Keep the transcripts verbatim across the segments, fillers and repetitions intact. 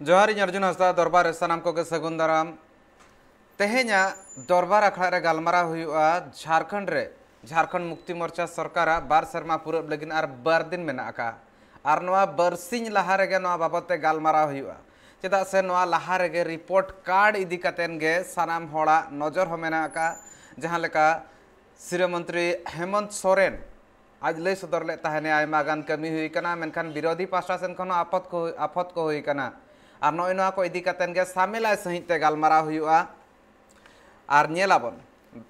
ᱡᱚᱦᱟᱨ, ᱤᱧ ᱚᱨᱡᱩᱱ ᱦᱟᱸᱥᱫᱟ᱾ ᱫᱚᱨᱵᱟᱨ ᱨᱮ ᱥᱟᱱᱟᱢ ᱠᱚᱜᱮ ᱥᱟᱹᱜᱩᱱ ᱫᱟᱨᱟᱢ᱾ ᱛᱮᱦᱮᱧᱟᱜ ᱫᱚᱨᱵᱟᱨ ᱟᱠᱷᱲᱟ ᱨᱮ ᱜᱟᱞᱢᱟᱨᱟᱣ ᱦᱩᱭᱩᱜᱼᱟ ᱡᱷᱟᱲᱠᱷᱚᱸᱰ ᱨᱮ ᱡᱷᱟᱲᱠᱷᱚᱸᱰ ᱢᱩᱠᱛᱤ ᱢᱳᱨᱪᱟ ᱥᱚᱨᱠᱟᱨᱟᱜ ᱵᱟᱨ ᱥᱮᱨᱢᱟ ᱯᱩᱨᱟᱹᱣ ᱞᱟᱹᱜᱤᱫ ᱟᱨ ᱵᱟᱨ ᱫᱤᱱ ᱢᱮᱱᱟᱜ ᱟᱠᱟᱫᱼᱟ᱾ ᱟᱨ ᱱᱚᱣᱟ ᱵᱟᱨᱥᱤᱧ ᱞᱟᱦᱟ ᱨᱮᱜᱮ ᱱᱚᱣᱟ ᱵᱟᱵᱚᱫ ᱛᱮ ᱜᱟᱞᱢᱟᱨᱟᱣ ᱦᱩᱭᱩᱜᱼᱟ, ᱪᱮᱫᱟᱜ ᱥᱮ ᱱᱚᱣᱟ ᱞᱟᱦᱟ ᱨᱮᱜᱮ ᱨᱤᱯᱳᱨᱴ ᱠᱟᱨᱰ ᱤᱫᱤ ᱠᱟᱛᱮᱱ ᱜᱮ ᱥᱟᱱᱟᱢ ᱦᱚᱲᱟᱜ ᱱᱚᱡᱚᱨ ᱦᱚᱸ ᱢᱮᱱᱟᱜ ᱟᱠᱟᱫᱼᱟ᱾ ᱡᱟᱦᱟᱸ ᱞᱮᱠᱟ ᱥᱤᱨᱟᱹ ᱢᱚᱱᱛᱨᱤ ᱦᱮᱢᱚᱱᱛ ᱥᱚᱨᱮᱱ ᱟᱡ ᱞᱟᱹᱭ ᱥᱚᱫᱚᱨ ᱞᱮᱫ ᱛᱟᱦᱮᱱᱮ, ᱟᱭᱢᱟ ᱜᱟᱱ ᱠᱟᱹᱢᱤ ᱦᱩᱭ ᱟᱠᱟᱱᱟ, ᱢᱮᱱᱠᱷᱟᱱ ᱵᱤᱨᱳᱫᱷᱤ ᱯᱟᱦᱴᱟ ᱥᱮᱱ ᱠᱷᱚᱱ ᱦᱚᱸ ᱟᱯᱚᱛ ᱠᱚ, ᱟᱯᱷᱚᱛ ᱠᱚ ᱦᱩᱭ ᱟᱠᱟᱱᱟ᱾ ᱟᱨ ᱱᱚᱜᱼᱚᱭ ᱱᱚᱣᱟ ᱠᱚ ᱤᱫᱤ ᱠᱟᱛᱮᱱ ᱜᱮ ᱥᱟᱢᱮᱞᱟᱭ ᱥᱟᱺᱦᱤᱡ ᱛᱮ ᱜᱟᱞᱢᱟᱨᱟᱣ ᱦᱩᱭᱩᱜᱼᱟ᱾ ᱟᱨ ᱧᱮᱞᱟᱵᱚᱱ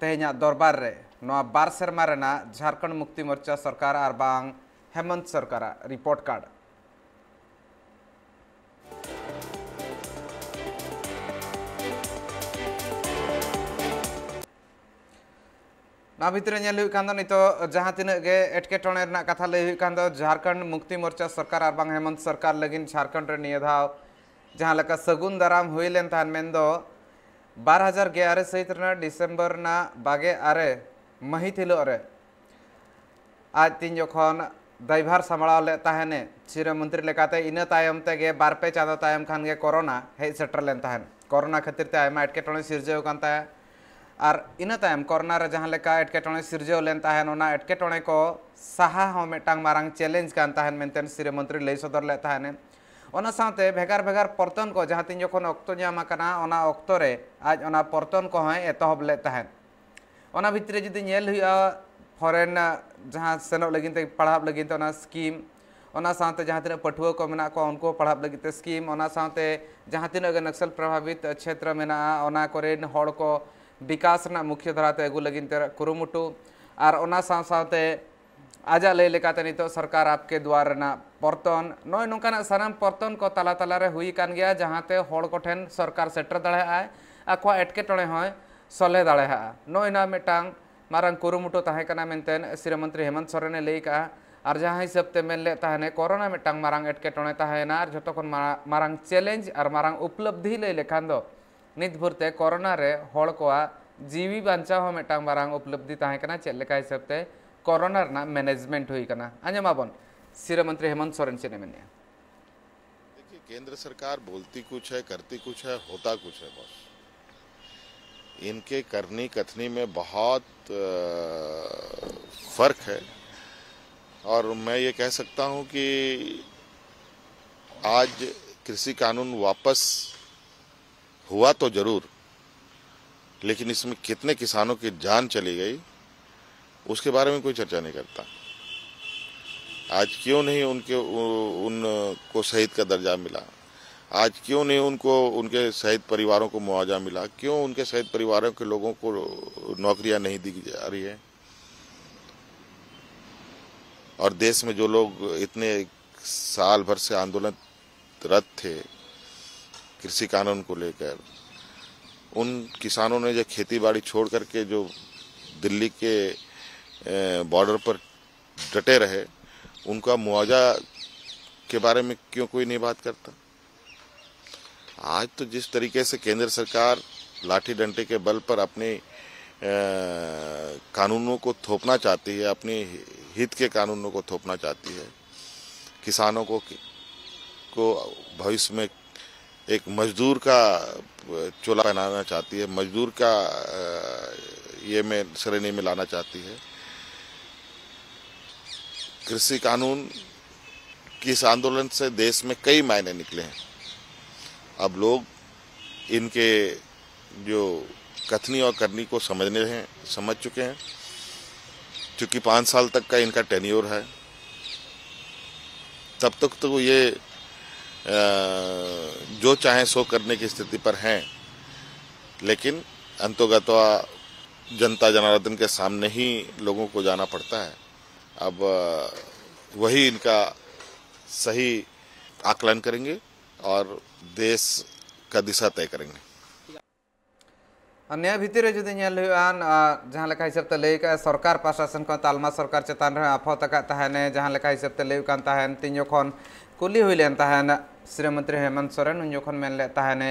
ᱛᱮᱦᱮᱧᱟᱜ ᱫᱚᱨᱵᱟᱨ ᱨᱮ ᱱᱚᱣᱟ ᱵᱟᱨ ᱥᱮᱨᱢᱟ ᱨᱮᱱᱟᱜ ᱡᱷᱟᱲᱠᱷᱚᱸᱰ ᱢᱩᱠᱛᱤ ᱢᱳᱨᱪᱟ ᱥᱚᱨᱠᱟᱨ ᱟᱨ ᱵᱟᱝ ᱦᱮᱢᱚᱱᱛ ᱥᱚᱨᱠᱟᱨᱟᱜ ᱨᱤᱯᱳᱨᱴ ᱠᱟᱨᱰ᱾ ᱱᱚᱣᱟ ᱵᱷᱤᱛᱨᱤ ᱨᱮ ᱧᱮᱞ ᱦᱩᱭᱩᱜ ᱠᱷᱟᱱ ᱫᱚ, ᱱᱤᱛᱚᱜ ᱡᱟᱦᱟᱸ ᱛᱤᱱᱟᱹᱜ ᱜᱮ ᱮᱴᱠᱮᱴᱚᱬᱮ ᱨᱮᱱᱟᱜ ᱠᱟᱛᱷᱟ ᱞᱟᱹᱭ ᱦᱩᱭᱩᱜ ᱠᱷᱟᱱ ᱫᱚ, ᱡᱷᱟᱲᱠᱷᱚᱸᱰ ᱢᱩᱠᱛᱤ ᱢᱳᱨᱪᱟ ᱥᱚᱨᱠᱟᱨ ᱟᱨ ᱵᱟᱝ ᱦᱮᱢᱚᱱᱛ ᱥᱚᱨᱠᱟᱨ ᱞᱟᱹᱜᱤᱫ ᱡᱷᱟᱲᱠᱷᱚᱸᱰ ᱨᱮ ᱱᱤᱭᱟᱹ ᱫᱷᱟᱣ ᱡᱟᱦᱟᱸ ᱞᱮᱠᱟ ᱥᱟᱹᱜᱩᱱ ᱫᱟᱨᱟᱢ ᱦᱩᱭ ᱞᱮᱱ ᱛᱟᱦᱮᱸᱫ, ᱢᱮᱱᱫᱚ ᱵᱟᱨ ᱦᱟᱡᱟᱨ ᱜᱮᱞ ᱟᱨᱮ ᱥᱟᱹᱦᱤᱛ ᱨᱮᱱᱟᱜ ᱰᱤᱥᱮᱢᱵᱚᱨ ᱨᱮᱱᱟᱜ ᱵᱟᱜᱮ ᱟᱨᱮ ᱢᱟᱹᱦᱤᱛ ᱦᱤᱞᱳᱜ ᱨᱮ ᱟᱡ ᱛᱤᱱ ᱡᱚᱠᱷᱚᱱ ᱫᱟᱭᱵᱷᱟᱨ ᱥᱟᱢᱵᱲᱟᱣ ᱞᱮᱫ ᱛᱟᱦᱮᱱᱮ ᱥᱤᱨᱟᱹ ᱢᱚᱱᱛᱨᱤ ᱞᱮᱠᱟᱛᱮ, ᱤᱱᱟᱹ ᱛᱟᱭᱚᱢ ᱛᱮᱜᱮ ᱵᱟᱨ ᱯᱮ ᱪᱟᱸᱫᱚ ᱛᱟᱭᱚᱢ ᱠᱷᱟᱱ ᱜᱮ ᱠᱳᱨᱳᱱᱟ ᱦᱮᱡ ᱥᱮᱴᱮᱨ ᱞᱮᱱ ᱛᱟᱦᱮᱸᱫ᱾ ᱠᱳᱨᱳᱱᱟ ᱠᱷᱟᱹᱛᱤᱨ ᱛᱮ ᱟᱭᱢᱟ ᱮᱴᱠᱮᱴᱚᱬᱮ ᱥᱤᱨᱡᱟᱹᱣ ᱟᱠᱟᱱ ᱛᱟᱭᱟ᱾ ᱟᱨ ᱤᱱᱟᱹ ᱛᱟᱭᱚᱢ ᱠᱳᱨᱳᱱᱟ ᱨᱮ ᱡᱟᱦᱟᱸ ᱞᱮᱠᱟ ᱮᱴᱠᱮᱴᱚᱬᱮ ᱥᱤᱨᱡᱟᱹᱣ ᱞᱮᱱ ᱛᱟᱦᱮᱸᱫ, ᱚᱱᱟ ᱮᱴᱠᱮᱴᱚᱬᱮ ᱠᱚ ᱥᱟᱦᱟ ᱦᱚᱸ ᱢᱤᱫᱴᱟᱝ ᱢᱟᱨᱟᱝ ᱪᱮᱞᱮᱧᱡᱽ ᱠᱟᱱ ᱛᱟᱦᱮᱸᱫ ᱢᱮᱱᱛᱮ ᱥᱤᱨᱟᱹ ᱢᱚᱱᱛᱨᱤ ᱞᱟᱹᱭ ᱥᱚᱫᱚᱨ ᱞᱮᱫ ᱛᱟᱦᱮᱸᱫ᱾ ᱚᱱᱟ ᱥᱟᱶᱛᱮ ᱵᱷᱮᱜᱟᱨ ᱵᱷᱮᱜᱟᱨ ᱯᱚᱨᱛᱚᱱ ᱠᱚ ᱡᱟᱦᱟᱸ ᱛᱤᱱ ᱡᱚᱠᱷᱚᱱ ᱚᱠᱛᱚ ᱧᱟᱢ ᱟᱠᱟᱱᱟ, ᱚᱱᱟ ᱚᱠᱛᱚ ᱨᱮ ᱟᱡ ᱚᱱᱟ ᱯᱚᱨᱛᱚᱱ ᱠᱚᱦᱚᱸᱭ ᱮᱛᱚᱦᱚᱵ ᱞᱮᱫ ᱛᱟᱦᱮᱸᱫ᱾ ᱚᱱᱟ ᱵᱷᱤᱛᱨᱤ ᱨᱮ ᱡᱩᱫᱤ ᱧᱮᱞ ᱦᱩᱭᱩᱜᱼᱟ, ᱯᱷᱚᱨᱮᱱ ᱡᱟᱦᱟᱸ ᱥᱮᱱᱚᱜ ᱞᱟᱹᱜᱤᱫ ᱛᱮ, ᱯᱟᱲᱦᱟᱜ ᱞᱟᱹᱜᱤᱫ ᱛᱮ ᱚᱱᱟ ᱥᱠᱤᱢ, ᱚᱱᱟ ᱥᱟᱶᱛᱮ ᱡᱟᱦᱟᱸ ᱛᱤᱱᱟᱹᱜ ᱯᱟᱹᱴᱷᱩᱣᱟᱹ ᱠᱚ ᱢᱮᱱᱟᱜ ᱠᱚᱣᱟ, ᱩᱱᱠᱩ ᱯᱟᱲᱦᱟᱜ ᱞᱟᱹᱜᱤᱫ ᱛᱮ ᱥᱠᱤᱢ, ᱚᱱᱟ ᱥᱟᱶᱛᱮ ᱡᱟᱦᱟᱸ ᱛᱤᱱᱟᱹᱜ ᱜᱮ ᱱᱚᱠᱥᱚᱞ ᱯᱨᱚᱵᱷᱟᱵᱤᱛ ᱪᱷᱮᱛᱨᱚ ᱢᱮᱱᱟᱜᱼᱟ, ᱚᱱᱟ ᱠᱚᱨᱮᱱ ᱦᱚᱲ ᱠᱚ ᱵᱤᱠᱟᱥ ᱨᱮᱱᱟᱜ ᱢᱩᱠᱷᱭᱟᱹ ᱫᱷᱟᱨᱟ ᱛᱮ ᱟᱹᱜᱩ ᱞᱟᱹᱜᱤᱫ ᱛᱮ ᱠᱩᱨᱩᱢᱩᱴᱩ, ᱟᱨ ᱚᱱᱟ ᱥᱟᱶ ᱥᱟᱶᱛᱮ ᱟᱡᱟᱜ ᱞᱟᱹᱭ ᱞᱮᱠᱟᱛᱮ ᱱᱤᱛᱚᱜ ᱥᱚᱨᱠᱟᱨ ᱟᱯᱠᱮ ᱫᱩᱣᱟᱨ ᱨᱮᱱᱟᱜ ᱯᱚᱨᱛᱚᱱ, ᱱᱚᱜᱼᱚᱭ ᱱᱚᱝᱠᱟᱱᱟᱜ ᱥᱟᱱᱟᱢ ᱯᱚᱨᱛᱚᱱ ᱠᱚ ᱛᱟᱞᱟ ᱛᱟᱞᱟ ᱨᱮ ᱦᱩᱭ ᱟᱠᱟᱱ ᱜᱮᱭᱟ, ᱡᱟᱦᱟᱸᱛᱮ ᱦᱚᱲ ᱠᱚᱴᱷᱮᱱ ᱥᱚᱨᱠᱟᱨ ᱥᱮᱴᱮᱨ ᱫᱟᱲᱮᱭᱟᱜᱼᱟᱭ, ᱟᱠᱚᱣᱟᱜ ᱮᱴᱠᱮᱴᱚᱬᱮ ᱦᱚᱸᱭ ᱥᱚᱞᱦᱮ ᱫᱟᱲᱮᱭᱟᱜᱼᱟ᱾ ᱱᱚᱜᱼᱚᱭ ᱱᱚᱣᱟ ᱢᱤᱫᱴᱟᱝ ᱢᱟᱨᱟᱝ ᱠᱩᱨᱩᱢᱩᱴᱩ ᱛᱟᱦᱮᱸ ᱠᱟᱱᱟ ᱢᱮᱱᱛᱮ ᱥᱤᱨᱟᱹ ᱢᱚᱱᱛᱨᱤ ᱦᱮᱢᱚᱱᱛ ᱥᱚᱨᱮᱱᱮ ᱞᱟᱹᱭ ᱠᱟᱜᱼᱟ᱾ ᱟᱨ ᱡᱟᱦᱟᱸ ᱦᱤᱥᱟᱹᱵ ᱛᱮ ᱢᱮᱱ ᱞᱮᱫ ᱛᱟᱦᱮᱱᱮ, ᱠᱳᱨᱳᱱᱟ ᱢᱤᱫᱴᱟᱝ ᱢᱟᱨᱟᱝ ᱮᱴᱠᱮᱴᱚᱬᱮ ᱛᱟᱦᱮᱸᱭᱮᱱᱟ, ᱟᱨ ᱡᱷᱚᱛᱚ ᱠᱷᱚᱱ ᱢᱟᱨᱟ-, ᱢᱟᱨᱟᱝ ᱪᱮᱞᱮᱧᱡᱽ ᱟᱨ ᱢᱟᱨᱟᱝ ᱩᱯᱞᱚᱵᱽᱫᱷᱤ ᱞᱟᱹᱭ ᱞᱮᱠᱷᱟᱱ ᱫᱚ ᱱᱤᱛ ᱵᱷᱳᱨ ᱛᱮ ᱠᱳᱨᱳᱱᱟ ᱨᱮ ᱦᱚᱲ ᱠᱚᱣᱟᱜ ᱡᱤᱣᱤ ᱵᱟᱧᱪᱟᱣ ᱦᱚᱸ ᱢᱤᱫᱴᱟᱝ ᱢᱟᱨᱟᱝ ᱩᱯᱞᱚᱵᱽᱫᱷᱤ ᱛᱟᱦᱮᱸ ᱠᱟᱱᱟ, ᱪᱮᱫ ᱞᱮᱠᱟ ᱦᱤᱥᱟᱹᱵ ᱛᱮ ᱠᱳᱨᱳᱱᱟ ᱨᱮᱱᱟᱜ ᱢᱮᱱᱮᱡᱽᱢᱮᱱᱴ ᱦᱩᱭ ᱠᱟᱱᱟ᱾ ᱟᱸᱡᱚᱢᱟᱵᱚᱱ ᱥᱤᱨᱟᱹ ᱢᱚᱱᱛᱨᱤ ᱦᱮᱢᱚᱱᱛ ᱥᱚᱨᱮᱱ ᱪᱮᱫ ᱮ ᱢᱮᱱᱮᱜᱼᱟ᱾ देखिए, केंद्र सरकार बोलती कुछ है, करती कुछ है, होता कुछ है बॉस। इनके करनी कथनी में बहुत अ, फर्क है। और मैं ये कह सकता हूँ कि आज कृषि कानून वापस हुआ तो जरूर, लेकिन इसमें कितने किसानों की जान चली गई, उसके बारे में कोई चर्चा नहीं करता। आज क्यों नहीं उनके उ- उनको शहीद का दर्जा मिला? आज क्यों नहीं उनको, उनके शहीद परिवारों को मुआवजा मिला? क्यों उनके शहीद परिवारों के लोगों को नौकरियां नहीं दी जा रही है? और देश में जो लोग इतने साल भर से आंदोलनरत थे कृषि कानून को लेकर, उन किसानों ने जो खेती बाड़ी छोड़ करके जो दिल्ली के बॉर्डर पर डटे रहे, उनका मुआवजा के बारे में क्यों कोई नहीं बात करता? आज तो जिस तरीके से केंद्र सरकार लाठी डंडे के बल पर अपने अ, कानूनों को थोपना चाहती है, अपने हित के कानूनों को थोपना चाहती है, किसानों को को भविष्य में एक मजदूर का चोला पहनाना चाहती है, मजदूर का अ, ये में श्रेणी में लाना चाहती है। कृषि कानून के इस आंदोलन से देश में कई मायने निकले हैं। अब लोग इनके जो कथनी और करनी को समझने हैं, समझ चुके हैं। क्योंकि पाँच साल तक का इनका टेन्योर है, तब तक तो ये अ, जो चाहें सो करने की स्थिति पर हैं, लेकिन अंतोगत्वा जनता जनार्दन के सामने ही लोगों को जाना पड़ता है। अब अ, वही इनका सही आकलन करेंगे और देश का दिशा तय करेंगे। ᱟᱨ ᱱᱤᱭᱟᱹ ᱵᱷᱤᱛᱤᱨ ᱨᱮ ᱡᱩᱫᱤ ᱧᱮᱞ ᱦᱩᱭᱩᱜᱼᱟ, ᱟᱨ ᱡᱟᱦᱟᱸ ᱞᱮᱠᱟ ᱦᱤᱥᱟᱹᱵ ᱛᱮ ᱞᱟᱹᱭ ᱠᱟᱜᱼᱟ, ᱥᱚᱨᱠᱟᱨ ᱯᱟᱦᱴᱟ ᱥᱮᱱ ᱠᱷᱚᱱ ᱛᱟᱞᱢᱟ ᱥᱚᱨᱠᱟᱨ ᱪᱮᱛᱟᱱ ᱨᱮᱦᱚᱸ ᱟᱯᱷᱚᱛ ᱟᱠᱟᱫ ᱛᱟᱦᱮᱱᱮ᱾ ᱡᱟᱦᱟᱸ ᱞᱮᱠᱟ ᱦᱤᱥᱟᱹᱵ ᱛᱮ ᱞᱟᱹᱭ ᱦᱩᱭᱩᱜ ᱠᱟᱱ ᱛᱟᱦᱮᱱ, ᱛᱤᱧ ᱡᱚᱠᱷᱚᱱ ᱠᱩᱞᱤ ᱦᱩᱭ ᱞᱮᱱ ᱛᱟᱦᱮᱱ ᱥᱤᱨᱟᱹ ᱢᱚᱱᱛᱨᱤ ᱦᱮᱢᱚᱱᱛ ᱥᱚᱨᱮᱱ, ᱩᱱ ᱡᱚᱠᱷᱚᱱ ᱢᱮᱱ ᱞᱮᱫ ᱛᱟᱦᱮᱱᱮ,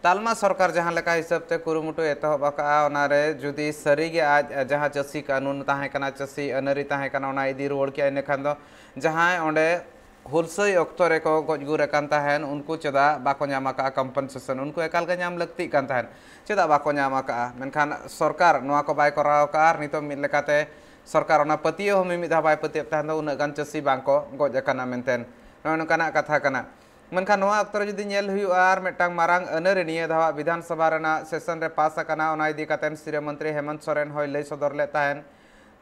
ᱛᱟᱞᱢᱟ ᱥᱚᱨᱠᱟᱨ ᱡᱟᱦᱟᱸ ᱞᱮᱠᱟ ᱦᱤᱥᱟᱹᱵ ᱛᱮ ᱠᱩᱨᱩᱢᱩᱴᱩ ᱮᱛᱚᱦᱚᱵ ᱟᱠᱟᱫᱼᱟ, ᱚᱱᱟᱨᱮ ᱡᱩᱫᱤ ᱥᱟᱹᱨᱤᱜᱮ ᱟᱡ ᱡᱟᱦᱟᱸ ᱪᱟᱹᱥᱤ ᱠᱟᱹᱱᱩᱱ ᱛᱟᱦᱮᱸ ᱠᱟᱱᱟ, ᱪᱟᱹᱥᱤ ᱟᱹᱱᱟᱹᱨᱤ ᱛᱟᱦᱮᱸ ᱠᱟᱱᱟ, ᱚᱱᱟ ᱤᱫᱤ ᱨᱩᱣᱟᱹᱲ ᱠᱮᱜᱼᱟ, ᱤᱱᱟᱹᱠᱷᱟᱱ ᱫᱚ ᱡᱟᱦᱟᱸᱭ ᱚᱸᱰᱮ ᱦᱩᱞᱥᱟᱹᱭ ᱚᱠᱛᱚ ᱨᱮᱠᱚ ᱜᱚᱡ ᱜᱩᱨ ᱟᱠᱟᱱ ᱛᱟᱦᱮᱸᱱ, ᱩᱱᱠᱩ ᱪᱮᱫᱟᱜ ᱵᱟᱠᱚ ᱧᱟᱢ ᱟᱠᱟᱫᱼᱟ ᱠᱚᱢᱯᱮᱱᱥᱮᱥᱚᱱ? ᱩᱱᱠᱩ ᱮᱠᱟᱞ ᱜᱮ ᱧᱟᱢ ᱞᱟᱹᱠᱛᱤᱜ ᱠᱟᱱ ᱛᱟᱦᱮᱸᱱ, ᱪᱮᱫᱟᱜ ᱵᱟᱠᱚ ᱧᱟᱢ ᱟᱠᱟᱫᱼᱟ? ᱢᱮᱱᱠᱷᱟᱱ ᱥᱚᱨᱠᱟᱨ ᱱᱚᱣᱟ ᱠᱚ ᱵᱟᱭ ᱠᱚᱨᱟᱣ ᱟᱠᱟᱫᱼᱟ᱾ ᱟᱨ ᱱᱤᱛᱚᱜ ᱢᱤᱫ ᱞᱮᱠᱟᱛᱮ ᱥᱚᱨᱠᱟᱨ ᱚᱱᱟ ᱯᱟᱹᱛᱭᱟᱹᱣ ᱦᱚᱸ ᱢᱤᱢᱤᱫ ᱫᱷᱟᱣ ᱵᱟᱭ ᱯᱟᱹᱛᱭᱟᱹᱣ ᱛᱟᱦᱮᱸᱱ ᱫᱚ, ᱩᱱᱟᱹᱜ ᱜᱟᱱ ᱪᱟᱹᱥᱤ ᱵᱟᱝ ᱠᱚ ᱜᱚᱡ ᱟᱠᱟᱱᱟ ᱢᱮᱱᱛᱮ, ᱱᱚᱜᱼᱚᱭ ᱱᱚᱝᱠᱟᱱᱟᱜ ᱠᱟᱛᱷᱟ ᱠᱟᱱᱟ᱾ ᱢᱮᱱᱠᱷᱟᱱ ᱱᱚᱣᱟ ᱚᱠᱛᱚ ᱨᱮ ᱡᱩᱫᱤ ᱧᱮᱞ ᱦᱩᱭᱩᱜᱼᱟ, ᱟᱨ ᱢᱤᱫᱴᱟᱝ ᱢᱟᱨᱟᱝ ᱟᱹᱱᱟᱹᱨᱤ ᱱᱤᱭᱟᱹ ᱫᱷᱟᱣᱟᱜ ᱵᱤᱫᱷᱟᱱ ᱥᱚᱵᱷᱟ ᱨᱮᱱᱟᱜ ᱥᱮᱥᱚᱱ ᱨᱮ ᱯᱟᱥ ᱟᱠᱟᱱᱟ, ᱚᱱᱟ ᱤᱫᱤ ᱠᱟᱛᱮ ᱥᱤᱨᱟᱹ ᱢᱚᱱᱛᱨᱤ ᱦᱮᱢᱚᱱᱛ ᱥᱚᱨᱮᱱ ᱦᱚᱸᱭ ᱞᱟᱹᱭ ᱥᱚᱫᱚᱨ ᱞᱮᱫ ᱛᱟᱦᱮᱸᱱ᱾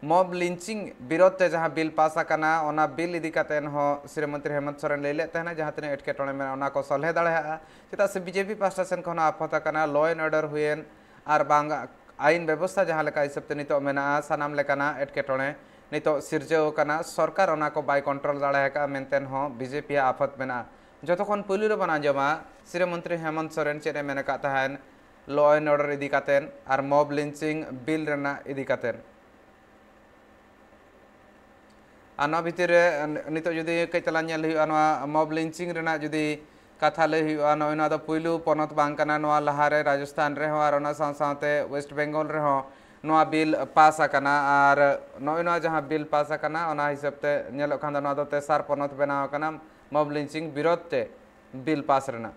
ᱢᱚᱵ ᱞᱤᱧᱪᱤᱝ ᱵᱤᱨᱳᱫᱷ ᱛᱮ ᱡᱟᱦᱟᱸ ᱵᱤᱞ ᱯᱟᱥ ᱟᱠᱟᱱᱟ, ᱚᱱᱟ ᱵᱤᱞ ᱤᱫᱤ ᱠᱟᱛᱮ ᱦᱚᱸ ᱥᱤᱨᱟᱹ ᱢᱚᱱᱛᱨᱤ ᱦᱮᱢᱚᱱᱛ ᱥᱚᱨᱮᱱ ᱞᱟᱹᱭ ᱞᱮᱫ ᱛᱟᱦᱮᱸᱱᱟ, ᱡᱟᱦᱟᱸ ᱛᱤᱱᱟᱹᱜ ᱮᱴᱠᱮᱴᱚᱬᱮ ᱢᱮᱱᱟᱜᱼᱟ, ᱚᱱᱟ ᱠᱚ ᱥᱚᱞᱦᱮ ᱫᱟᱲᱮᱭᱟᱜᱼᱟ᱾ ᱪᱮᱫᱟᱜ ᱥᱮ ᱵᱤᱡᱮᱯᱤ ᱯᱟᱦᱴᱟ ᱥᱮᱱ ᱠᱷᱚᱱ ᱦᱚᱸ ᱟᱯᱷᱚᱛ ᱟᱠᱟᱱᱟ, law and order ᱦᱩᱭᱮᱱ, ᱟᱨ ᱵᱟᱝ ᱟᱭᱤᱱ ᱵᱮᱵᱚᱥᱛᱷᱟ ᱡᱟᱦᱟᱸ ᱞᱮᱠᱟ ᱦᱤᱥᱟᱹᱵ ᱛᱮ ᱱᱤᱛᱚᱜ ᱢᱮᱱᱟᱜᱼᱟ, ᱥᱟᱱᱟᱢ ᱞᱮᱠᱟᱱᱟᱜ ᱮᱴᱠᱮᱴᱚᱬᱮ ᱱᱤᱛᱚᱜ ᱥᱤᱨᱡᱟᱹᱣ ᱟᱠᱟᱱᱟ, ᱥᱚᱨᱠᱟᱨ ᱚᱱᱟ ᱠᱚ ᱵᱟᱭ ᱠᱚᱱᱴᱨᱳᱞ ᱫᱟᱲᱮ ᱟᱠᱟᱫᱼᱟ ᱢᱮᱱᱛᱮ ᱦᱚᱸ ᱵᱤᱡᱮᱯᱤ ᱟᱜ ᱟᱯᱷᱚᱛ ᱢᱮᱱᱟᱜᱼᱟ᱾ ᱡᱚᱛᱚ ᱠᱷᱚᱱ ᱯᱩᱭᱞᱩ ᱨᱮᱵᱚᱱ ᱟᱸᱡᱚᱢᱟ ᱥᱤᱨᱟᱹ ᱢᱚᱱᱛᱨᱤ ᱦᱮᱢᱚᱱᱛ ᱥᱚᱨᱮᱱ ᱪᱮᱫ ᱮ ᱢᱮᱱ ᱟᱠᱟᱫ ᱛᱟᱦᱮᱸᱱ law and order ᱤᱫᱤ ᱠᱟᱛᱮ ᱟᱨ ᱢᱚᱵ ᱞᱤᱧᱪᱤᱝ ᱵᱤᱞ ᱨᱮᱱᱟᱜ ᱤᱫᱤ ᱠᱟᱛᱮ᱾ ᱟᱨ ᱱᱚᱣᱟ ᱵᱷᱤᱛᱤᱨ ᱨᱮ ᱱᱤᱛᱚᱜ ᱡᱩᱫᱤ ᱠᱟᱹᱡ ᱪᱟᱞᱟᱝ ᱧᱮᱞ ᱦᱩᱭᱩᱜᱼᱟ, ᱱᱚᱣᱟ ᱢᱚᱵ ᱞᱤᱧᱪᱤᱝ ᱨᱮᱱᱟᱜ ᱡᱩᱫᱤ ᱠᱟᱛᱷᱟ ᱞᱟᱹᱭ ᱦᱩᱭᱩᱜᱼᱟ, ᱱᱚᱜᱼᱚᱭ ᱱᱚᱣᱟ ᱫᱚ ᱯᱩᱭᱞᱩ ᱯᱚᱱᱚᱛ ᱵᱟᱝ ᱠᱟᱱᱟ᱾ ᱱᱚᱣᱟ ᱞᱟᱦᱟᱨᱮ ᱨᱟᱡᱚᱥᱛᱷᱟᱱ ᱨᱮᱦᱚᱸ ᱟᱨ ᱚᱱᱟ ᱥᱟᱶ ᱥᱟᱶᱛᱮ ᱳᱭᱮᱥᱴ ᱵᱮᱝᱜᱚᱞ ᱨᱮᱦᱚᱸ ᱱᱚᱣᱟ ᱵᱤᱞ ᱯᱟᱥ ᱟᱠᱟᱱᱟ᱾ ᱟᱨ ᱱᱚᱜᱼᱚᱭ ᱱᱚᱣᱟ ᱡᱟᱦᱟᱸ ᱵᱤᱞ ᱯᱟᱥ ᱟᱠᱟᱱᱟ, ᱚᱱᱟ ᱦᱤᱥᱟᱹᱵ ᱛᱮ ᱧᱮᱞᱚᱜ ᱠᱷᱟᱱ ᱫᱚ ᱱᱚᱣᱟ ᱫᱚ ᱛᱮᱥᱟᱨ ᱯᱚᱱᱚᱛ ᱵᱮᱱᱟᱣ ᱟᱠᱟᱱᱟ ᱢᱚᱵ ᱞᱤᱧᱪᱤᱝ ᱵᱤᱨᱳᱫᱷ ᱛᱮ ᱵᱤᱞ ᱯᱟᱥ ᱨᱮᱱᱟᱜ᱾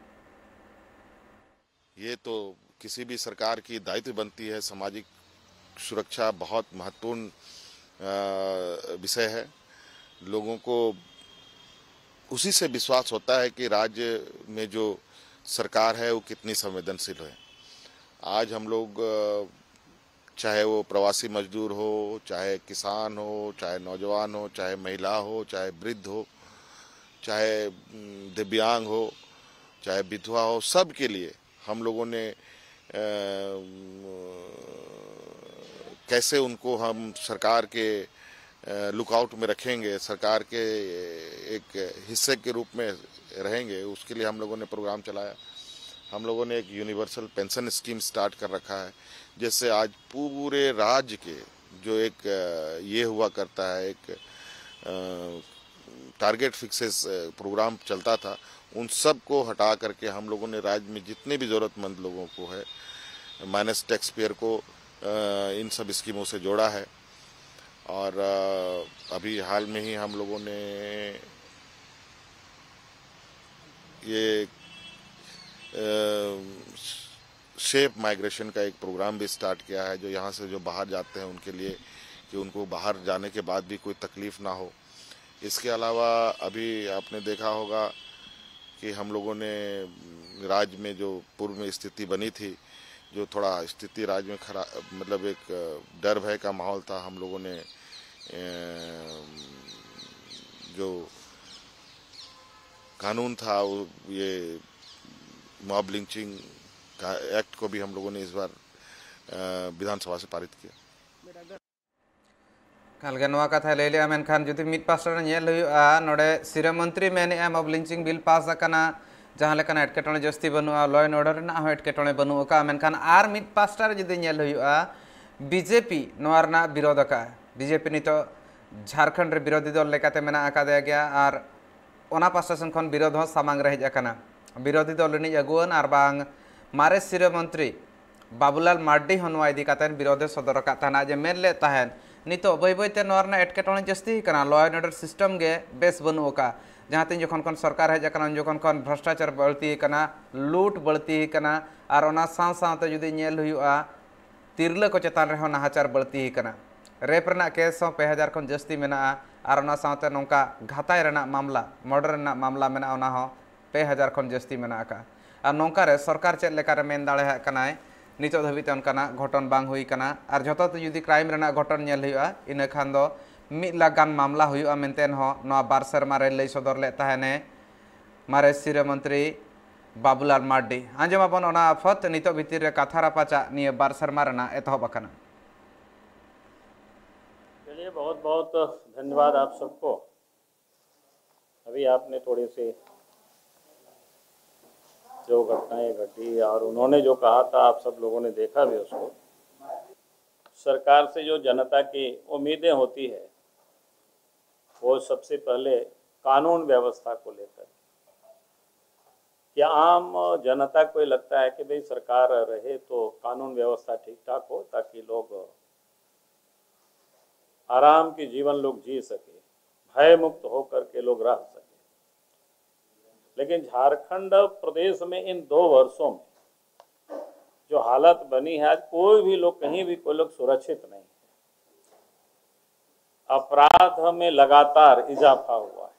ये तो किसी भी सरकार की दायित्व बनती है। सामाजिक सुरक्षा बहुत महत्वपूर्ण, अ, विषय है। लोगों को उसी से विश्वास होता है कि राज्य में जो सरकार है, वो कितनी संवेदनशील है। आज हम लोग, अ, चाहे वो प्रवासी मजदूर हो, चाहे किसान हो, चाहे नौजवान हो, चाहे महिला हो, चाहे वृद्ध हो, चाहे, उम, दिव्यांग हो, चाहे विधवा हो, सब के लिए हम लोगों ने, अ, कैसे उनको हम सरकार के, अ, लुकआउट में रखेंगे, सरकार के एक हिस्से के रूप में रहेंगे, उसके लिए हम लोगों ने प्रोग्राम चलाया। हम लोगों ने एक यूनिवर्सल पेंशन स्कीम स्टार्ट कर रखा है, जिससे आज पूरे राज्य के जो एक, अ, ये हुआ करता है, एक, अ, टारगेट फिक्सेस, अ, प्रोग्राम चलता था, उन सब को हटा करके हम लोगों ने राज्य में जितने भी ज़रूरतमंद लोगों को है, माइनस टैक्स पेयर को, अ, इन सब स्कीमों से जोड़ा है। और, अ, अभी हाल में ही हम लोगों ने ये सेफ माइग्रेशन का एक प्रोग्राम भी स्टार्ट किया है, जो यहाँ से जो बाहर जाते हैं उनके लिए, कि उनको बाहर जाने के बाद भी कोई तकलीफ ना हो। इसके अलावा अभी आपने देखा होगा कि हम लोगों ने राज्य में जो पूर्व में स्थिति बनी थी, जो थोड़ा स्थिति राज्य में खराब, मतलब एक डर भय का माहौल था, हम लोगों ने जो कानून था, वो ये मॉब लिंचिंग का एक्ट को भी हम लोगों ने इस बार विधानसभा से पारित किया। ᱮᱠᱟᱞ ᱜᱮ ᱱᱚᱣᱟ ᱠᱟᱛᱷᱟᱭ ᱞᱟᱹᱭ ᱞᱮᱜᱼᱟ᱾ ᱢᱮᱱᱠᱷᱟᱱ ᱡᱩᱫᱤ ᱢᱤᱫ ᱯᱟᱥᱴᱟ ᱨᱮ ᱧᱮᱞ ᱦᱩᱭᱩᱜᱼᱟ, ᱱᱚᱰᱮ ᱥᱤᱨᱟᱹ ᱢᱚᱱᱛᱨᱤ ᱢᱮᱱᱮᱜᱼᱟ ᱢᱚᱵ ᱞᱤᱧᱪᱤᱝ ᱵᱤᱞ ᱯᱟᱥ ᱟᱠᱟᱱᱟ, ᱡᱟᱦᱟᱸ ᱞᱮᱠᱟᱱᱟᱜ ᱮᱴᱠᱮᱴᱚᱬᱮ ᱡᱟᱹᱥᱛᱤ ᱵᱟᱹᱱᱩᱜᱼᱟ, ᱞᱚ ᱮᱱᱰ ᱚᱨᱰᱟᱨ ᱨᱮᱱᱟᱜ ᱦᱚᱸ ᱮᱴᱠᱮᱴᱚᱬᱮ ᱵᱟᱹᱱᱩᱜ ᱟᱠᱟᱫᱼᱟ᱾ ᱢᱮᱱᱠᱷᱟᱱ ᱟᱨ ᱢᱤᱫ ᱯᱟᱥᱴᱟ ᱨᱮ ᱡᱩᱫᱤ ᱧᱮᱞ ᱦᱩᱭᱩᱜᱼᱟ, ᱵᱤᱡᱮᱯᱤ ᱱᱚᱣᱟ ᱨᱮᱱᱟᱜ ᱵᱤᱨᱳᱫᱷ ᱟᱠᱟᱫᱼᱟ᱾ ᱵᱤᱡᱮᱯᱤ ᱱᱤᱛᱚᱜ ᱡᱷᱟᱲᱠᱷᱚᱸᱰ ᱨᱮ ᱵᱤᱨᱳᱫᱷᱤ ᱫᱚᱞ ᱞᱮᱠᱟᱛᱮ ᱢᱮᱱᱟᱜ ᱟᱠᱟᱫᱮ ᱜᱮᱭᱟ ᱟᱨ ᱚᱱᱟ ᱯᱟᱥᱴᱟ ᱥᱮᱱ ᱠᱷᱚᱱ ᱵᱤᱨᱳᱫᱷ ᱦᱚᱸ ᱥᱟᱢᱟᱝ ᱨᱮ ᱦᱮᱡ ᱟᱠᱟᱱᱟ᱾ ᱵᱤᱨᱳᱫᱷᱤ ᱫᱚᱞ ᱨᱤᱱᱤᱡ ᱟᱹᱜᱩᱣᱟᱹᱱ ᱟᱨ ᱵᱟᱝ ᱢᱟᱨᱮ ᱥᱤᱨᱟᱹ ᱢᱚᱱᱛᱨᱤ ᱵᱟᱵᱩᱞᱟᱞ ᱢᱟᱨᱰᱤ ᱦᱚᱸ ᱱᱚᱣᱟ ᱤᱫᱤ ᱠᱟᱛᱮ ᱵᱤᱨᱳᱫᱷ ᱮ ᱥᱚᱫᱚᱨ ᱟᱠᱟᱫ ᱛᱟᱦᱮᱱᱟ᱾ ᱟᱡ ᱮ ᱢᱮᱱ ᱞᱮᱫ ᱛᱟᱦᱮᱸᱫ, ᱱᱤᱛᱚᱜ ᱵᱟᱹᱭ ᱵᱟᱹᱭ ᱛᱮ ᱱᱚᱣᱟ ᱨᱮᱱᱟᱜ ᱮᱴᱠᱮᱴᱚᱬᱮ ᱡᱟᱹᱥᱛᱤ ᱟᱠᱟᱱᱟ, ᱞᱚ ᱮᱱᱰ ᱚᱨᱰᱟᱨ ᱥᱤᱥᱴᱮᱢ ᱜᱮ ᱵᱮᱥ ᱵᱟᱹᱱᱩᱜ ᱟᱠᱟᱫᱼᱟ᱾ ᱡᱟᱦᱟᱸ ᱛᱤᱱ ᱡᱚᱠᱷᱚᱱ ᱠᱷᱚᱱ ᱥᱚᱨᱠᱟᱨ ᱦᱮᱡ ᱟᱠᱟᱱᱟ, ᱩᱱ ᱡᱚᱠᱷᱚᱱ ᱠᱷᱚᱱ ᱵᱷᱨᱚᱥᱴᱟᱪᱟᱨ ᱵᱟᱹᱲᱛᱤ ᱟᱠᱟᱱᱟ, ᱞᱩᱴ ᱵᱟᱹᱲᱛᱤ ᱟᱠᱟᱱᱟ, ᱟᱨ ᱚᱱᱟ ᱥᱟᱶ ᱥᱟᱶᱛᱮ ᱡᱩᱫᱤ ᱧᱮᱞ ᱦᱩᱭᱩᱜᱼᱟ, ᱛᱤᱨᱞᱟᱹ ᱠᱚ ᱪᱮᱛᱟᱱ ᱨᱮᱦᱚᱸ ᱱᱟᱦᱟᱪᱟᱨ ᱵᱟᱹᱲᱛᱤ ᱟᱠᱟᱱᱟ᱾ ᱨᱮᱯ ᱨᱮᱱᱟᱜ ᱠᱮᱥ ᱦᱚᱸ ᱯᱮ ᱦᱟᱡᱟᱨ ᱠᱷᱚᱱ ᱡᱟᱹᱥᱛᱤ ᱢᱮᱱᱟᱜᱼᱟ, ᱟᱨ ᱚᱱᱟ ᱥᱟᱶᱛᱮ ᱱᱚᱝᱠᱟ ᱜᱷᱟᱛᱟᱭ ᱨᱮᱱᱟᱜ ᱢᱟᱢᱞᱟ, ᱢᱚᱨᱰᱟᱨ ᱨᱮᱱᱟᱜ ᱢᱟᱢᱞᱟ ᱢᱮᱱᱟᱜᱼᱟ, ᱚᱱᱟ ᱦᱚᱸ ᱯᱮ ᱦᱟᱡᱟᱨ ᱠᱷᱚᱱ ᱡᱟᱹᱥᱛᱤ ᱢᱮᱱᱟᱜ ᱟᱠᱟᱫᱼᱟ᱾ ᱟᱨ ᱱᱚᱝᱠᱟ ᱨᱮ ᱥᱚᱨᱠᱟᱨ ᱪᱮᱫ ᱞᱮᱠᱟᱨᱮ ᱢᱮᱱ ᱫᱟᱲᱮᱭᱟᱜ ᱠᱟᱱᱟᱭ, ᱱᱤᱛᱚᱜ ᱫᱷᱟᱹᱵᱤᱡ ᱛᱮ ᱚᱱᱠᱟᱱᱟᱜ ᱜᱷᱚᱴᱚᱱ ᱵᱟᱝ ᱦᱩᱭ ᱟᱠᱟᱱᱟ᱾ ᱟᱨ ᱡᱷᱚᱛᱚ ᱛᱮ ᱡᱩᱫᱤ ᱠᱨᱟᱭᱤᱢ ᱨᱮᱱᱟᱜ ᱜᱷᱚᱴᱚᱱ ᱧᱮᱞ ᱦᱩᱭᱩᱜᱼᱟ, ᱤᱱᱟᱹ ᱠᱷᱟᱱ ᱫᱚ ᱢᱤᱫ ᱞᱟᱠᱷ ᱜᱟᱱ ᱢᱟᱢᱞᱟ ᱦᱩᱭᱩᱜᱼᱟ ᱢᱮᱱᱛᱮ ᱦᱚᱸ ᱱᱚᱣᱟ ᱵᱟᱨ ᱥᱮᱨᱢᱟ ᱨᱮ ᱞᱟᱹᱭ ᱥᱚᱫᱚᱨ ᱞᱮᱫ ᱛᱟᱦᱮᱱᱮ ᱢᱟᱨᱮ ᱥᱤᱨᱟᱹ ᱢᱚᱱᱛᱨᱤ ᱵᱟᱵᱩᱞᱟᱞ ᱢᱟᱨᱰᱤ᱾ ᱟᱸᱡᱚᱢ ᱟᱵᱚᱱ ᱚᱱᱟ ᱟᱯᱷᱚᱛ ᱱᱤᱛᱚᱜ ᱵᱷᱤᱛᱤᱨ ᱨᱮ ᱠᱟᱛᱷᱟ ᱨᱟᱯᱟᱪᱟᱜ ᱱᱤᱭᱟᱹ ᱵᱟᱨ ᱥᱮᱨᱢᱟ ᱨᱮᱱᱟᱜ ᱮᱛᱚᱦᱚᱵ ᱟᱠᱟᱱᱟ᱾ चलिए, बहुत बहुत धन्यवाद आप सबको। अभी आपने थोड़ी सी जो घटनाएं घटी और उन्होंने जो कहा था, आप सब लोगों ने देखा भी उसको। सरकार से जो जनता की उम्मीदें होती है, वो सबसे पहले कानून व्यवस्था को लेकर, क्या आम जनता को ये लगता है कि भाई, सरकार रहे तो कानून व्यवस्था ठीक ठाक हो, ताकि लोग आराम की जीवन लोग जी सके, भय मुक्त होकर के लोग रह सके। लेकिन झारखंड प्रदेश में इन दो वर्षों में जो हालत बनी है, आज कोई भी लोग, कहीं भी कोई लोग सुरक्षित नहीं है। अपराध में लगातार इजाफा हुआ है।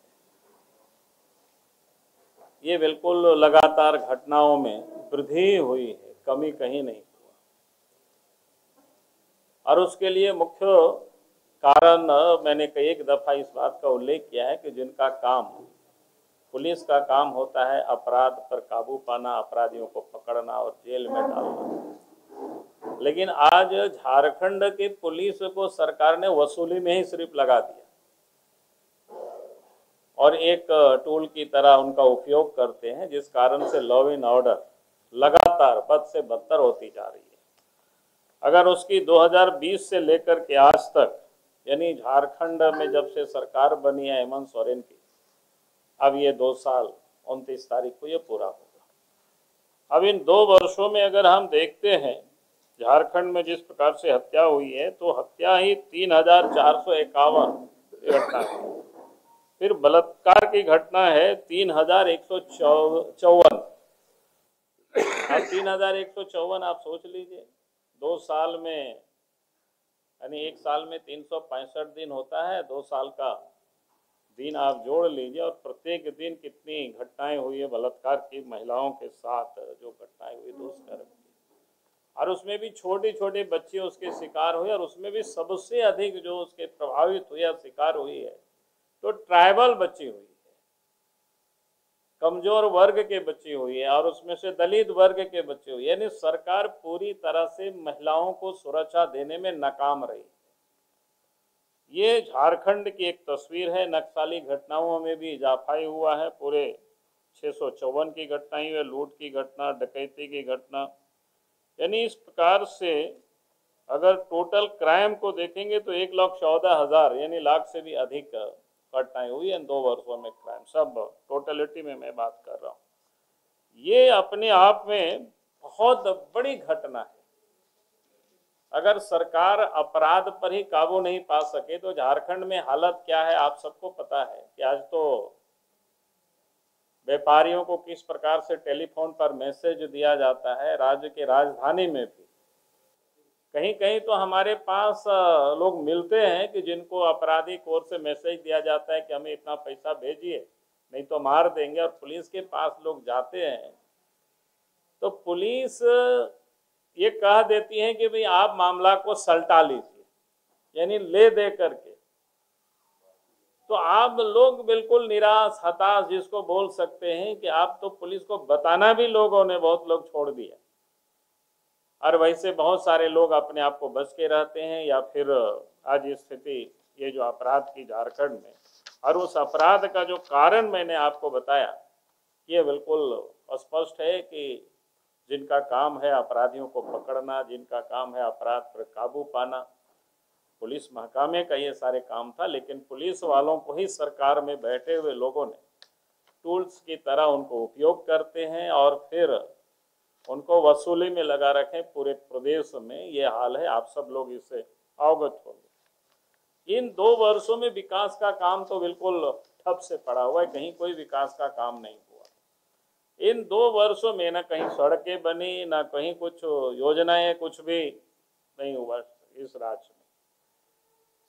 ये बिल्कुल लगातार घटनाओं में वृद्धि हुई है, कमी कहीं नहीं हुआ। और उसके लिए मुख्य कारण, मैंने कई एक दफ़ा इस बात का उल्लेख किया है कि जिनका काम, पुलिस का काम होता है अपराध पर काबू पाना, अपराधियों को पकड़ना और जेल में डालना, लेकिन आज झारखंड की पुलिस को सरकार ने वसूली में ही सिर्फ लगा दिया और एक टूल की तरह उनका उपयोग करते हैं, जिस कारण से लॉ एंड ऑर्डर लगातार बद से बदतर होती जा रही है। अगर उसकी दो हज़ार बीस से लेकर के आज तक, यानी झारखंड में जब से सरकार बनी है हेमंत सोरेन की, अब ये दो साल, उनतीस तारीख को ये पूरा होगा। अब इन दो वर्षों में अगर हम देखते हैं झारखंड में जिस प्रकार से हत्या हुई है, तो हत्या ही तीन हजार चार सौ इक्यावन घटना है, फिर बलात्कार की घटना है तीन हजार एक सौ चौवन। अब तीन हजार एक सौ चौवन आप सोच लीजिए, दो साल में, यानी एक साल में तीन सौ पैंसठ दिन होता है, दो साल का दिन आप जोड़ लीजिए और प्रत्येक दिन कितनी घटनाएं हुई है बलात्कार की, महिलाओं के साथ जो घटनाएं हुई दुष्कर्म की, और उसमें भी छोटी छोटी बच्चियां उसके शिकार हुई और उसमें भी सबसे अधिक जो उसके प्रभावित हुई या शिकार हुई है, तो ट्राइबल बच्ची हुई है, कमजोर वर्ग के बच्ची हुई है और उसमें से दलित वर्ग के बच्चे हुई, यानी सरकार पूरी तरह से महिलाओं को सुरक्षा देने में नाकाम रही है। ये झारखंड की एक तस्वीर है। नक्सली घटनाओं में भी इजाफा ही हुआ है। पूरे छः सौ चौवन की घटना हुई है, लूट की घटना, डकैती की घटना, यानी इस प्रकार से अगर टोटल क्राइम को देखेंगे तो एक लाख चौदह हजार, यानी लाख से भी अधिक घटनाएं हुई हैं दो वर्षों में। क्राइम सब टोटलिटी में मैं बात कर रहा हूँ। ये अपने आप में बहुत बड़ी घटना है। अगर सरकार अपराध पर ही काबू नहीं पा सके तो झारखंड में हालत क्या है आप सबको पता है कि आज तो व्यापारियों को किस प्रकार से टेलीफोन पर मैसेज दिया जाता है राज्य के राजधानी में भी। कहीं कहीं तो हमारे पास लोग मिलते हैं कि जिनको अपराधी कोर से मैसेज दिया जाता है कि हमें इतना पैसा भेजिए, नहीं तो मार देंगे, और पुलिस के पास लोग जाते हैं तो पुलिस ये कह देती है कि भाई आप मामला को सलटा लीजिए, यानी ले दे करके। तो आप लोग बिल्कुल निराश, हताश जिसको बोल सकते हैं कि आप तो पुलिस को बताना भी लोगों ने बहुत लोग छोड़ दिया। और वैसे बहुत सारे लोग अपने आप को बच के रहते हैं, या फिर आज स्थिति ये जो अपराध की झारखंड में, और उस अपराध का जो कारण मैंने आपको बताया, ये बिल्कुल स्पष्ट है कि जिनका काम है अपराधियों को पकड़ना, जिनका काम है अपराध पर काबू पाना, पुलिस महकमे का ये सारे काम था। लेकिन पुलिस वालों को ही सरकार में बैठे हुए लोगों ने टूल्स की तरह उनको उपयोग करते हैं और फिर उनको वसूली में लगा रखें। पूरे प्रदेश में ये हाल है, आप सब लोग इससे अवगत होंगे। इन दो वर्षों में विकास का काम तो बिल्कुल ठप से पड़ा हुआ है, कहीं कोई विकास का काम नहीं हुआ। इन दो वर्षों में ना कहीं सड़कें बनी, ना कहीं कुछ योजनाएं, कुछ भी नहीं हुआ इस राज्य में।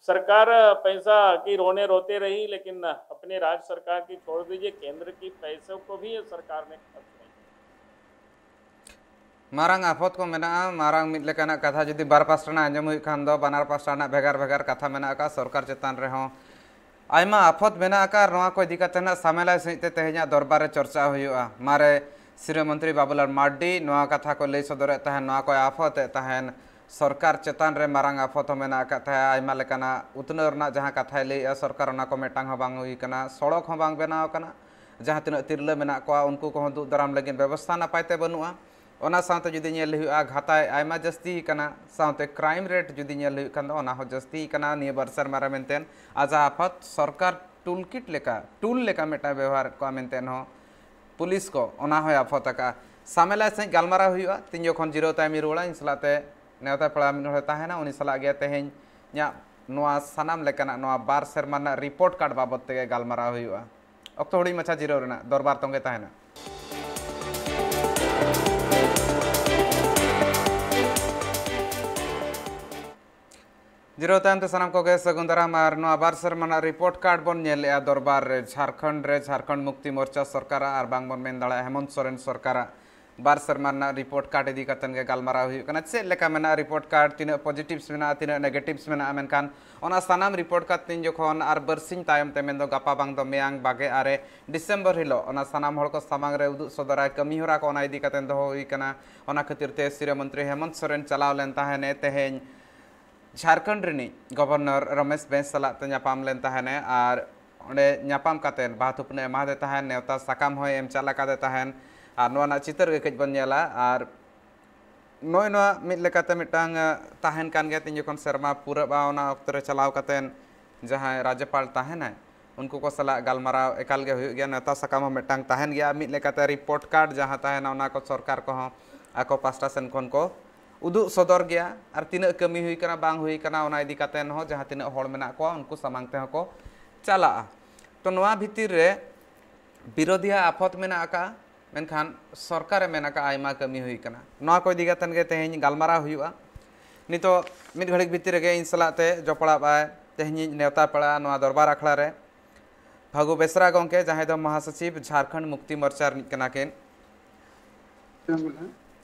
सरकार पैसा की रोने रोते रही, लेकिन अपने राज्य सरकार की छोड़ दीजिए, केंद्र की पैसों को भी ये सरकार ने खर्च नहीं किया। ᱢᱟᱨᱟᱝ ᱟᱯᱷᱚᱛ ᱠᱚ ᱢᱮᱱᱟᱜᱼᱟ᱾ ᱢᱟᱨᱟᱝ ᱢᱤᱫ ᱞᱮᱠᱟᱱᱟᱜ ᱠᱟᱛᱷᱟ ᱡᱩᱫᱤ ᱵᱟᱨ ᱯᱟᱥᱴᱟ ᱨᱮᱱᱟᱜ ᱟᱸᱡᱚᱢ ᱦᱩᱭᱩᱜ ᱠᱷᱟᱱ ᱫᱚ ᱵᱟᱱᱟᱨ ᱯᱟᱥᱴᱟ ᱨᱮᱱᱟᱜ ᱵᱷᱮᱜᱟᱨ ᱵᱷᱮᱜᱟᱨ ᱠᱟᱛᱷᱟ ᱢᱮᱱᱟᱜ ᱟᱠᱟᱫ ᱥᱚᱨᱠᱟᱨ ᱪᱮᱛᱟᱱ ᱨᱮᱦᱚᱸ᱾ ᱟᱭᱢᱟ ᱟᱯᱷᱚᱛ ᱢᱮᱱᱟᱜ ᱟᱠᱟᱫ, ᱱᱚᱣᱟ ᱠᱚ ᱤᱫᱤ ᱠᱟᱛᱮ ᱱᱟᱜ ᱥᱟᱢᱮᱞᱟᱭ ᱥᱟᱺᱦᱤᱡ ᱛᱮ ᱛᱮᱦᱮᱧᱟᱜ ᱫᱚᱨᱵᱟᱨ ᱨᱮ ᱪᱚᱨᱪᱟ ᱦᱩᱭᱩᱜᱼᱟ᱾ ᱢᱟᱨᱮ ᱥᱤᱨᱟᱹ ᱢᱚᱱᱛᱨᱤ ᱵᱟᱵᱩᱞᱟᱞ ᱢᱟᱨᱰᱤ ᱱᱚᱣᱟ ᱠᱟᱛᱷᱟ ᱠᱚ ᱞᱟᱹᱭ ᱥᱚᱫᱚᱨᱮᱫ ᱛᱟᱦᱮᱸᱱ, ᱱᱚᱣᱟ ᱠᱚᱭ ᱟᱯᱷᱚᱛᱮᱫ ᱛᱟᱦᱮᱸᱱ᱾ ᱥᱚᱨᱠᱟᱨ ᱪᱮᱛᱟᱱ ᱨᱮ ᱢᱟᱨᱟᱝ ᱟᱯᱷᱚᱛ ᱦᱚᱸ ᱢᱮᱱᱟᱜ ᱟᱠᱟᱫ ᱛᱟᱦᱮᱸᱫ᱾ ᱟᱭᱢᱟ ᱞᱮᱠᱟᱱᱟᱜ ᱩᱛᱱᱟᱹᱣ ᱨᱮᱱᱟᱜ ᱡᱟᱦᱟᱸ ᱠᱟᱛᱷᱟᱭ ᱞᱟᱹᱭᱮᱫᱼᱟ, ᱥᱚᱨᱠᱟᱨ ᱚᱱᱟ ᱠᱚ ᱢᱤᱫᱴᱟᱝ ᱦᱚᱸ ᱵᱟᱝ ᱦᱩᱭ ᱟᱠᱟᱱᱟ, ᱥᱚᱲᱚᱠ ᱦᱚᱸ ᱵᱟᱝ ᱵᱮᱱᱟᱣ ᱟᱠᱟᱱᱟ᱾ ᱡᱟᱦᱟᱸ ᱛᱤᱱᱟᱹᱜ ᱛᱤᱨᱞᱟᱹ ᱢᱮᱱᱟᱜ ᱠᱚᱣᱟ, ᱩᱱᱠᱩ ᱠᱚᱦᱚᱸ ᱫᱩᱜ ᱫᱟᱨᱟᱢ ᱞᱟᱹᱜᱤᱫ ᱵᱮᱵᱚᱥᱛᱷᱟ ᱱᱟᱯᱟᱭ ᱛᱮ ᱵᱟᱹᱱᱩᱜᱼᱟ᱾ ᱚᱱᱟ ᱥᱟᱶᱛᱮ ᱡᱩᱫᱤ ᱧᱮᱞ ᱦᱩᱭᱩᱜᱼᱟ, ᱜᱷᱟᱛᱟᱭ ᱟᱭᱢᱟ ᱡᱟᱹᱥᱛᱤ ᱟᱠᱟᱱᱟ, ᱥᱟᱶᱛᱮ ᱠᱨᱟᱭᱤᱢ ᱨᱮᱴ ᱡᱩᱫᱤ ᱧᱮᱞ ᱦᱩᱭᱩᱜ ᱠᱷᱟᱱ ᱫᱚ ᱚᱱᱟ ᱦᱚᱸ ᱡᱟᱹᱥᱛᱤ ᱟᱠᱟᱱᱟ ᱱᱤᱭᱟᱹ ᱵᱟᱨ ᱥᱮᱨᱢᱟ ᱨᱮ ᱢᱮᱱᱛᱮ᱾ ᱟᱡᱟᱜ ᱟᱯᱷᱚᱛ ᱥᱚᱨᱠᱟᱨ ᱴᱩᱞ ᱠᱤᱴ ᱞᱮᱠᱟ, ᱴᱩᱞ ᱞᱮᱠᱟ ᱢᱤᱫᱴᱟᱝ ᱵᱮᱵᱚᱦᱟᱨᱮᱫ ᱠᱚᱣᱟ ᱢᱮᱱᱛᱮ ᱦᱚᱸ ᱯᱩᱞᱤᱥ ᱠᱚ ᱚᱱᱟ ᱦᱚᱸᱭ ᱟᱯᱷᱚᱛ ᱟᱠᱟᱫᱼᱟ᱾ ᱥᱟᱢᱮᱞᱟᱭ ᱥᱟᱺᱦᱤᱡ ᱜᱟᱞᱢᱟᱨᱟᱣ ᱦᱩᱭᱩᱜᱼᱟ᱾ ᱛᱤᱧ ᱡᱚᱠᱷᱚᱱ ᱡᱤᱨᱟᱹᱣ ᱛᱟᱭᱚᱢᱤᱧ ᱨᱩᱣᱟᱹᱲᱟ, ᱤᱧ ᱥᱟᱞᱟᱜ ᱛᱮ ᱱᱮᱣᱛᱟ ᱯᱮᱲᱟ ᱢᱤᱫ ᱦᱚᱲᱮ ᱛᱟᱦᱮᱱᱟ, ᱩᱱᱤ ᱥᱟᱞᱟᱜ ᱜᱮ ᱛᱮᱦᱮᱧ ᱤᱧᱟᱹᱜ ᱱᱚᱣᱟ ᱥᱟᱱᱟᱢ ᱞᱮᱠᱟᱱᱟᱜ ᱱᱚᱣᱟ ᱵᱟᱨ ᱥᱮᱨᱢᱟ ᱨᱮᱱᱟᱜ ᱨᱤᱯᱳᱨᱴ ᱠᱟᱨᱰ ᱵᱟᱵᱚᱫ ᱛᱮᱜᱮ ᱜᱟᱞᱢᱟᱨᱟᱣ ᱦᱩᱭᱩᱜᱼᱟ᱾ ᱚᱠᱛᱚ ᱦᱩᱰᱤᱧ ᱢᱟᱪᱷᱟ ᱡᱤᱨᱟᱹᱣ ᱨᱮᱱᱟᱜ ᱫᱚᱨᱵᱟᱨ ᱛᱚᱸᱜᱮ ᱛᱟᱦᱮᱱᱟ᱾ ᱡᱤᱨᱟᱹᱣ ᱛᱟᱭᱚᱢ ᱛᱮ ᱥᱟᱱᱟᱢ ᱠᱚᱜᱮ ᱥᱟᱹᱜᱩᱱ ᱫᱟᱨᱟᱢ᱾ ᱟᱨ ᱱᱚᱣᱟ ᱵᱟᱨ ᱥᱮᱨᱢᱟ ᱨᱮᱱᱟᱜ ᱨᱤᱯᱳᱨᱴ ᱠᱟᱨᱰ ᱵᱚᱱ ᱧᱮᱞ ᱞᱮᱜᱼᱟ ᱫᱚᱨᱵᱟᱨ ᱨᱮ, ᱡᱷᱟᱲᱠᱷᱚᱸᱰ ᱨᱮ ᱡᱷᱟᱲᱠᱷᱚᱸᱰ ᱢᱩᱠᱛᱤ ᱢᱳᱨᱪᱟ ᱥᱚᱨᱠᱟᱨᱟᱜ ᱟᱨ ᱵᱟᱝ ᱵᱚᱱ ᱢᱮᱱ ᱫᱟᱲᱮᱭᱟᱜᱼᱟ ᱦᱮᱢᱚᱱᱛ ᱥᱚᱨᱮᱱ ᱥᱚᱨᱠᱟᱨᱟᱜ ᱵᱟᱨ ᱥᱮᱨᱢᱟ ᱨᱮᱱᱟᱜ ᱨᱤᱯᱳᱨᱴ ᱠᱟᱨᱰ ᱤᱫᱤ ᱠᱟᱛᱮ ᱜᱮ ᱜᱟᱞᱢᱟᱨᱟᱣ ᱦᱩᱭᱩᱜ ᱠᱟᱱᱟ᱾ ᱪᱮᱫ ᱞᱮᱠᱟ ᱢᱮᱱᱟᱜᱼᱟ ᱨᱤᱯᱳᱨᱴ ᱠᱟᱨᱰ, ᱛᱤᱱᱟᱹᱜ ᱯᱚᱡᱤᱴᱤᱵᱷᱥ ᱢᱮᱱᱟᱜᱼᱟ, ᱛᱤᱱᱟᱹᱜ ᱱᱮᱜᱮᱴᱤᱵᱷᱥ ᱢᱮᱱᱟᱜᱼᱟ, ᱢᱮᱱᱠᱷᱟᱱ ᱚᱱᱟ ᱥᱟᱱᱟᱢ ᱨᱤᱯᱳᱨᱴ ᱠᱟᱨᱰ ᱛᱤᱧ ᱡᱚᱠᱷᱚᱱ ᱟᱨ ᱵᱟᱨᱥᱤᱧ ᱛᱟᱭᱚᱢ ᱛᱮ, ᱢᱮᱱᱫᱚ ᱜᱟᱯᱟ ᱵᱟᱝ ᱫᱚ ᱢᱮᱭᱟᱝ ᱵᱟᱜᱮ ᱟᱨᱮ ᱰᱤᱥᱮᱢᱵᱚᱨ ᱦᱤᱞᱳᱜ ᱚᱱᱟ ᱥᱟᱱᱟᱢ ᱦᱚᱲ ᱠᱚ ᱥᱟᱢᱟᱝ ᱨᱮ ᱩᱫᱩᱜ ᱥᱚᱫᱚᱨᱟᱭ ᱠᱟᱹᱢᱤ ᱦᱚᱨᱟ ᱠᱚ, ᱚᱱᱟ ᱤᱫᱤ ᱠᱟᱛᱮ ᱫᱚᱦᱚ ᱦᱩᱭ ᱠᱟᱱᱟ᱾ ᱚᱱᱟ ᱠᱷᱟᱹᱛᱤᱨ ᱛᱮ ᱥᱤᱨᱟᱹ ᱢᱚᱱᱛᱨᱤ ᱦᱮᱢᱚᱱᱛ ᱥᱚᱨᱮᱱ ᱪᱟᱞᱟᱣ ᱞᱮᱱ ᱛᱟᱦᱮᱱᱮ ᱛᱮᱦᱮᱧ ᱡᱷᱟᱲᱠᱷᱚᱸᱰ ᱨᱤᱱᱤᱡ ᱜᱚᱵᱷᱚᱨᱱᱚᱨ ᱨᱚᱢᱮᱥ ᱵᱮᱸᱥ ᱥᱟᱞᱟᱜ ᱛᱮ ᱧᱟᱯᱟᱢ ᱞᱮᱱ ᱛᱟᱦᱮᱱᱮ ᱟᱨ ᱚᱸᱰᱮ ᱧᱟᱯᱟᱢ ᱠᱟᱛᱮ ᱵᱟᱦᱟ ᱛᱷᱩᱯᱱᱟᱹ ᱮᱢᱟᱫᱮ ᱛᱟᱦᱮᱱ, ᱱᱮᱣᱛᱟ ᱥᱟᱠᱟᱢ ᱦᱚᱸᱭ ᱮᱢ ᱪᱟᱞ ᱟᱠᱟᱫᱮ ᱛᱟᱦᱮᱱ᱾ ᱟᱨ ᱱᱚᱣᱟ ᱨᱮᱱᱟᱜ ᱪᱤᱛᱟᱹᱨ ᱜᱮ ᱠᱟᱹᱡ ᱵᱚᱱ ᱧᱮᱞᱟ᱾ ᱟᱨ ᱱᱚᱜᱼᱚᱭ ᱱᱚᱣᱟ ᱢᱤᱫ ᱞᱮᱠᱟᱛᱮ ᱢᱤᱫᱴᱟᱝ, ᱟᱸ, ᱛᱟᱦᱮᱱ ᱠᱟᱱ ᱜᱮᱭᱟ᱾ ᱛᱤᱧ ᱡᱚᱠᱷᱚᱱ ᱥᱮᱨᱢᱟ ᱯᱩᱨᱟᱹᱜᱼᱟ, ᱚᱱᱟ ᱚᱠᱛᱚ ᱨᱮ ᱪᱟᱞᱟᱣ ᱠᱟᱛᱮ ᱡᱟᱦᱟᱸᱭ ᱨᱟᱡᱽᱡᱚᱯᱟᱞ ᱛᱟᱦᱮᱱᱟᱭ, ᱩᱱᱠᱩ ᱠᱚ ᱥᱟᱞᱟᱜ ᱜᱟᱞᱢᱟᱨᱟᱣ ᱮᱠᱟᱞ ᱜᱮ ᱦᱩᱭᱩᱜ ᱜᱮᱭᱟ᱾ ᱱᱮᱣᱛᱟ ᱥᱟᱠᱟᱢ ᱦᱚᱸ ᱢᱤᱫᱴᱟᱝ ᱛᱟᱦᱮᱱ ᱜᱮᱭᱟ᱾ ᱢᱤᱫ ᱞᱮᱠᱟᱛᱮ ᱨᱤᱯᱳᱨᱴ ᱠᱟᱨᱰ ᱡᱟᱦᱟᱸ ᱛᱟᱦᱮᱱᱟ, ᱚᱱᱟ ᱠᱚ ᱥᱚᱨᱠᱟᱨ ᱠᱚᱦᱚᱸ ᱟᱠᱚ ᱯᱟᱥᱴᱟ ᱥᱮᱱ ᱠᱷᱚᱱ ᱠᱚ ᱩᱫᱩᱜ ᱥᱚᱫᱚᱨ ᱜᱮᱭᱟ᱾ ᱟᱨ ᱛᱤᱱᱟᱹᱜ ᱠᱟᱹᱢᱤ ᱦᱩᱭ ᱠᱟᱱᱟ, ᱵᱟᱝ ᱦᱩᱭ ᱠᱟᱱᱟ, ᱚᱱᱟ ᱤᱫᱤ ᱠᱟᱛᱮ ᱦᱚᱸ ᱡᱟᱦᱟᱸ ᱛᱤᱱᱟᱹᱜ ᱦᱚᱲ ᱢᱮᱱᱟᱜ ᱠᱚᱣᱟ, ᱩᱱᱠᱩ ᱥᱟᱢᱟᱝ ᱛᱮᱦᱚᱸ ᱠᱚ ᱪᱟᱞᱟᱜᱼᱟ᱾ ᱛᱚ, ᱱᱚᱣᱟ ᱵᱷᱤᱛᱤᱨ ᱨᱮ ᱵᱤᱨᱳᱫᱷᱤᱭᱟᱜ ᱟᱯᱷᱚᱛ ᱢᱮᱱᱟᱜ ᱟᱠᱟᱫᱼᱟ, ᱢᱮᱱᱠᱷᱟᱱ ᱥᱚᱨᱠᱟᱨᱮ ᱢᱮᱱ ᱟᱠᱟᱫᱼᱟ ᱟᱭᱢᱟ ᱠᱟᱹᱢᱤ ᱦᱩᱭ ᱠᱟᱱᱟ᱾ ᱱᱚᱣᱟ ᱠᱚ ᱤᱫᱤ ᱠᱟᱛᱮ ᱜᱮ ᱛᱮᱦᱮᱧ ᱜᱟᱞᱢᱟᱨᱟᱣ ᱦᱩᱭᱩᱜᱼᱟ᱾ ᱱᱤᱛᱚᱜ ᱢᱤᱫ ᱜᱷᱟᱹᱲᱤᱡ ᱵᱷᱤᱛᱤᱨ ᱨᱮᱜᱮ ᱤᱧ ᱥᱟᱞᱟᱜ ᱛᱮ ᱡᱚᱯᱲᱟᱣ ᱟᱭ ᱛᱮᱦᱮᱧᱤᱡ ᱱᱮᱣᱛᱟ ᱯᱮᱲᱟ ᱱᱚᱣᱟ ᱫᱚᱨᱵᱟᱨ ᱟᱠᱷᱲᱟ ᱨᱮ, ᱯᱷᱟᱹᱜᱩ ᱵᱮᱥᱨᱟ ᱜᱚᱢᱠᱮ, ᱡᱟᱦᱟᱸᱭ ᱫᱚ ᱢᱚᱦᱟᱥᱚᱪᱤᱵᱽ ᱡᱷᱟᱲᱠᱷᱚᱸᱰ ᱢᱩᱠᱛᱤ ᱢᱳᱨᱪᱟ ᱨᱤᱱᱤᱡ ᱠᱟᱱᱟ ᱠᱤᱱ᱾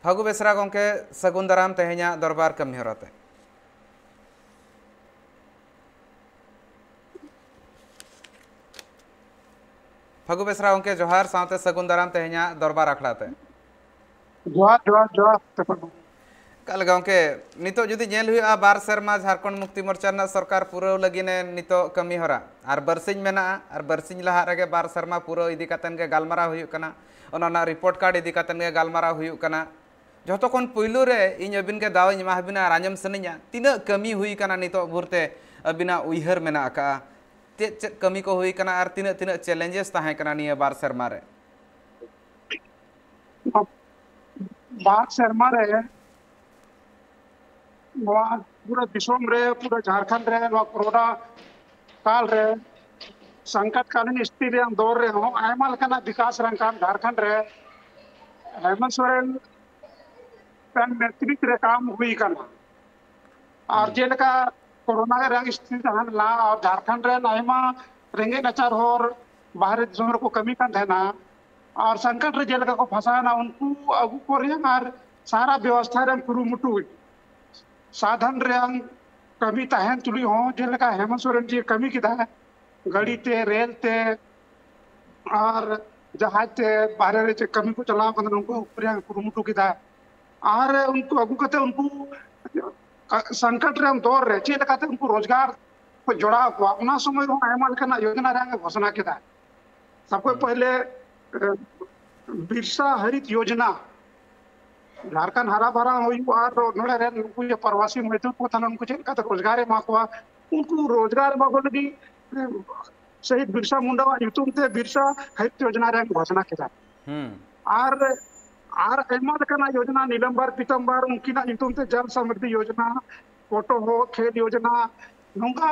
ᱯᱷᱟᱹᱜᱩ ᱵᱮᱥᱨᱟ ᱜᱚᱢᱠᱮ, ᱥᱟᱹᱜᱩᱱ ᱫᱟᱨᱟᱢ ᱛᱮᱦᱮᱧᱟᱜ ᱫᱚᱨᱵᱟᱨ ᱠᱟᱹᱢᱤ ᱦᱚᱨᱟ ᱛᱮ᱾ ᱯᱷᱟᱹᱜᱩ ᱵᱮᱥᱨᱟ ᱜᱚᱢᱠᱮ, ᱡᱚᱦᱟᱨ, ᱥᱟᱶᱛᱮ ᱥᱟᱹᱜᱩᱱ ᱫᱟᱨᱟᱢ ᱛᱮᱦᱮᱧᱟᱜ ᱫᱚᱨᱵᱟᱨ ᱟᱠᱷᱲᱟ ᱛᱮ᱾ ᱡᱚᱦᱟᱨ, ᱡᱚᱦᱟᱨ, ᱡᱚᱦᱟᱨ᱾ ᱚᱠᱟ ᱞᱮᱠᱟ ᱜᱚᱢᱠᱮ, ᱱᱤᱛᱚᱜ ᱡᱩᱫᱤ ᱧᱮᱞ ᱦᱩᱭᱩᱜᱼᱟ, ᱵᱟᱨ ᱥᱮᱨᱢᱟ ᱡᱷᱟᱲᱠᱷᱚᱸᱰ ᱢᱩᱠᱛᱤ ᱢᱳᱨᱪᱟ ᱨᱮᱱᱟᱜ ᱥᱚᱨᱠᱟᱨ ᱯᱩᱨᱟᱹᱣ ᱞᱟᱹᱜᱤᱫ ᱮ ᱱᱤᱛᱚᱜ ᱠᱟᱹᱢᱤ ᱦᱚᱨᱟ, ᱟᱨ ᱵᱟᱨᱥᱤᱧ ᱢᱮᱱᱟᱜᱼᱟ, ᱟᱨ ᱵᱟᱨᱥᱤᱧ ᱞᱟᱦᱟ ᱨᱮᱜᱮ ᱵᱟᱨ ᱥᱮᱨᱢᱟ ᱯᱩᱨᱟᱹᱣ ᱤᱫᱤ ᱠᱟᱛᱮᱱ ᱜᱮ ᱜᱟᱞᱢᱟᱨᱟᱣ ᱦᱩᱭᱩᱜ ᱠᱟᱱᱟ, ᱚᱱᱟ ᱨᱮᱱᱟᱜ ᱨᱤᱯᱳᱨᱴ ᱠᱟᱨᱰ ᱤᱫᱤ ᱠᱟᱛᱮᱱ ᱜᱮ ᱜᱟᱞᱢᱟᱨᱟᱣ ᱦᱩᱭᱩᱜ ᱠᱟᱱᱟ᱾ ᱡᱷᱚᱛᱚ ᱠᱷᱚᱱ ᱯᱩᱭᱞᱩ ᱨᱮ ᱤᱧ ᱟᱹᱵᱤᱱ ᱜᱮ ᱫᱟᱣ ᱤᱧ ᱮᱢᱟ ᱵᱤᱱᱟ ᱟᱨ ᱟᱸᱡᱚᱢ ᱥᱟᱱᱟᱧᱟ, ᱛᱤᱱᱟᱹᱜ ᱠᱟᱹᱢᱤ ᱦᱩᱭ ᱠᱟᱱᱟ ᱱᱤᱛᱚᱜ ᱵᱷᱳᱨ ᱛᱮ ᱟᱹᱵᱤᱱᱟᱜ ᱩᱭᱦᱟᱹᱨ ᱢᱮᱱᱟᱜ ᱟᱠᱟᱜᱼᱟ? ᱪᱮᱫ ᱪᱮᱫ ᱠᱟᱹᱢᱤ ᱠᱚ ᱦᱩᱭ ᱠᱟᱱᱟ ᱟᱨ ᱛᱤᱱᱟᱹᱜ ᱛᱤᱱᱟᱹᱜ ᱪᱮᱞᱮᱧᱡᱮᱥ ᱛᱟᱦᱮᱸ ᱠᱟᱱᱟ ᱱᱤᱭᱟᱹ ᱵᱟᱨ ᱥᱮᱨᱢᱟ ᱨᱮ? ᱵᱟᱨ ᱥᱮᱨᱢᱟ ᱨᱮ ᱱᱚᱣᱟ ᱯᱩᱨᱟᱹ ᱫᱤᱥᱚᱢ ᱨᱮ, ᱯᱩᱨᱟᱹ ᱡᱷᱟᱲᱠᱷᱚᱸᱰ ᱨᱮ ᱱᱚᱣᱟ ᱠᱳᱨᱳᱱᱟ ᱠᱟᱞ ᱨᱮ ᱥᱚᱝᱠᱚᱴ ᱠᱟᱞᱤᱱ ᱥᱛᱷᱤᱛᱤ ᱨᱮᱭᱟᱜ ᱫᱚᱨ ᱨᱮᱦᱚᱸ ᱟᱭᱢᱟ ᱞᱮᱠᱟᱱᱟᱜ ᱵᱤᱠᱟᱥ ᱨᱮᱱᱟᱜ ᱠᱟᱢ ᱡᱷᱟᱲᱠᱷᱚᱸᱰ ᱨᱮ ᱦᱮᱢᱚᱱᱛ ᱥᱚᱨᱮᱱ ᱨᱮᱱ ᱱᱮᱛᱨᱤᱛ ᱨᱮ ᱠᱟᱢ ᱦᱩᱭ ᱟᱠᱟᱱᱟ᱾ ᱟᱨ ᱦᱩᱸ᱾ ᱡᱮᱞᱮᱠᱟ ᱠᱳᱨᱳᱱᱟ ᱨᱮᱭᱟᱜ ᱥᱛᱷᱤᱛᱤ ᱛᱟᱦᱮᱸ ᱞᱮᱱᱟ, ᱟᱨ ᱡᱷᱟᱲᱠᱷᱚᱸᱰ ᱨᱮᱱ ᱟᱭᱢᱟ ᱨᱮᱸᱜᱮᱡ ᱱᱟᱪᱟᱨ ᱦᱚᱲ ᱵᱟᱦᱨᱮ ᱫᱤᱥᱚᱢ ᱨᱮᱠᱚ ᱠᱟᱹᱢᱤ ᱠᱟᱱ ᱛᱟᱦᱮᱱᱟ, ᱟᱨ ᱥᱚᱝᱠᱚᱴ ᱨᱮ ᱡᱮᱞᱮᱠᱟ ᱠᱚ ᱯᱷᱟᱸᱥᱟᱣ ᱮᱱᱟ, ᱩᱱᱠᱩ ᱟᱹᱜᱩ ᱠᱚ ᱨᱮᱭᱟᱜ ᱟᱨ ᱥᱟᱨᱟ ᱵᱮᱵᱚᱥᱛᱷᱟ ᱨᱮᱭᱟᱜ ᱠᱩᱨᱩᱢᱩᱴᱩ, ᱥᱟᱫᱷᱚᱱ ᱨᱮᱭᱟᱜ ᱠᱟᱹᱢᱤ ᱛᱟᱦᱮᱱ ᱛᱩᱞᱩᱡ ᱦᱚᱸ, ᱡᱮᱞᱮᱠᱟ ᱦᱮᱢᱚᱱᱛ ᱥᱚᱨᱮᱱ ᱡᱤ ᱠᱟᱹᱢᱤ ᱠᱮᱫᱟ, ᱜᱟᱹᱰᱤ ᱦᱩᱸ᱾ ᱛᱮ, ᱨᱮᱞ ᱛᱮ, ᱟᱨ ᱡᱟᱦᱟᱡᱽ ᱛᱮ ᱵᱟᱦᱨᱮ ᱨᱮ ᱪᱮᱫ ᱠᱟᱹᱢᱤ ᱠᱚ ᱪᱟᱞᱟᱣ ᱠᱟᱱᱟ, ᱩᱱᱠᱩ ᱟᱹᱜᱩ ᱨᱮᱭᱟᱜ ᱠᱩᱨᱩᱢᱩᱴᱩ ᱠᱮᱫᱟ᱾ ᱟᱨ ᱩᱱᱠᱩ ᱟᱹᱜᱩ ᱠᱟᱛᱮ ᱩᱱᱠᱩ ᱥᱚᱝᱠᱚᱴ ᱨᱮᱱ ᱫᱚᱨ ᱨᱮ ᱪᱮᱫ ᱞᱮᱠᱟᱛᱮ ᱩᱱᱠᱩ ᱨᱳᱡᱽᱜᱟᱨ ᱠᱚ ᱡᱚᱲᱟᱣ ᱠᱚᱣᱟ, ᱚᱱᱟ ᱥᱚᱢᱚᱭ ᱨᱮᱦᱚᱸ ᱟᱭᱢᱟ ᱞᱮᱠᱟᱱᱟᱜ ᱭᱳᱡᱚᱱᱟ ᱨᱮᱭᱟᱜ ᱮ ᱜᱷᱳᱥᱚᱱᱟ ᱠᱮᱫᱟ᱾ ᱥᱚᱵᱠᱚᱭ ᱦᱩᱸ᱾ ᱯᱚᱦᱞᱮ, ᱮ, ᱵᱤᱨᱥᱟ ᱦᱟᱨᱤᱛ ᱭᱳᱡᱚᱱᱟ, ᱡᱷᱟᱲᱠᱷᱚᱸᱰ ᱦᱟᱨᱟ ᱵᱷᱟᱨᱟ ᱦᱩᱭᱩᱜᱼᱟ, ᱟᱨ ᱱᱚᱰᱮ ᱨᱮᱱ ᱩᱱᱠᱩ ᱡᱮ ᱯᱨᱚᱵᱟᱥᱤ ᱢᱚᱡᱫᱩᱨ ᱠᱚ ᱛᱟᱦᱮᱱᱟ, ᱩᱱᱠᱩ ᱪᱮᱫ ᱞᱮᱠᱟᱛᱮ ᱨᱳᱡᱽᱜᱟᱨ ᱮᱢᱟ ᱠᱚᱣᱟ, ᱩᱱᱠᱩ ᱨᱳᱡᱽᱜᱟᱨ ᱮᱢᱟ ᱠᱚ ᱞᱟᱹᱜᱤᱫ, ᱮ, ᱥᱚᱦᱤᱫ ᱵᱤᱨᱥᱟ ᱢᱩᱱᱰᱟᱣᱟᱜ ᱧᱩᱛᱩᱢ ᱛᱮ ᱵᱤᱨᱥᱟ ᱦᱟᱨᱤᱛ ᱭᱳᱡᱚᱱᱟ ᱨᱮᱭᱟᱜ ᱜᱷᱳᱥᱚᱱᱟ ᱠᱮᱫᱟ᱾ ᱦᱩᱸ᱾ ᱟᱨ, ᱟᱨ ᱟᱭᱢᱟ ᱞᱮᱠᱟᱱᱟᱜ ᱭᱳᱡᱚᱱᱟ, ᱱᱤᱞᱟᱢᱵᱟᱨ ᱯᱤᱛᱟᱢᱵᱟᱨ ᱩᱱᱠᱤᱱᱟᱜ ᱧᱩᱛᱩᱢ ᱛᱮ ᱡᱚᱞ ᱥᱚᱢᱨᱤᱫᱷᱤ ᱭᱳᱡᱚᱱᱟ, ᱯᱚᱴᱚ ᱦᱚ ᱠᱷᱮᱞ ᱭᱳᱡᱚᱱᱟ, ᱱᱚᱝᱠᱟ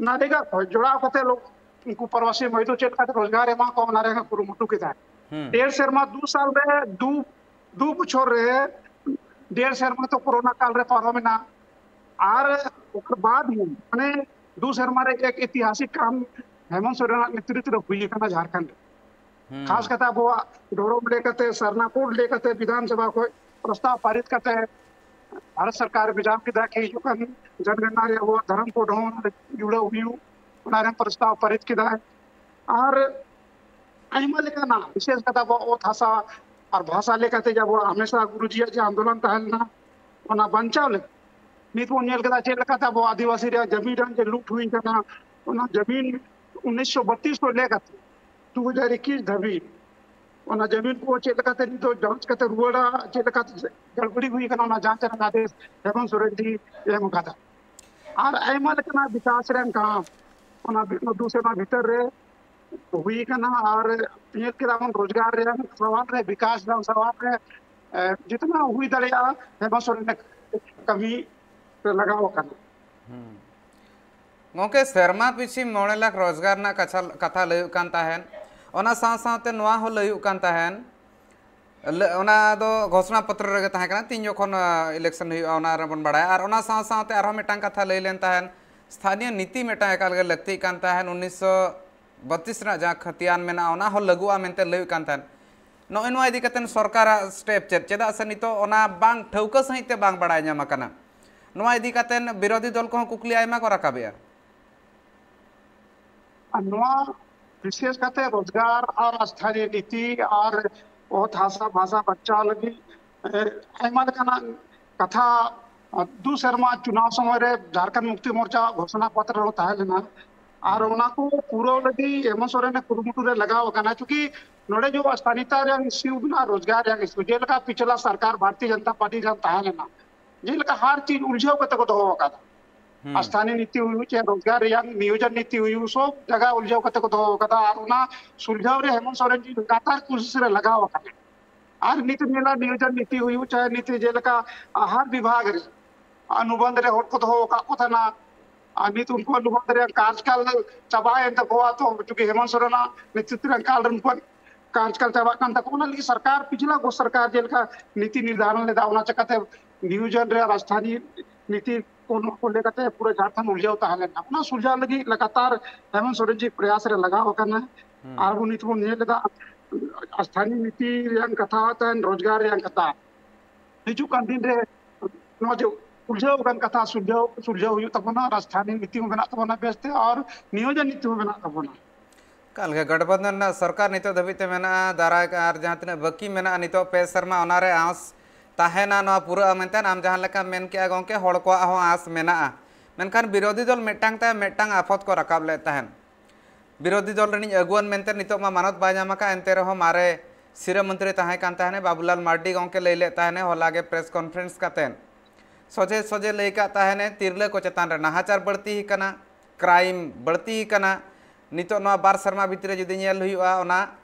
ᱱᱟᱨᱮᱜᱟ ᱠᱷᱚᱱ ᱡᱚᱲᱟᱣ ᱠᱟᱛᱮ ᱞᱳ-, ᱩᱱᱠᱩ ᱯᱨᱚᱵᱟᱥᱤ ᱢᱚᱡᱫᱩᱨ ᱪᱮᱫ ᱞᱮᱠᱟᱛᱮ ᱨᱳᱡᱽᱜᱟᱨ ᱮᱢᱟ ᱠᱚ, ᱚᱱᱟ ᱨᱮᱭᱟᱜ ᱠᱩᱨᱩᱢᱩᱴᱩ ᱠᱮᱫᱟ᱾ ᱦᱩᱸ᱾ ᱰᱮᱲ ᱥᱮᱨᱢᱟ, ᱫᱩ ᱥᱟᱞ ᱨᱮ, ᱫᱩ, ᱫᱩ ᱵᱚᱪᱷᱚᱨ ᱨᱮ, ᱰᱮᱲ ᱥᱮᱨᱢᱟ ᱛᱚ ᱠᱳᱨᱳᱱᱟ ᱠᱟᱞ ᱨᱮ ᱯᱟᱨᱚᱢᱮᱱᱟ, ᱟᱨ ᱚᱠᱟᱨ ᱵᱟᱫ ᱦᱚᱸ, ᱢᱟᱱᱮ, ᱫᱩ ᱥᱮᱨᱢᱟ ᱨᱮ ᱮᱠ ᱤᱛᱤᱦᱟᱥᱤᱠ ᱠᱟᱢ ᱦᱮᱢᱚᱱᱛ ᱥᱚᱨᱮᱱᱟᱜ ᱱᱮᱛᱨᱤᱛᱵ ᱨᱮ ᱦᱩᱭ ᱟᱠᱟᱱᱟ ᱡᱷᱟᱲᱠᱷᱚᱸᱰ ᱨᱮ᱾ ᱦᱩᱸ᱾ ᱠᱷᱟᱥ ᱠᱟᱛᱮ ᱟᱵᱚᱣᱟᱜ ᱫᱷᱚᱨᱚᱢ ᱞᱟᱹᱭ ᱠᱟᱛᱮ, ᱥᱟᱨᱱᱟ ᱠᱳᱰ ᱞᱟᱹᱭ ᱠᱟᱛᱮ, ᱵᱤᱫᱷᱟᱱ ᱥᱚᱵᱷᱟ ᱠᱷᱚᱱ ᱯᱨᱚᱥᱛᱟᱵ ᱯᱟᱨᱤᱛ ᱠᱟᱛᱮ, ᱵᱷᱟᱨᱚᱛ ᱥᱚᱨᱠᱟᱨ ᱵᱮᱡᱟᱣ ᱠᱮᱫᱟ ᱠᱤ ᱦᱤᱡᱩᱜ ᱠᱟᱱ ᱡᱚᱱᱜᱚᱱᱱᱟ ᱨᱮ ᱟᱵᱚᱣᱟᱜ ᱫᱷᱚᱨᱚᱢ ᱠᱳᱰ ᱦᱚᱸ ᱡᱩᱲᱟᱹᱣ ᱦᱩᱭᱩᱜ, ᱚᱱᱟ ᱨᱮ ᱯᱨᱚᱥᱛᱟᱵ ᱯᱟᱨᱤᱛ ᱠᱮᱫᱟᱭ᱾ ᱟᱨ ᱟᱭᱢᱟ ᱞᱮᱠᱟᱱᱟᱜ, ᱵᱤᱥᱮᱥ ᱠᱟᱛᱮ ᱟᱵᱚᱣᱟᱜ ᱚᱛ ᱦᱟᱥᱟ ᱟᱨ ᱵᱷᱟᱥᱟ ᱞᱮᱠᱟᱛᱮ ᱡᱮ ᱟᱵᱚᱣᱟᱜ ᱦᱟᱢᱮᱥᱟ ᱜᱩᱨᱩᱡᱤᱭᱟᱜ ᱡᱮ ᱟᱱᱫᱳᱞᱚᱱ ᱛᱟᱦᱮᱸ ᱞᱮᱱᱟ, ᱚᱱᱟ ᱵᱟᱧᱪᱟᱣ ᱞᱟᱹᱜᱤᱫ᱾ ᱱᱤᱛ ᱵᱚᱱ ᱧᱮᱞ ᱠᱮᱫᱟ ᱪᱮᱫ ᱞᱮᱠᱟᱛᱮ ᱟᱵᱚ ᱟᱹᱫᱤᱵᱟᱹᱥᱤ ᱨᱮᱭᱟᱜ ᱡᱟᱹᱢᱤᱱ ᱨᱮᱱ ᱡᱮ ᱞᱩᱴ ᱦᱩᱭ ᱠᱟᱱᱟ, ᱚᱱᱟ ᱡᱟᱹᱢᱤᱱ ᱩᱱᱤᱥᱥᱚ ᱵᱟᱛᱤᱥ ᱠᱷᱚᱱ ᱞᱮ ᱠᱟᱛᱮ ᱫᱩ ᱦᱟᱡᱟᱨ ᱮᱠᱩᱥ ᱫᱷᱟᱹᱵᱤᱡ ᱚᱱᱟ ᱡᱟᱹᱢᱤᱱ ᱠᱚ ᱪᱮᱫ ᱞᱮᱠᱟᱛᱮ ᱱᱤᱛᱚᱜ ᱡᱟᱸᱪ ᱠᱟᱛᱮ ᱨᱩᱣᱟᱹᱲᱟ, ᱪᱮᱫ ᱞᱮᱠᱟᱛᱮ ᱜᱟᱲᱵᱟᱲᱤ ᱦᱩᱭ ᱠᱟᱱᱟ, ᱚᱱᱟ ᱡᱟᱸᱪ ᱨᱮᱱᱟᱜ ᱟᱫᱮᱥ ᱦᱮᱢᱚᱱᱛ ᱥᱚᱨᱮᱱ ᱡᱤ ᱮᱢ ᱟᱠᱟᱫᱟ᱾ ᱟᱨ ᱟᱭᱢᱟ ᱞᱮᱠᱟᱱᱟᱜ ᱵᱤᱠᱟᱥ ᱨᱮᱱ ᱠᱟᱢ ᱚᱱᱟ ᱵᱤ-, ᱫᱩ ᱥᱮᱨᱢᱟ ᱵᱷᱤᱛᱟᱹᱨ ᱨᱮ ᱦᱩᱭ ᱠᱟᱱᱟ᱾ ᱟᱨ ᱧᱮᱞ ᱠᱮᱫᱟ ᱵᱚᱱ ᱨᱳᱡᱽᱜᱟᱨ ᱨᱮᱭᱟᱜ ᱥᱟᱶᱟᱨ ᱨᱮ, ᱵᱤᱠᱟᱥ ᱨᱮᱭᱟᱜ ᱥᱟᱶᱟᱨ ᱨᱮ, ᱮ, ᱡᱤᱛᱱᱟ ᱦᱩᱭ ᱫᱟᱲᱮᱭᱟᱜᱼᱟ, ᱦᱮᱢᱚᱱᱛ ᱥᱚᱨᱮᱱ ᱠᱟᱹᱢᱤ ᱨᱮ ᱞᱟᱜᱟᱣ ᱟᱠᱟᱱᱟ᱾ ᱦᱩᱸ᱾ ᱜᱚᱢᱠᱮ, ᱥᱮᱨᱢᱟ ᱯᱤᱪᱷᱤ ᱢᱚᱬᱮ ᱞᱟᱠᱷ ᱨᱳᱡᱽᱜᱟᱨ ᱨᱮᱱᱟᱜ ᱠᱟᱛᱷᱟ, ᱠᱟᱛᱷᱟ ᱞᱟᱹᱭᱚᱜ ᱠᱟᱱ ᱛᱟᱦᱮᱸᱱ᱾ ᱚᱱᱟ ᱥᱟᱶ ᱥᱟᱶᱛᱮ ᱱᱚᱣᱟ ᱦᱚᱸ ᱞᱟᱹᱭᱚᱜ ᱠᱟᱱ ᱛᱟᱦᱮᱸᱱ, ᱞᱟᱹ-, ᱚᱱᱟ ᱫᱚ ᱜᱷᱳᱥᱚᱱᱟ ᱯᱚᱛᱨᱚ ᱨᱮᱜᱮ ᱛᱟᱦᱮᱸ ᱠᱟᱱᱟ, ᱛᱤᱱ ᱡᱚᱠᱷᱚᱱ, ᱟ, election ᱦᱩᱭᱩᱜᱼᱟ, ᱚᱱᱟ ᱨᱮᱵᱚᱱ ᱵᱟᱲᱟᱭᱟ᱾ ᱟᱨ ᱚᱱᱟ ᱥᱟᱶ ᱥᱟᱶᱛᱮ ᱟᱨᱦᱚᱸ ᱢᱤᱫᱴᱟᱝ ᱠᱟᱛᱷᱟ ᱞᱟᱹᱭ ᱞᱮᱱ ᱛᱟᱦᱮᱸᱱ, ᱥᱛᱷᱟᱱᱤᱭᱚ ᱱᱤᱛᱤ ᱢᱤᱫᱴᱟᱝ ᱮᱠᱟᱞ ᱜᱮ ᱞᱟᱹᱠᱛᱤᱜ ᱠᱟᱱ ᱛᱟᱦᱮᱸᱱ, ᱩᱱᱤᱥᱥᱚ ᱵᱚᱛᱤᱥ ᱨᱮᱱᱟᱜ ᱡᱟᱦᱟᱸ ᱠᱷᱟᱹᱛᱤᱭᱟᱱ ᱢᱮᱱᱟᱜᱼᱟ, ᱚᱱᱟ ᱦᱚᱸ ᱞᱟᱹᱜᱩᱜᱼᱟ ᱢᱮᱱᱛᱮ ᱞᱟᱹᱭᱚᱜ ᱠᱟᱱ ᱛᱟᱦᱮᱸᱱ᱾ ᱱᱚᱜᱼᱚᱭ ᱱᱚᱣᱟ ᱤᱫᱤ ᱠᱟᱛᱮ ᱥᱚᱨᱠᱟᱨᱟᱜ step ᱪᱮᱫ? ᱪᱮᱫᱟᱜ ᱥᱮ ᱱᱤᱛᱚᱜ ᱚᱱᱟ ᱵᱟᱝ ᱴᱷᱟᱹᱣᱠᱟᱹ ᱥᱟᱺᱦᱤᱡ ᱛᱮ ᱵᱟᱝ ᱵᱟᱲᱟᱭ ᱧᱟᱢ ᱟᱠᱟᱱᱟ᱾ ᱱᱚᱣᱟ ᱤᱫᱤ ᱠᱟᱛᱮ ᱵᱤᱨᱳᱫᱷᱤ ᱫᱚᱞ ᱠᱚᱦᱚᱸ ᱠᱩᱠᱞᱤ ᱟᱭᱢᱟ ᱠᱚ ᱨᱟᱠᱟᱵᱮᱜᱼᱟ᱾ ᱟᱨ ᱱᱚᱣᱟ ᱵᱤᱥᱮᱥ ᱠᱟᱛᱮ ᱨᱳᱡᱽᱜᱟᱨ ᱟᱨ ᱥᱛᱷᱟᱱᱤᱭᱚ ᱱᱤᱛᱤ ᱟᱨ ᱚᱛ ᱦᱟᱥᱟ ᱵᱷᱟᱥᱟ ᱵᱟᱧᱪᱟᱣ ᱞᱟᱹᱜᱤᱫ, ᱮ, ᱟᱭᱢᱟ ᱞᱮᱠᱟᱱᱟᱜ ᱠᱟᱛᱷᱟ, ᱟ, ᱫᱩ ᱥᱮᱨᱢᱟ ᱪᱩᱱᱟᱣ ᱥᱚᱢᱚᱭ ᱨᱮ ᱡᱷᱟᱲᱠᱷᱚᱸᱰ ᱢᱩᱠᱛᱤ ᱢᱳᱨᱪᱟ ᱜᱷᱳᱥᱚᱱᱟ ᱯᱚᱛᱨᱚ ᱨᱮᱦᱚᱸ ᱛᱟᱦᱮᱸ ᱞᱮᱱᱟ᱾ ᱟᱨ ᱚᱱᱟ ᱠᱚ ᱯᱩᱨᱟᱹᱣ ᱞᱟᱹᱜᱤᱫ ᱦᱮᱢᱚᱱᱛ ᱥᱚᱨᱮᱱ ᱮ ᱠᱩᱨᱩᱢᱩᱴᱩ ᱨᱮ ᱞᱟᱜᱟᱣ ᱟᱠᱟᱱᱟ, ᱪᱩᱸᱠᱤ ᱱᱚᱰᱮ ᱡᱚ ᱥᱛᱷᱟᱱᱤᱭᱚᱛᱟ ᱨᱮᱭᱟᱜ issue ᱢᱮᱱᱟᱜᱼᱟ, ᱨᱳᱡᱽᱜᱟᱨ ᱨᱮᱭᱟᱜ issue, ᱡᱮᱞᱮᱠᱟ ᱯᱤᱪᱷᱞᱟ ᱥᱚᱨᱠᱟᱨ ᱵᱷᱟᱨᱚᱛᱤᱭᱚ ᱡᱚᱱᱚᱛᱟ ᱯᱟᱨᱴᱤ ᱨᱮ ᱛᱟᱦᱮᱸ ᱞᱮᱱᱟ, ᱡᱮᱞᱮᱠᱟ ᱦᱟᱨ ᱪᱤᱡᱽ ᱩᱞᱡᱷᱟᱹᱣ ᱠᱟᱛᱮ ᱠᱚ ᱫᱚᱦᱚ ᱟᱠᱟᱫᱟ᱾ ᱦᱩᱸ᱾ ᱥᱛᱷᱟᱱᱤᱭᱚ ᱱᱤᱛᱤ ᱦᱩᱭᱩᱜ, ᱪᱮ ᱨᱳᱡᱽᱜᱟᱨ ᱨᱮᱭᱟᱜ ᱱᱤᱭᱳᱡᱚᱱ ᱱᱤᱛᱤ ᱦᱩᱭᱩᱜ, ᱥᱚᱵ ᱡᱟᱭᱜᱟ ᱩᱞᱡᱷᱟᱹᱣ ᱠᱟᱛᱮ ᱠᱚ ᱫᱚᱦᱚ ᱟᱠᱟᱫᱟ᱾ ᱟᱨ ᱚᱱᱟ ᱥᱩᱞᱡᱷᱟᱹᱣ ᱨᱮ ᱦᱮᱢᱚᱱᱛ ᱥᱚᱨᱮᱱ ᱡᱤ ᱞᱟᱜᱟᱛᱟᱨ ᱠᱳᱥᱤᱥ ᱨᱮ ᱞᱟᱜᱟᱣ ᱟᱠᱟᱱᱟ᱾ ᱟᱨ ᱱᱤᱛ ᱧᱮᱞᱟ, ᱱᱤᱭᱳᱡᱚᱱ ᱱᱤᱛᱤ ᱦᱩᱭᱩᱜ, ᱪᱟᱦᱮ ᱱᱤᱛ ᱡᱮᱞᱮᱠᱟ ᱟᱦᱟᱨ ᱵᱤᱵᱷᱟᱜᱽ ᱨᱮ ᱚᱱᱩᱵᱚᱱᱫᱷ ᱨᱮ ᱦᱚᱲ ᱠᱚ ᱫᱚᱦᱚ ᱟᱠᱟᱫ ᱠᱚ ᱛᱟᱦᱮᱱᱟ, ᱟᱨ ᱱᱤᱛ ᱩᱱᱠᱩ ᱚᱱᱩᱵᱚᱱᱫᱷ ᱨᱮᱭᱟᱜ ᱠᱟᱨᱡᱽᱠᱟᱞ ᱪᱟᱵᱟᱭᱮᱱ ᱛᱟᱠᱚᱣᱟ᱾ ᱛᱚ ᱪᱩᱸᱠᱤ ᱦᱮᱢᱚᱱᱛ ᱥᱚᱨᱮᱱᱟᱜ ᱱᱮᱛᱨᱤᱛᱵ ᱨᱮᱭᱟᱜ ᱠᱟᱞ ᱨᱮ ᱩᱱᱠᱩᱣᱟᱜ ᱠᱟᱨᱡᱽᱠᱟᱞ ᱪᱟᱵᱟᱜ ᱠᱟᱱ ᱛᱟᱠᱚᱣᱟ᱾ ᱚᱱᱟ ᱞᱟᱹᱜᱤᱫ ᱥᱚᱨᱠᱟᱨ, ᱯᱤᱪᱷᱞᱟ ᱜᱚ ᱥᱚᱨᱠᱟᱨ ᱡᱮᱞᱮᱠᱟ ᱱᱤᱛᱤ ᱱᱤᱨᱫᱷᱟᱨᱚᱱ ᱞᱮᱫᱟ, ᱚᱱᱟ ᱪᱤᱠᱟᱛᱮ ᱱᱤᱭᱳᱡᱚᱱ ᱨᱮ ᱨᱟᱡᱽᱫᱷᱟᱱᱤ ᱱᱤᱛᱤ ᱠᱚ ᱱᱚᱣᱟ ᱠᱚ ᱞᱟᱹᱭ ᱠᱟᱛᱮ ᱯᱩᱨᱟᱹ ᱡᱷᱟᱲᱠᱷᱚᱸᱰ ᱩᱞᱡᱷᱟᱹᱣ ᱛᱟᱦᱮᱸ ᱞᱮᱱᱟ᱾ ᱚᱱᱟ ᱥᱩᱞᱡᱷᱟᱣ ᱞᱟᱹᱜᱤᱫ ᱞᱟᱜᱟᱛᱟᱨ ᱦᱮᱢᱚᱱᱛ ᱥᱚᱨᱮᱱ ᱡᱤ ᱯᱨᱚᱭᱟᱥ ᱨᱮ ᱞᱟᱜᱟᱣ ᱟᱠᱟᱱᱟ᱾ ᱦᱩᱸ᱾ ᱟᱨ ᱟᱵᱚ ᱱᱤᱛ ᱵᱚᱱ ᱧᱮᱞ ᱮᱫᱟ, ᱥᱛᱷᱟᱱᱤᱭᱚ ᱱᱤᱛᱤ ᱨᱮᱭᱟᱜ ᱠᱟᱛᱷᱟ ᱛᱟᱦᱮᱱ, ᱨᱳᱡᱽᱜᱟᱨ ᱨᱮᱭᱟᱜ ᱠᱟᱛᱷᱟ, ᱦᱤᱡᱩᱜ ᱠᱟᱱ ᱫᱤᱱ ᱨᱮ ᱱᱚᱣᱟ ᱡᱮ ᱩᱞᱡᱷᱟᱹᱣ ᱟᱠᱟᱱ ᱠᱟᱛᱷᱟ ᱥᱩᱞᱡᱷᱟᱹᱣ, ᱥᱩᱞᱡᱷᱟᱹᱣ ᱦᱩᱭᱩᱜ ᱛᱟᱵᱚᱱᱟ, ᱨᱟᱡᱽᱫᱷᱟᱱᱤ ᱱᱤᱛᱤ ᱦᱚᱸ ᱵᱮᱱᱟᱜ ᱛᱟᱵᱚᱱᱟ ᱵᱮᱥᱛᱮ, ᱟᱨ ᱱᱤᱭᱳᱡᱚᱱ ᱱᱤᱛᱤ ᱦᱚᱸ ᱵᱮᱱᱟᱜ ᱛᱟᱵᱚᱱᱟ᱾ ᱮᱠᱟᱞ ᱜᱮ, ᱜᱚᱴᱵᱚᱱᱫᱷᱚᱱ ᱨᱮᱱᱟᱜ ᱥᱚᱨᱠᱟᱨ ᱱᱤᱛᱚᱜ ᱫᱷᱟᱹᱵᱤᱡ ᱛᱮ ᱢᱮᱱᱟᱜᱼᱟ, ᱫᱟᱨᱟᱭ ᱟᱨ ᱡᱟᱦᱟᱸ ᱛᱤᱱᱟᱹᱜ ᱵᱟᱹᱠᱤ ᱢᱮᱱᱟᱜᱼᱟ ᱱᱤᱛᱚᱜ ᱯᱮ ᱥᱮᱨᱢᱟ, ᱚᱱᱟᱨᱮ ᱟᱸᱥ ᱛᱟᱦᱮᱱᱟ ᱱᱚᱣᱟ ᱯᱩᱨᱟᱹᱜᱼᱟ ᱢᱮᱱᱛᱮ᱾ ᱟᱢ ᱡᱟᱦᱟᱸ ᱞᱮᱠᱟᱢ ᱢᱮᱱ ᱠᱮᱜᱼᱟ ᱜᱚᱢᱠᱮ, ᱦᱚᱲ ᱠᱚᱣᱟᱜ ᱦᱚᱸ ᱟᱸᱥ ᱢᱮᱱᱟᱜᱼᱟ, ᱢᱮᱱᱠᱷᱟᱱ ᱵᱤᱨᱳᱫᱷᱤ ᱫᱚᱞ ᱢᱤᱫᱴᱟᱝ ᱛᱟᱭᱚᱢ ᱢᱤᱫᱴᱟᱝ ᱟᱯᱷᱚᱛ ᱠᱚ ᱨᱟᱠᱟᱵ ᱞᱮᱫ ᱛᱟᱦᱮᱸᱱ᱾ ᱵᱤᱨᱳᱫᱷᱤ ᱫᱚᱞ ᱨᱤᱱᱤᱡ ᱟᱹᱜᱩᱣᱟᱹᱱ ᱢᱮᱱᱛᱮ ᱱᱤᱛᱚᱜ ᱢᱟ ᱢᱟᱱᱚᱛ ᱵᱟᱭ ᱧᱟᱢ ᱟᱠᱟᱫ, ᱮᱱᱛᱮ ᱨᱮᱦᱚᱸ ᱢᱟᱨᱮ ᱥᱤᱨᱟᱹ ᱢᱚᱱᱛᱨᱤ ᱛᱟᱦᱮᱸ ᱠᱟᱱ ᱛᱟᱦᱮᱱᱮ ᱵᱟᱵᱩᱞᱟᱞ ᱢᱟᱨᱰᱤ ᱜᱚᱢᱠᱮ ᱞᱟᱹᱭ ᱞᱮᱫ ᱛᱟᱦᱮᱱᱮ ᱦᱚᱞᱟ ᱜᱮ press conference ᱠᱟᱛᱮᱱ ᱥᱚᱡᱷᱮ ᱥᱚᱡᱷᱮ ᱞᱟᱹᱭ ᱠᱟᱜ ᱛᱟᱦᱮᱱᱮ, ᱛᱤᱨᱞᱟᱹ ᱠᱚ ᱪᱮᱛᱟᱱ ᱨᱮ ᱱᱟᱦᱟᱪᱟᱨ ᱵᱟᱹᱲᱛᱤ ᱟᱠᱟᱱᱟ, crime ᱵᱟᱹᱲᱛᱤ ᱟᱠᱟᱱᱟ᱾ ᱱᱤᱛᱚᱜ ᱱᱚᱣᱟ ᱵᱟᱨ ᱥᱮᱨᱢᱟ ᱵᱷᱤᱛᱨᱤ ᱨᱮ ᱡᱩᱫᱤ ᱧᱮᱞ ᱦᱩᱭᱩᱜᱼᱟ, ᱚᱱᱟ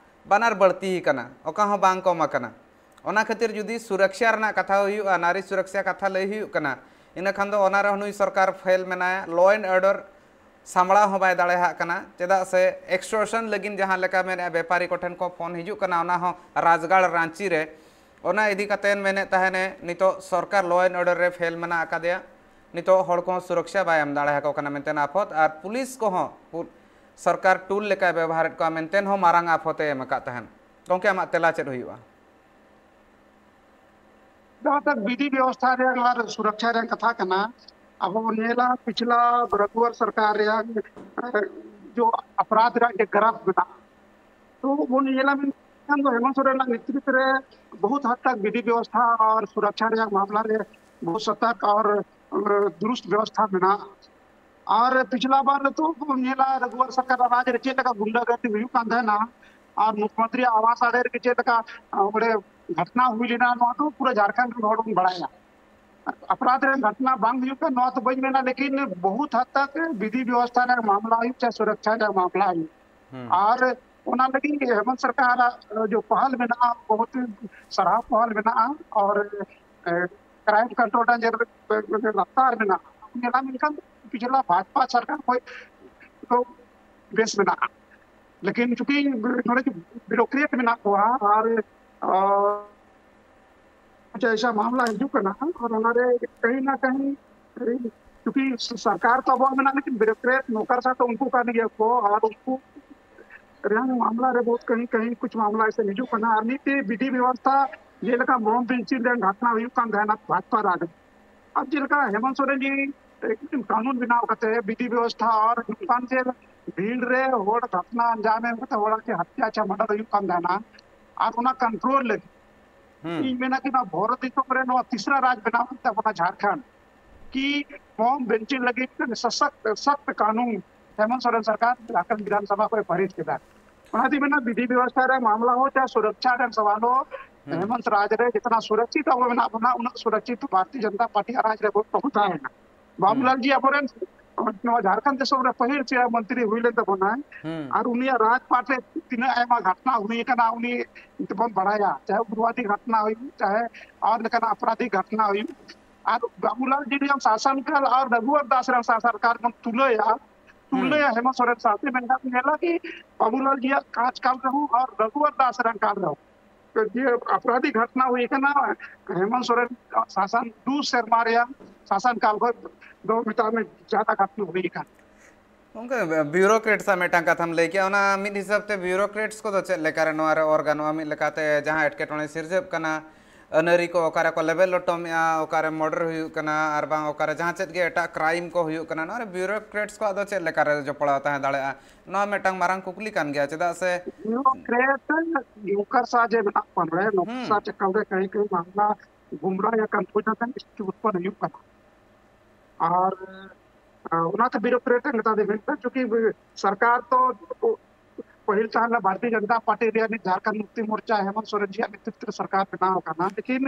ᱵᱟᱱᱟᱨ ᱵᱟᱹᱲᱛᱤ ᱟᱠᱟᱱᱟ, ᱚᱠᱟ ᱦᱚᱸ ᱵᱟᱝ ᱠᱚᱢ ᱟᱠᱟᱱᱟ᱾ ᱚᱱᱟ ᱠᱷᱟᱹᱛᱤᱨ ᱡᱩᱫᱤ ᱥᱩᱨᱚᱠᱷᱟ ᱨᱮᱱᱟᱜ ᱠᱟᱛᱷᱟ ᱦᱩᱭᱩᱜᱼᱟ, ᱱᱟᱨᱤ ᱥᱩᱨᱚᱠᱷᱟ ᱠᱟᱛᱷᱟ ᱞᱟᱹᱭ ᱦᱩᱭᱩᱜ ᱠᱟᱱᱟ, ᱤᱱᱟᱹ ᱠᱷᱟᱱ ᱫᱚ ᱚᱱᱟ ᱨᱮᱦᱚᱸ ᱱᱩᱭ ᱥᱚᱨᱠᱟᱨ fail ᱢᱮᱱᱟᱭᱟ᱾ Law and order ᱥᱟᱢᱵᱲᱟᱣ ᱦᱚᱸ ᱵᱟᱭ ᱫᱟᱲᱮᱭᱟᱜ ᱠᱟᱱᱟ᱾ ᱪᱮᱫᱟᱜ ᱥᱮ extortion ᱞᱟᱹᱜᱤᱫ ᱡᱟᱦᱟᱸ ᱞᱮᱠᱟ ᱢᱮᱱᱮᱫᱼᱟ, ᱵᱮᱯᱟᱨᱤ ᱠᱚᱴᱷᱮᱱ ᱠᱷᱚᱱ ᱯᱷᱳᱱ ᱦᱤᱡᱩᱜ ᱠᱟᱱᱟ, ᱚᱱᱟ ᱦᱚᱸ ᱨᱟᱡᱽᱜᱟᱲ ᱨᱟᱸᱪᱤ ᱨᱮ᱾ ᱚᱱᱟ ᱤᱫᱤ ᱠᱟᱛᱮ ᱢᱮᱱᱮᱫ ᱛᱟᱦᱮᱱᱮ, ᱱᱤᱛᱚᱜ ᱥᱚᱨᱠᱟᱨ law and order ᱨᱮ ᱯᱷᱮᱞ ᱢᱮᱱᱟᱜ ᱟᱠᱟᱫᱮᱭᱟ, ᱱᱤᱛᱚᱜ ᱦᱚᱲ ᱠᱚᱦᱚᱸ ᱥᱩᱨᱚᱠᱥᱟ ᱵᱟᱭ ᱮᱢ ᱫᱟᱲᱮ ᱟᱠᱚ ᱠᱟᱱᱟ ᱢᱮᱱᱛᱮ ᱟᱯᱷᱚᱛ, ᱟᱨ ᱯᱩᱞᱤᱥ ᱠᱚᱦᱚᱸ ᱯᱩ-, ᱥᱚᱨᱠᱟᱨ ᱴᱩᱞ ᱞᱮᱠᱟᱭ ᱵᱮᱵᱚᱦᱟᱨᱮᱫ ᱠᱚᱣᱟ ᱢᱮᱱᱛᱮ ᱦᱚᱸ ᱢᱟᱨᱟᱝ ᱟᱯᱷᱚᱛ ᱮ ᱮᱢ ᱟᱠᱟᱫ ᱛᱟᱦᱮᱱ᱾ ᱜᱚᱢᱠᱮ, ᱟᱢᱟᱜ ᱛᱮᱞᱟ ᱪᱮᱫ ᱦᱩᱭᱩᱜᱼᱟ? ᱡᱟᱦᱟᱸ ᱛᱟᱠ ᱵᱤᱫᱷᱤ ᱵᱮᱵᱚᱥᱛᱷᱟ ᱨᱮᱭᱟᱜ ᱟᱨ ᱥᱩᱨᱚᱠᱪᱷᱟ ᱨᱮᱭᱟᱜ ᱠᱟᱛᱷᱟ ᱠᱟᱱᱟ, ᱟᱵᱚ ᱵᱚᱱ ᱧᱮᱞᱟ ᱯᱤᱪᱷᱞᱟ ᱨᱟᱜᱷᱩᱣᱟᱨ ᱥᱚᱨᱠᱟᱨ ᱨᱮᱭᱟᱜ, ᱮ, ᱡᱚ ᱟᱯᱨᱟᱫᱷ ᱨᱮᱭᱟᱜ ᱡᱮ ᱜᱨᱟᱯ ᱢᱮᱱᱟᱜᱼᱟ, ᱛᱚ ᱵᱚᱱ ᱧᱮᱞᱟ ᱢᱮᱱᱠᱷᱟᱱ ᱫᱚ ᱦᱮᱢᱚᱱᱛ ᱥᱚᱨᱮᱱ ᱨᱮᱱᱟᱜ ᱱᱮᱛᱨᱤᱛᱵ ᱨᱮ ᱵᱚᱦᱩᱛ ᱦᱟᱫ ᱛᱟᱠ ᱵᱤᱫᱷᱤ ᱵᱮᱵᱚᱥᱛᱷᱟ ᱟᱨ ᱥᱩᱨᱚᱠᱪᱷᱟ ᱨᱮᱭᱟᱜ ᱢᱟᱢᱞᱟ ᱨᱮ ᱵᱚᱦᱩᱛ ᱥᱚᱛᱚᱨᱠ ᱟᱨ, ᱮ, ᱫᱩᱨᱩᱥᱛ ᱵᱮᱵᱚᱥᱛᱷᱟ ᱢᱮᱱᱟᱜᱼᱟ᱾ ᱟᱨ ᱯᱤᱪᱷᱞᱟ ᱵᱟᱨ ᱨᱮ ᱛᱚ ᱵᱚᱱ ᱧᱮᱞᱟ ᱨᱟᱜᱷᱩᱣᱟᱨ ᱥᱚᱨᱠᱟᱨ ᱨᱟᱡᱽ ᱨᱮ ᱪᱮᱫ ᱞᱮᱠᱟ ᱜᱩᱱᱰᱟᱜᱟᱨᱫᱤ ᱦᱩᱭᱩᱜ ᱠᱟᱱ ᱛᱟᱦᱮᱱᱟ, ᱟᱨ ᱢᱩᱠᱷᱭᱚᱢᱚᱱᱛᱨᱤ ᱟᱣᱟᱥ ᱟᱲᱮ ᱨᱮᱜᱮ ᱪᱮᱫ ᱞᱮᱠᱟ, ᱟ, ᱚᱸᱰᱮ ᱜᱷᱚᱴᱱᱟ ᱦᱩᱭ ᱞᱮᱱᱟ, ᱱᱚᱣᱟ ᱫᱚ ᱯᱩᱨᱟᱹ ᱡᱷᱟᱲᱠᱷᱚᱸᱰ ᱨᱮᱱ ᱦᱚᱲ ᱵᱚᱱ ᱵᱟᱲᱟᱭᱟ᱾ ᱟᱯᱨᱟᱫᱷ ᱨᱮ ᱜᱷᱚᱴᱱᱟ ᱵᱟᱝ ᱦᱩᱭᱩᱜ ᱠᱟᱱ ᱱᱚᱣᱟ ᱫᱚ ᱵᱟᱹᱧ ᱢᱮᱱᱟ, ᱞᱮᱠᱤᱱ ᱵᱚᱦᱩᱛ ᱦᱟᱫ ᱛᱟᱠ ᱵᱤᱫᱷᱤ ᱵᱮᱵᱚᱥᱛᱷᱟ ᱨᱮ ᱢᱟᱢᱞᱟ ᱦᱩᱭᱩᱜ ᱪᱟᱦᱮ ᱥᱩᱨᱚᱠᱪᱷᱟ ᱨᱮ ᱢᱟᱢᱞᱟ ᱦᱩᱭᱩᱜ, ᱟᱨ ᱚᱱᱟ ᱞᱟᱹᱜᱤᱫ ᱦᱮᱢᱚᱱᱛ ᱥᱚᱨᱠᱟᱨᱟᱜ ᱡᱚ ᱯᱟᱦᱟᱞ ᱢᱮᱱᱟᱜᱼᱟ, ᱵᱚᱦᱩᱛ ᱥᱟᱨᱦᱟᱣ ᱯᱟᱦᱟᱞ ᱢᱮᱱᱟᱜᱼᱟ᱾ ᱟᱨ, ᱮ, ᱠᱨᱟᱭᱤᱢ ᱠᱚᱱᱴᱨᱳᱞ ᱨᱮ ᱡᱮ ᱨᱟᱯᱛᱟᱨ ᱢᱮᱱᱟᱜᱼᱟ, ᱧᱮᱞᱟ ᱢᱮᱱᱠᱷᱟᱱ ᱯᱤᱪᱷᱞᱟ ᱵᱷᱟᱡᱽᱯᱟ ᱥᱚᱨᱠᱟᱨ ᱠᱷᱚᱱ ᱫᱚ ᱵᱮᱥ ᱢᱮᱱᱟᱜᱼᱟ᱾ ᱞᱮᱠᱤᱱ ᱪᱩᱸᱠᱤ ᱱᱚᱰᱮ ᱵᱤᱭᱩᱨᱳᱠᱨᱮᱴ ᱢᱮᱱᱟᱜ ᱠᱚᱣᱟ ᱟᱨ, ᱟ, ᱡᱮᱭᱥᱟ ᱢᱟᱢᱞᱟ ᱦᱤᱡᱩᱜ ᱠᱟᱱᱟ ᱟᱨ ᱚᱱᱟᱨᱮ ᱠᱟᱹᱦᱤ ᱱᱟ ᱠᱟᱹᱦᱤ, ᱪᱩᱸᱠᱤ ᱥᱚᱨᱠᱟᱨ ᱛᱚ ᱟᱵᱚᱣᱟᱜ ᱢᱮᱱᱟᱜᱼᱟ, ᱞᱮᱠᱤᱱ ᱵᱤᱭᱩᱨᱳᱠᱨᱮᱴ ᱱᱚᱠᱟᱨ ᱥᱟᱛ ᱩᱱᱠᱩ ᱠᱟᱱ ᱜᱮᱭᱟ ᱠᱚ ᱟᱨ ᱩᱱᱠᱩ ᱨᱮᱭᱟᱜ ᱢᱟᱢᱞᱟ ᱨᱮ ᱵᱚᱦᱩᱛ ᱠᱟᱹᱦᱤ ᱠᱟᱹᱦᱤ ᱠᱩᱪ ᱢᱟᱢᱞᱟ ᱮᱥᱮ ᱦᱤᱡᱩᱜ ᱠᱟᱱᱟ᱾ ᱟᱨ ᱢᱤᱫᱴᱮᱡ ᱵᱤᱫᱷᱤ ᱵᱮᱵᱚᱥᱛᱷᱟ ᱡᱮᱞᱮᱠᱟ ᱢᱚᱢ ᱵᱮᱧᱪᱤᱝ ᱨᱮ ᱜᱷᱚᱴᱱᱟ ᱦᱩᱭᱩᱜ ᱠᱟᱱ ᱛᱟᱦᱮᱱᱟ ᱵᱷᱟᱡᱽᱯᱟ ᱨᱟᱡᱽ ᱨᱮ, ᱟᱨ ᱡᱮᱞᱮᱠᱟ ᱦᱮᱢᱚᱱᱛ ᱥᱚᱨᱮᱱ ᱡᱤ ᱢᱤᱫᱴᱮᱱ ᱠᱟᱹᱱᱩᱱ ᱵᱮᱱᱟᱣ ᱠᱟᱛᱮ ᱵᱤᱫᱷᱤ ᱵᱮᱵᱚᱥᱛᱷᱟ ᱟᱨ ᱱᱚᱝᱠᱟᱱ ᱡᱮ ᱵᱷᱤᱲ ᱨᱮ ᱦᱚᱲ ᱜᱷᱚᱴᱱᱟ ᱟᱧᱡᱟᱢ ᱮᱢ ᱠᱟᱛᱮ ᱦᱚᱲᱟᱜ ᱡᱮ ᱦᱟᱛᱭᱟ ᱪᱮ ᱢᱟᱰᱟᱨ ᱦᱩᱭᱩᱜ ᱠᱟᱱ ᱛᱟᱦᱮᱱᱟ, ᱟᱨ ᱚᱱᱟ ᱠᱚᱱᱴᱨᱳᱞ ᱞᱟᱹᱜᱤᱫ ᱤᱧ ᱢᱮᱱᱟ ᱠᱤ ᱱᱚᱣᱟ ᱵᱷᱟᱨᱚᱛ ᱫᱤᱥᱚᱢ ᱨᱮ ᱱᱚᱣᱟ ᱛᱤᱥᱨᱟ ᱨᱟᱡᱽ ᱵᱮᱱᱟᱣ ᱦᱩᱭᱩᱜ ᱛᱟᱵᱚᱱᱟ ᱡᱷᱟᱲᱠᱷᱚᱸᱰ, ᱠᱤ ᱢᱚᱢ ᱵᱮᱧᱪᱤᱝ ᱞᱟᱹᱜᱤᱫ ᱥᱚᱥᱚᱠᱛ, ᱥᱚᱠᱛ ᱠᱟᱹᱱᱩᱱ ᱦᱮᱢᱚᱱᱛ ᱥᱚᱨᱮᱱ ᱥᱚᱨᱠᱟᱨ ᱡᱷᱟᱲᱠᱷᱚᱸᱰ ᱵᱤᱫᱷᱟᱱ ᱥᱚᱵᱷᱟ ᱠᱚᱭ ᱯᱟᱹᱨᱤᱥ ᱠᱮᱫᱟ᱾ ᱚᱱᱟ ᱛᱮ ᱢᱮᱱᱟ ᱵᱤᱫᱷᱤ ᱵᱮᱵᱚᱥᱛᱷᱟ ᱨᱮ ᱢᱟᱢᱞᱟ ᱦᱚᱸ ᱪᱟᱦᱮ ᱥᱩᱨᱚᱠᱪᱷᱟ ᱨᱮᱱ ᱥᱟᱣᱟᱞ ᱦᱚᱸ, ᱦᱮᱢᱚᱱᱛ ᱨᱟᱡᱽ ᱨᱮ ᱡᱤᱛᱱᱟ ᱥᱩᱨᱚᱠᱪᱷᱤᱛ ᱟᱵᱚ ᱢᱮᱱᱟᱜ ᱵᱚᱱᱟ, ᱩᱱᱟᱹᱜ ᱥᱩᱨᱚᱠᱪᱷᱤᱛ ᱵᱷᱟᱨᱚᱛᱤᱭᱚ ᱡᱚᱱᱚᱛᱟ ᱯᱟᱨᱴᱤ ᱨᱟᱡᱽ ᱨᱮ ᱵᱚᱱ ᱛᱟᱦᱮᱸ ᱠᱟᱱᱟ᱾ ᱵᱟᱵᱩᱞᱟᱞ ᱡᱤ ᱟᱵᱚᱨᱮᱱ ᱱᱚᱣᱟ ᱡᱷᱟᱲᱠᱷᱚᱸᱰ ᱫᱤᱥᱚᱢ ᱨᱮ ᱯᱟᱹᱦᱤᱞ ᱪᱮᱭᱟᱨ ᱢᱚᱱᱛᱨᱤ ᱦᱩᱭ ᱞᱮᱱ ᱛᱟᱵᱚᱱᱟᱭ, ᱟᱨ ᱩᱱᱤᱭᱟᱜ ᱨᱟᱡᱽᱯᱟᱴ ᱨᱮ ᱛᱤᱱᱟᱹᱜ ᱟᱭᱢᱟ ᱜᱷᱚᱴᱱᱟ ᱦᱩᱭ ᱟᱠᱟᱱᱟ, ᱩᱱᱤ ᱛᱮᱵᱚᱱ ᱵᱟᱲᱟᱭᱟ, ᱪᱟᱦᱮ ᱩᱜᱽᱨᱚᱵᱟᱫᱤ ᱜᱷᱚᱴᱱᱟ ᱦᱩᱭᱩᱜ, ᱪᱟᱦᱮ ᱟᱨ ᱞᱮᱠᱟᱱᱟᱜ ᱟᱯᱨᱟᱫᱷᱤᱠ ᱜᱷᱚᱴᱱᱟ ᱦᱩᱭᱩᱜ, ᱟᱨ ᱵᱟᱵᱩᱞᱟᱞ ᱡᱤ ᱨᱮᱭᱟᱜ ᱥᱟᱥᱚᱱ ᱠᱟᱞ ᱟᱨ ᱨᱟᱜᱷᱩᱣᱟᱨ ᱫᱟᱥ ᱨᱮᱭᱟᱜ ᱥᱟᱥᱚᱱ ᱠᱟᱞ ᱵᱚᱱ ᱛᱩᱞᱟᱹᱭᱟ, ᱛᱩᱞᱟᱹᱭᱟ ᱦᱮᱢᱚᱱᱛ ᱥᱚᱨᱮᱱ ᱥᱟᱶᱛᱮ, ᱢᱮᱱᱠᱷᱟᱱ ᱧᱮᱞᱟ ᱠᱤ ᱵᱟᱵᱩᱞᱟᱞ ᱡᱤᱭᱟᱜ ᱠᱟᱸᱪ ᱠᱟᱞ ᱨᱮᱦᱚᱸ ᱟᱨ ᱨᱟᱹᱜᱷᱩᱣᱟᱨ ᱫᱟᱥ ᱨᱮᱱ ᱠᱟᱞ ᱨᱮᱦᱚᱸ ᱡᱮ ᱟᱯᱨᱟᱫᱷᱤ ᱜᱷᱚᱴᱱᱟ ᱦᱩᱭ ᱠᱟᱱᱟ, ᱦᱮᱢᱚᱱᱛ ᱥᱚᱨᱮᱱ ᱥᱟᱥᱚᱱ ᱫᱩ ᱥᱮᱨᱢᱟ ᱨᱮᱭᱟᱜ ᱥᱟᱥᱚᱱ ᱠᱟᱞ ᱠᱷᱚᱱ ᱫᱚ ᱢᱮᱛᱟᱜ ᱢᱮ ᱡᱟᱫᱟ ᱜᱷᱚᱴᱱᱟ ᱦᱩᱭ ᱠᱟᱱᱟ᱾ ᱜᱚᱝᱠᱮ, ᱵᱤᱭᱩᱨᱳᱠᱨᱮᱴᱥ ᱟᱜ ᱢᱤᱫᱴᱟᱝ ᱠᱟᱛᱷᱟᱢ ᱞᱟᱹᱭ ᱠᱮᱜᱼᱟ, ᱚᱱᱟ ᱢᱤᱫ ᱦᱤᱥᱟᱹᱵ ᱛᱮ ᱵᱤᱭᱩᱨᱳᱠᱨᱮᱴᱥ ᱠᱚᱫᱚ ᱪᱮᱫ ᱞᱮᱠᱟᱨᱮ ᱱᱚᱣᱟ ᱨᱮ ᱚᱨ ᱜᱟᱱᱚᱜᱼᱟ? ᱢᱤᱫ ᱞᱮᱠᱟᱛᱮ ᱡᱟᱦᱟᱸ ᱮᱴᱠᱮᱴᱚᱬᱮ ᱥᱤᱨᱡᱟᱹᱜ ᱠᱟᱱᱟ, ᱟᱹᱱᱟᱹᱨᱤ ᱠᱚ ᱚᱠᱟᱨᱮ ᱠᱚ ᱞᱮᱵᱮᱫ ᱞᱚᱴᱚᱢᱮᱜᱼᱟ, ᱚᱠᱟᱨᱮ ᱢᱚᱨᱰᱟᱨ ᱦᱩᱭᱩᱜ ᱠᱟᱱᱟ, ᱟᱨ ᱵᱟᱝ ᱚᱠᱟᱨᱮ ᱡᱟᱦᱟᱸ ᱪᱮᱫ ᱜᱮ ᱮᱴᱟᱜ ᱠᱨᱟᱭᱤᱢ ᱠᱚ ᱦᱩᱭᱩᱜ ᱠᱟᱱᱟ, ᱱᱚᱣᱟ ᱨᱮ ᱵᱤᱭᱩᱨᱳᱠᱨᱮᱴᱥ ᱠᱚᱣᱟᱜ ᱫᱚ ᱪᱮᱫ ᱞᱮᱠᱟᱨᱮ ᱡᱚᱯᱲᱟᱣ ᱛᱟᱦᱮᱸ ᱫᱟᱲᱮᱭᱟᱜᱼᱟ? ᱱᱚᱣᱟ ᱢᱤᱫᱴᱟᱝ ᱢᱟᱨᱟᱝ ᱠᱩᱠᱞᱤ ᱠᱟᱱ ᱜᱮᱭᱟ, ᱪᱮᱫᱟᱜ ᱥᱮ ᱵᱤᱭᱩᱨᱳᱠᱨᱮᱴ ᱱᱚᱠᱨᱥᱟ ᱡᱮ ᱢᱮᱱᱟᱜ ᱠᱚᱣᱟ ᱱᱚᱰᱮ, ᱱᱚᱠᱨᱥᱟ ᱪᱟᱠᱟᱞ ᱨᱮ ᱠᱟᱹᱦᱤ ᱠᱟᱹᱦᱤ ᱢᱟᱢᱞᱟ ᱜᱩᱢᱨᱟ ᱭᱟ ᱠᱟᱱ ᱠᱚ ᱡᱟᱦᱟᱸ ᱤᱥᱩ ᱩᱛᱯᱚᱱ ᱦᱩᱭᱩᱜ ᱠᱟᱱᱟ᱾ ᱟᱨ ᱚᱱᱟᱛᱮ ᱵᱤᱭᱩᱨᱳᱠᱨᱮᱴ ᱢᱮᱛᱟ ᱫᱮ ᱢᱮᱱᱛᱮ, ᱪᱩᱸᱠᱤ ᱥᱚᱨᱠᱟᱨ ᱛᱚ ᱯᱟᱹᱦᱤᱞ ᱛᱟᱦᱮᱸ ᱞᱮᱱᱟ ᱵᱷᱟᱨᱚᱛᱤᱭᱚ ᱡᱚᱱᱚᱛᱟ ᱯᱟᱨᱴᱤ ᱨᱮᱭᱟᱜ ᱡᱷᱟᱨᱠᱷᱚᱸᱰ ᱢᱩᱠᱛᱤ ᱢᱳᱨᱪᱟ ᱦᱮᱢᱚᱱᱛ ᱥᱚᱨᱮᱱ ᱡᱤᱭᱟᱜ ᱱᱮᱛᱨᱤᱛᱵ ᱨᱮ ᱥᱚᱨᱠᱟᱨ ᱵᱮᱱᱟᱣ ᱟᱠᱟᱱᱟ, ᱞᱮᱠᱤᱱ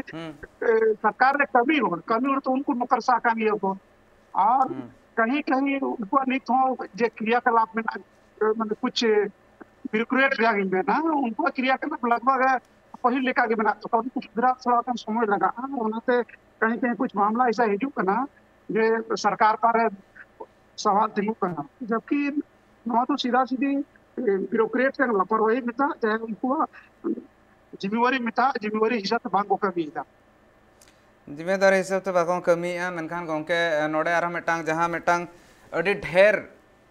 ᱥᱚᱨᱠᱟᱨ ᱨᱮ ᱠᱟᱹᱢᱤ ᱦᱚᱲ, ᱠᱟᱹᱢᱤ ᱦᱚᱲ ᱛᱚ ᱩᱱᱠᱩ ᱱᱚᱠᱨᱥᱟ ᱟᱠᱟᱱ ᱜᱮᱭᱟ ᱠᱚ᱾ ᱟᱨ ᱠᱟᱹᱦᱤ ᱠᱟᱹᱦᱤ ᱩᱱᱠᱩᱣᱟᱜ ᱱᱤᱛ ᱦᱚᱸ ᱡᱮ ᱠᱨᱤᱭᱟᱠᱟᱞᱟᱯ ᱢᱮᱱᱟᱜᱼᱟ, ᱢᱟᱱᱮ ᱠᱩᱪ ᱵᱤᱭᱩᱨᱳᱠᱨᱮᱴ ᱨᱮᱭᱟᱜ ᱤᱧ ᱢᱮᱱᱟ, ᱩᱱᱠᱩᱣᱟᱜ ᱠᱨᱤᱭᱟᱠᱟᱞᱟᱯ ᱞᱟᱜᱽᱵᱷᱟᱜᱽ ᱯᱟᱹᱦᱤᱞ ᱞᱮᱠᱟ ᱜᱮ ᱢᱮᱱᱟᱜ ᱛᱟᱠᱚᱣᱟ᱾ ᱩᱱᱠᱩ ᱥᱩᱫᱷᱨᱟᱣ ᱛᱷᱚᱲᱟ ᱜᱟᱱ ᱥᱚᱢᱚᱭ ᱞᱟᱜᱟᱜᱼᱟ, ᱚᱱᱟᱛᱮ ᱠᱟᱹᱦᱤ ᱠᱟᱹᱦᱤ ᱠᱩᱪ ᱢᱟᱢᱞᱟ ᱮᱥᱟ ᱦᱤᱡᱩᱜ ᱠᱟᱱᱟ ᱡᱮ ᱥᱚᱨᱠᱟᱨ ᱯᱟᱨᱮ ᱥᱟᱣᱟᱞ ᱛᱤᱸᱜᱩ ᱠᱟᱱᱟ, ᱡᱚᱵᱠᱤ ᱱᱚᱣᱟ ᱫᱚ ᱥᱤᱫᱷᱟ ᱥᱤᱫᱷᱤ ᱵᱤᱭᱩᱨᱳᱠᱨᱮᱴ ᱨᱮᱱ ᱞᱟᱯᱚᱨᱣᱟᱦᱤ ᱢᱮᱛᱟᱜ ᱡᱟᱦᱟᱸ ᱩᱱᱠᱩᱣᱟᱜ ᱡᱤᱢᱮᱣᱟᱨᱤ ᱢᱮᱛᱟᱜ, ᱡᱤᱢᱮᱣᱟᱨᱤ ᱦᱤᱥᱟᱹᱵ ᱛᱮ ᱵᱟᱝ ᱠᱚ ᱠᱟᱹᱢᱤᱭᱮᱫᱟ᱾ ᱡᱤᱢᱮᱫᱟᱨᱤ ᱦᱤᱥᱟᱹᱵ ᱛᱮ ᱵᱟᱠᱚ ᱠᱟᱹᱢᱤᱭᱮᱫᱼᱟ᱾ ᱢᱮᱱᱠᱷᱟᱱ ᱜᱚᱢᱠᱮ, ᱱᱚᱰᱮ ᱟᱨᱦᱚᱸ ᱢᱤᱫᱴᱟᱝ, ᱡᱟᱦᱟᱸ ᱢᱤᱫᱴᱟᱝ ᱟᱹᱰᱤ ᱰᱷᱮᱨ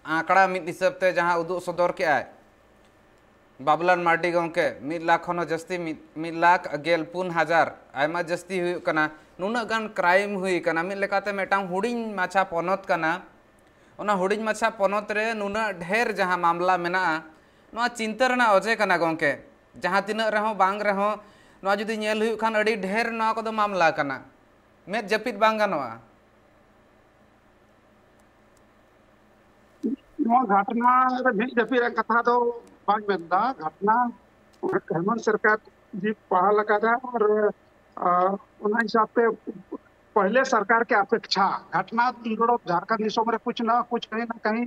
ᱟᱸᱠᱲᱟ ᱢᱤᱫ ᱦᱤᱥᱟᱹᱵ ᱛᱮ ᱡᱟᱦᱟᱸ ᱩᱫᱩᱜ ᱥᱚᱫᱚᱨ ᱠᱮᱜᱼᱟᱭ ᱵᱟᱵᱩᱞᱟᱞ ᱢᱟᱨᱰᱤ ᱜᱚᱢᱠᱮ, ᱢᱤᱫ ᱞᱟᱠᱷ ᱠᱷᱚᱱ ᱦᱚᱸ ᱡᱟᱹᱥᱛᱤ, ᱢᱤᱫ, ᱢᱤᱫ ᱞᱟᱠᱷ ᱜᱮᱞ ᱯᱩᱱ ᱦᱟᱡᱟᱨ, ᱟᱭᱢᱟ ᱡᱟᱹᱥᱛᱤ ᱦᱩᱭᱩᱜ ᱠᱟᱱᱟ᱾ ᱱᱩᱱᱟᱹᱜ ᱜᱟᱱ ᱠᱨᱟᱭᱤᱢ ᱦᱩᱭ ᱠᱟᱱᱟ᱾ ᱢᱤᱫ ᱞᱮᱠᱟᱛᱮ ᱢᱤᱫᱴᱟᱝ ᱦᱩᱰᱤᱧ ᱢᱟᱪᱷᱟ ᱯᱚᱱᱚᱛ ᱠᱟᱱᱟ, ᱚᱱᱟ ᱦᱩᱰᱤᱧ ᱢᱟᱪᱷᱟ ᱯᱚᱱᱚᱛ ᱨᱮ ᱱᱩᱱᱟᱹᱜ ᱰᱷᱮᱨ ᱡᱟᱦᱟᱸ ᱢᱟᱢᱞᱟ ᱢᱮᱱᱟᱜᱼᱟ, ᱱᱚᱣᱟ ᱪᱤᱱᱛᱟᱹ ᱨᱮᱱᱟᱜ ᱚᱡᱮ ᱠᱟᱱᱟ ᱜᱚᱢᱠᱮ᱾ ᱡᱟᱦᱟᱸ ᱛᱤᱱᱟᱹᱜ ᱨᱮᱦᱚᱸ ᱵᱟᱝ ᱨᱮᱦᱚᱸ, ᱱᱚᱣᱟ ᱡᱩᱫᱤ ᱧᱮᱞ ᱦᱩᱭᱩᱜ ᱠᱷᱟᱱ ᱟᱹᱰᱤ ᱰᱷᱮᱨ ᱱᱚᱣᱟ ᱠᱚᱫᱚ ᱢᱟᱢᱞᱟ ᱠᱟᱱᱟ, ᱢᱮᱫ ᱡᱟᱹᱯᱤᱫ ᱵᱟᱝ ᱜᱟᱱᱚᱜᱼᱟ᱾ ᱱᱚᱣᱟ ᱜᱷᱟᱴᱱᱟ ᱨᱮ ᱢᱤᱫ ᱡᱟᱹᱯᱤᱫ ᱨᱮᱭᱟᱜ ᱠᱟᱛᱷᱟ ᱫᱚ ᱵᱟᱹᱧ ᱢᱮᱱᱫᱟ᱾ ᱜᱷᱟᱴᱱᱟ ᱦᱮᱢᱚᱱᱛ ᱥᱚᱨᱠᱟᱨ ᱡᱤ ᱯᱟᱦᱟᱞ ᱟᱠᱟᱫᱟ ᱟᱨ, ᱟᱨ ᱚᱱᱟ ᱦᱤᱥᱟᱵ ᱛᱮ ᱯᱟᱦᱞᱮ ᱥᱚᱨᱠᱟᱨ ᱠᱮ ᱟᱯᱮᱠᱷᱟ ᱜᱷᱟᱴᱱᱟ ᱫᱚ ᱡᱷᱟᱲᱠᱷᱚᱸᱰ ᱫᱤᱥᱚᱢ ᱨᱮ ᱠᱩᱪ ᱱᱟ ᱠᱩᱪ ᱠᱟᱹᱦᱤ ᱱᱟ ᱠᱟᱹᱦᱤ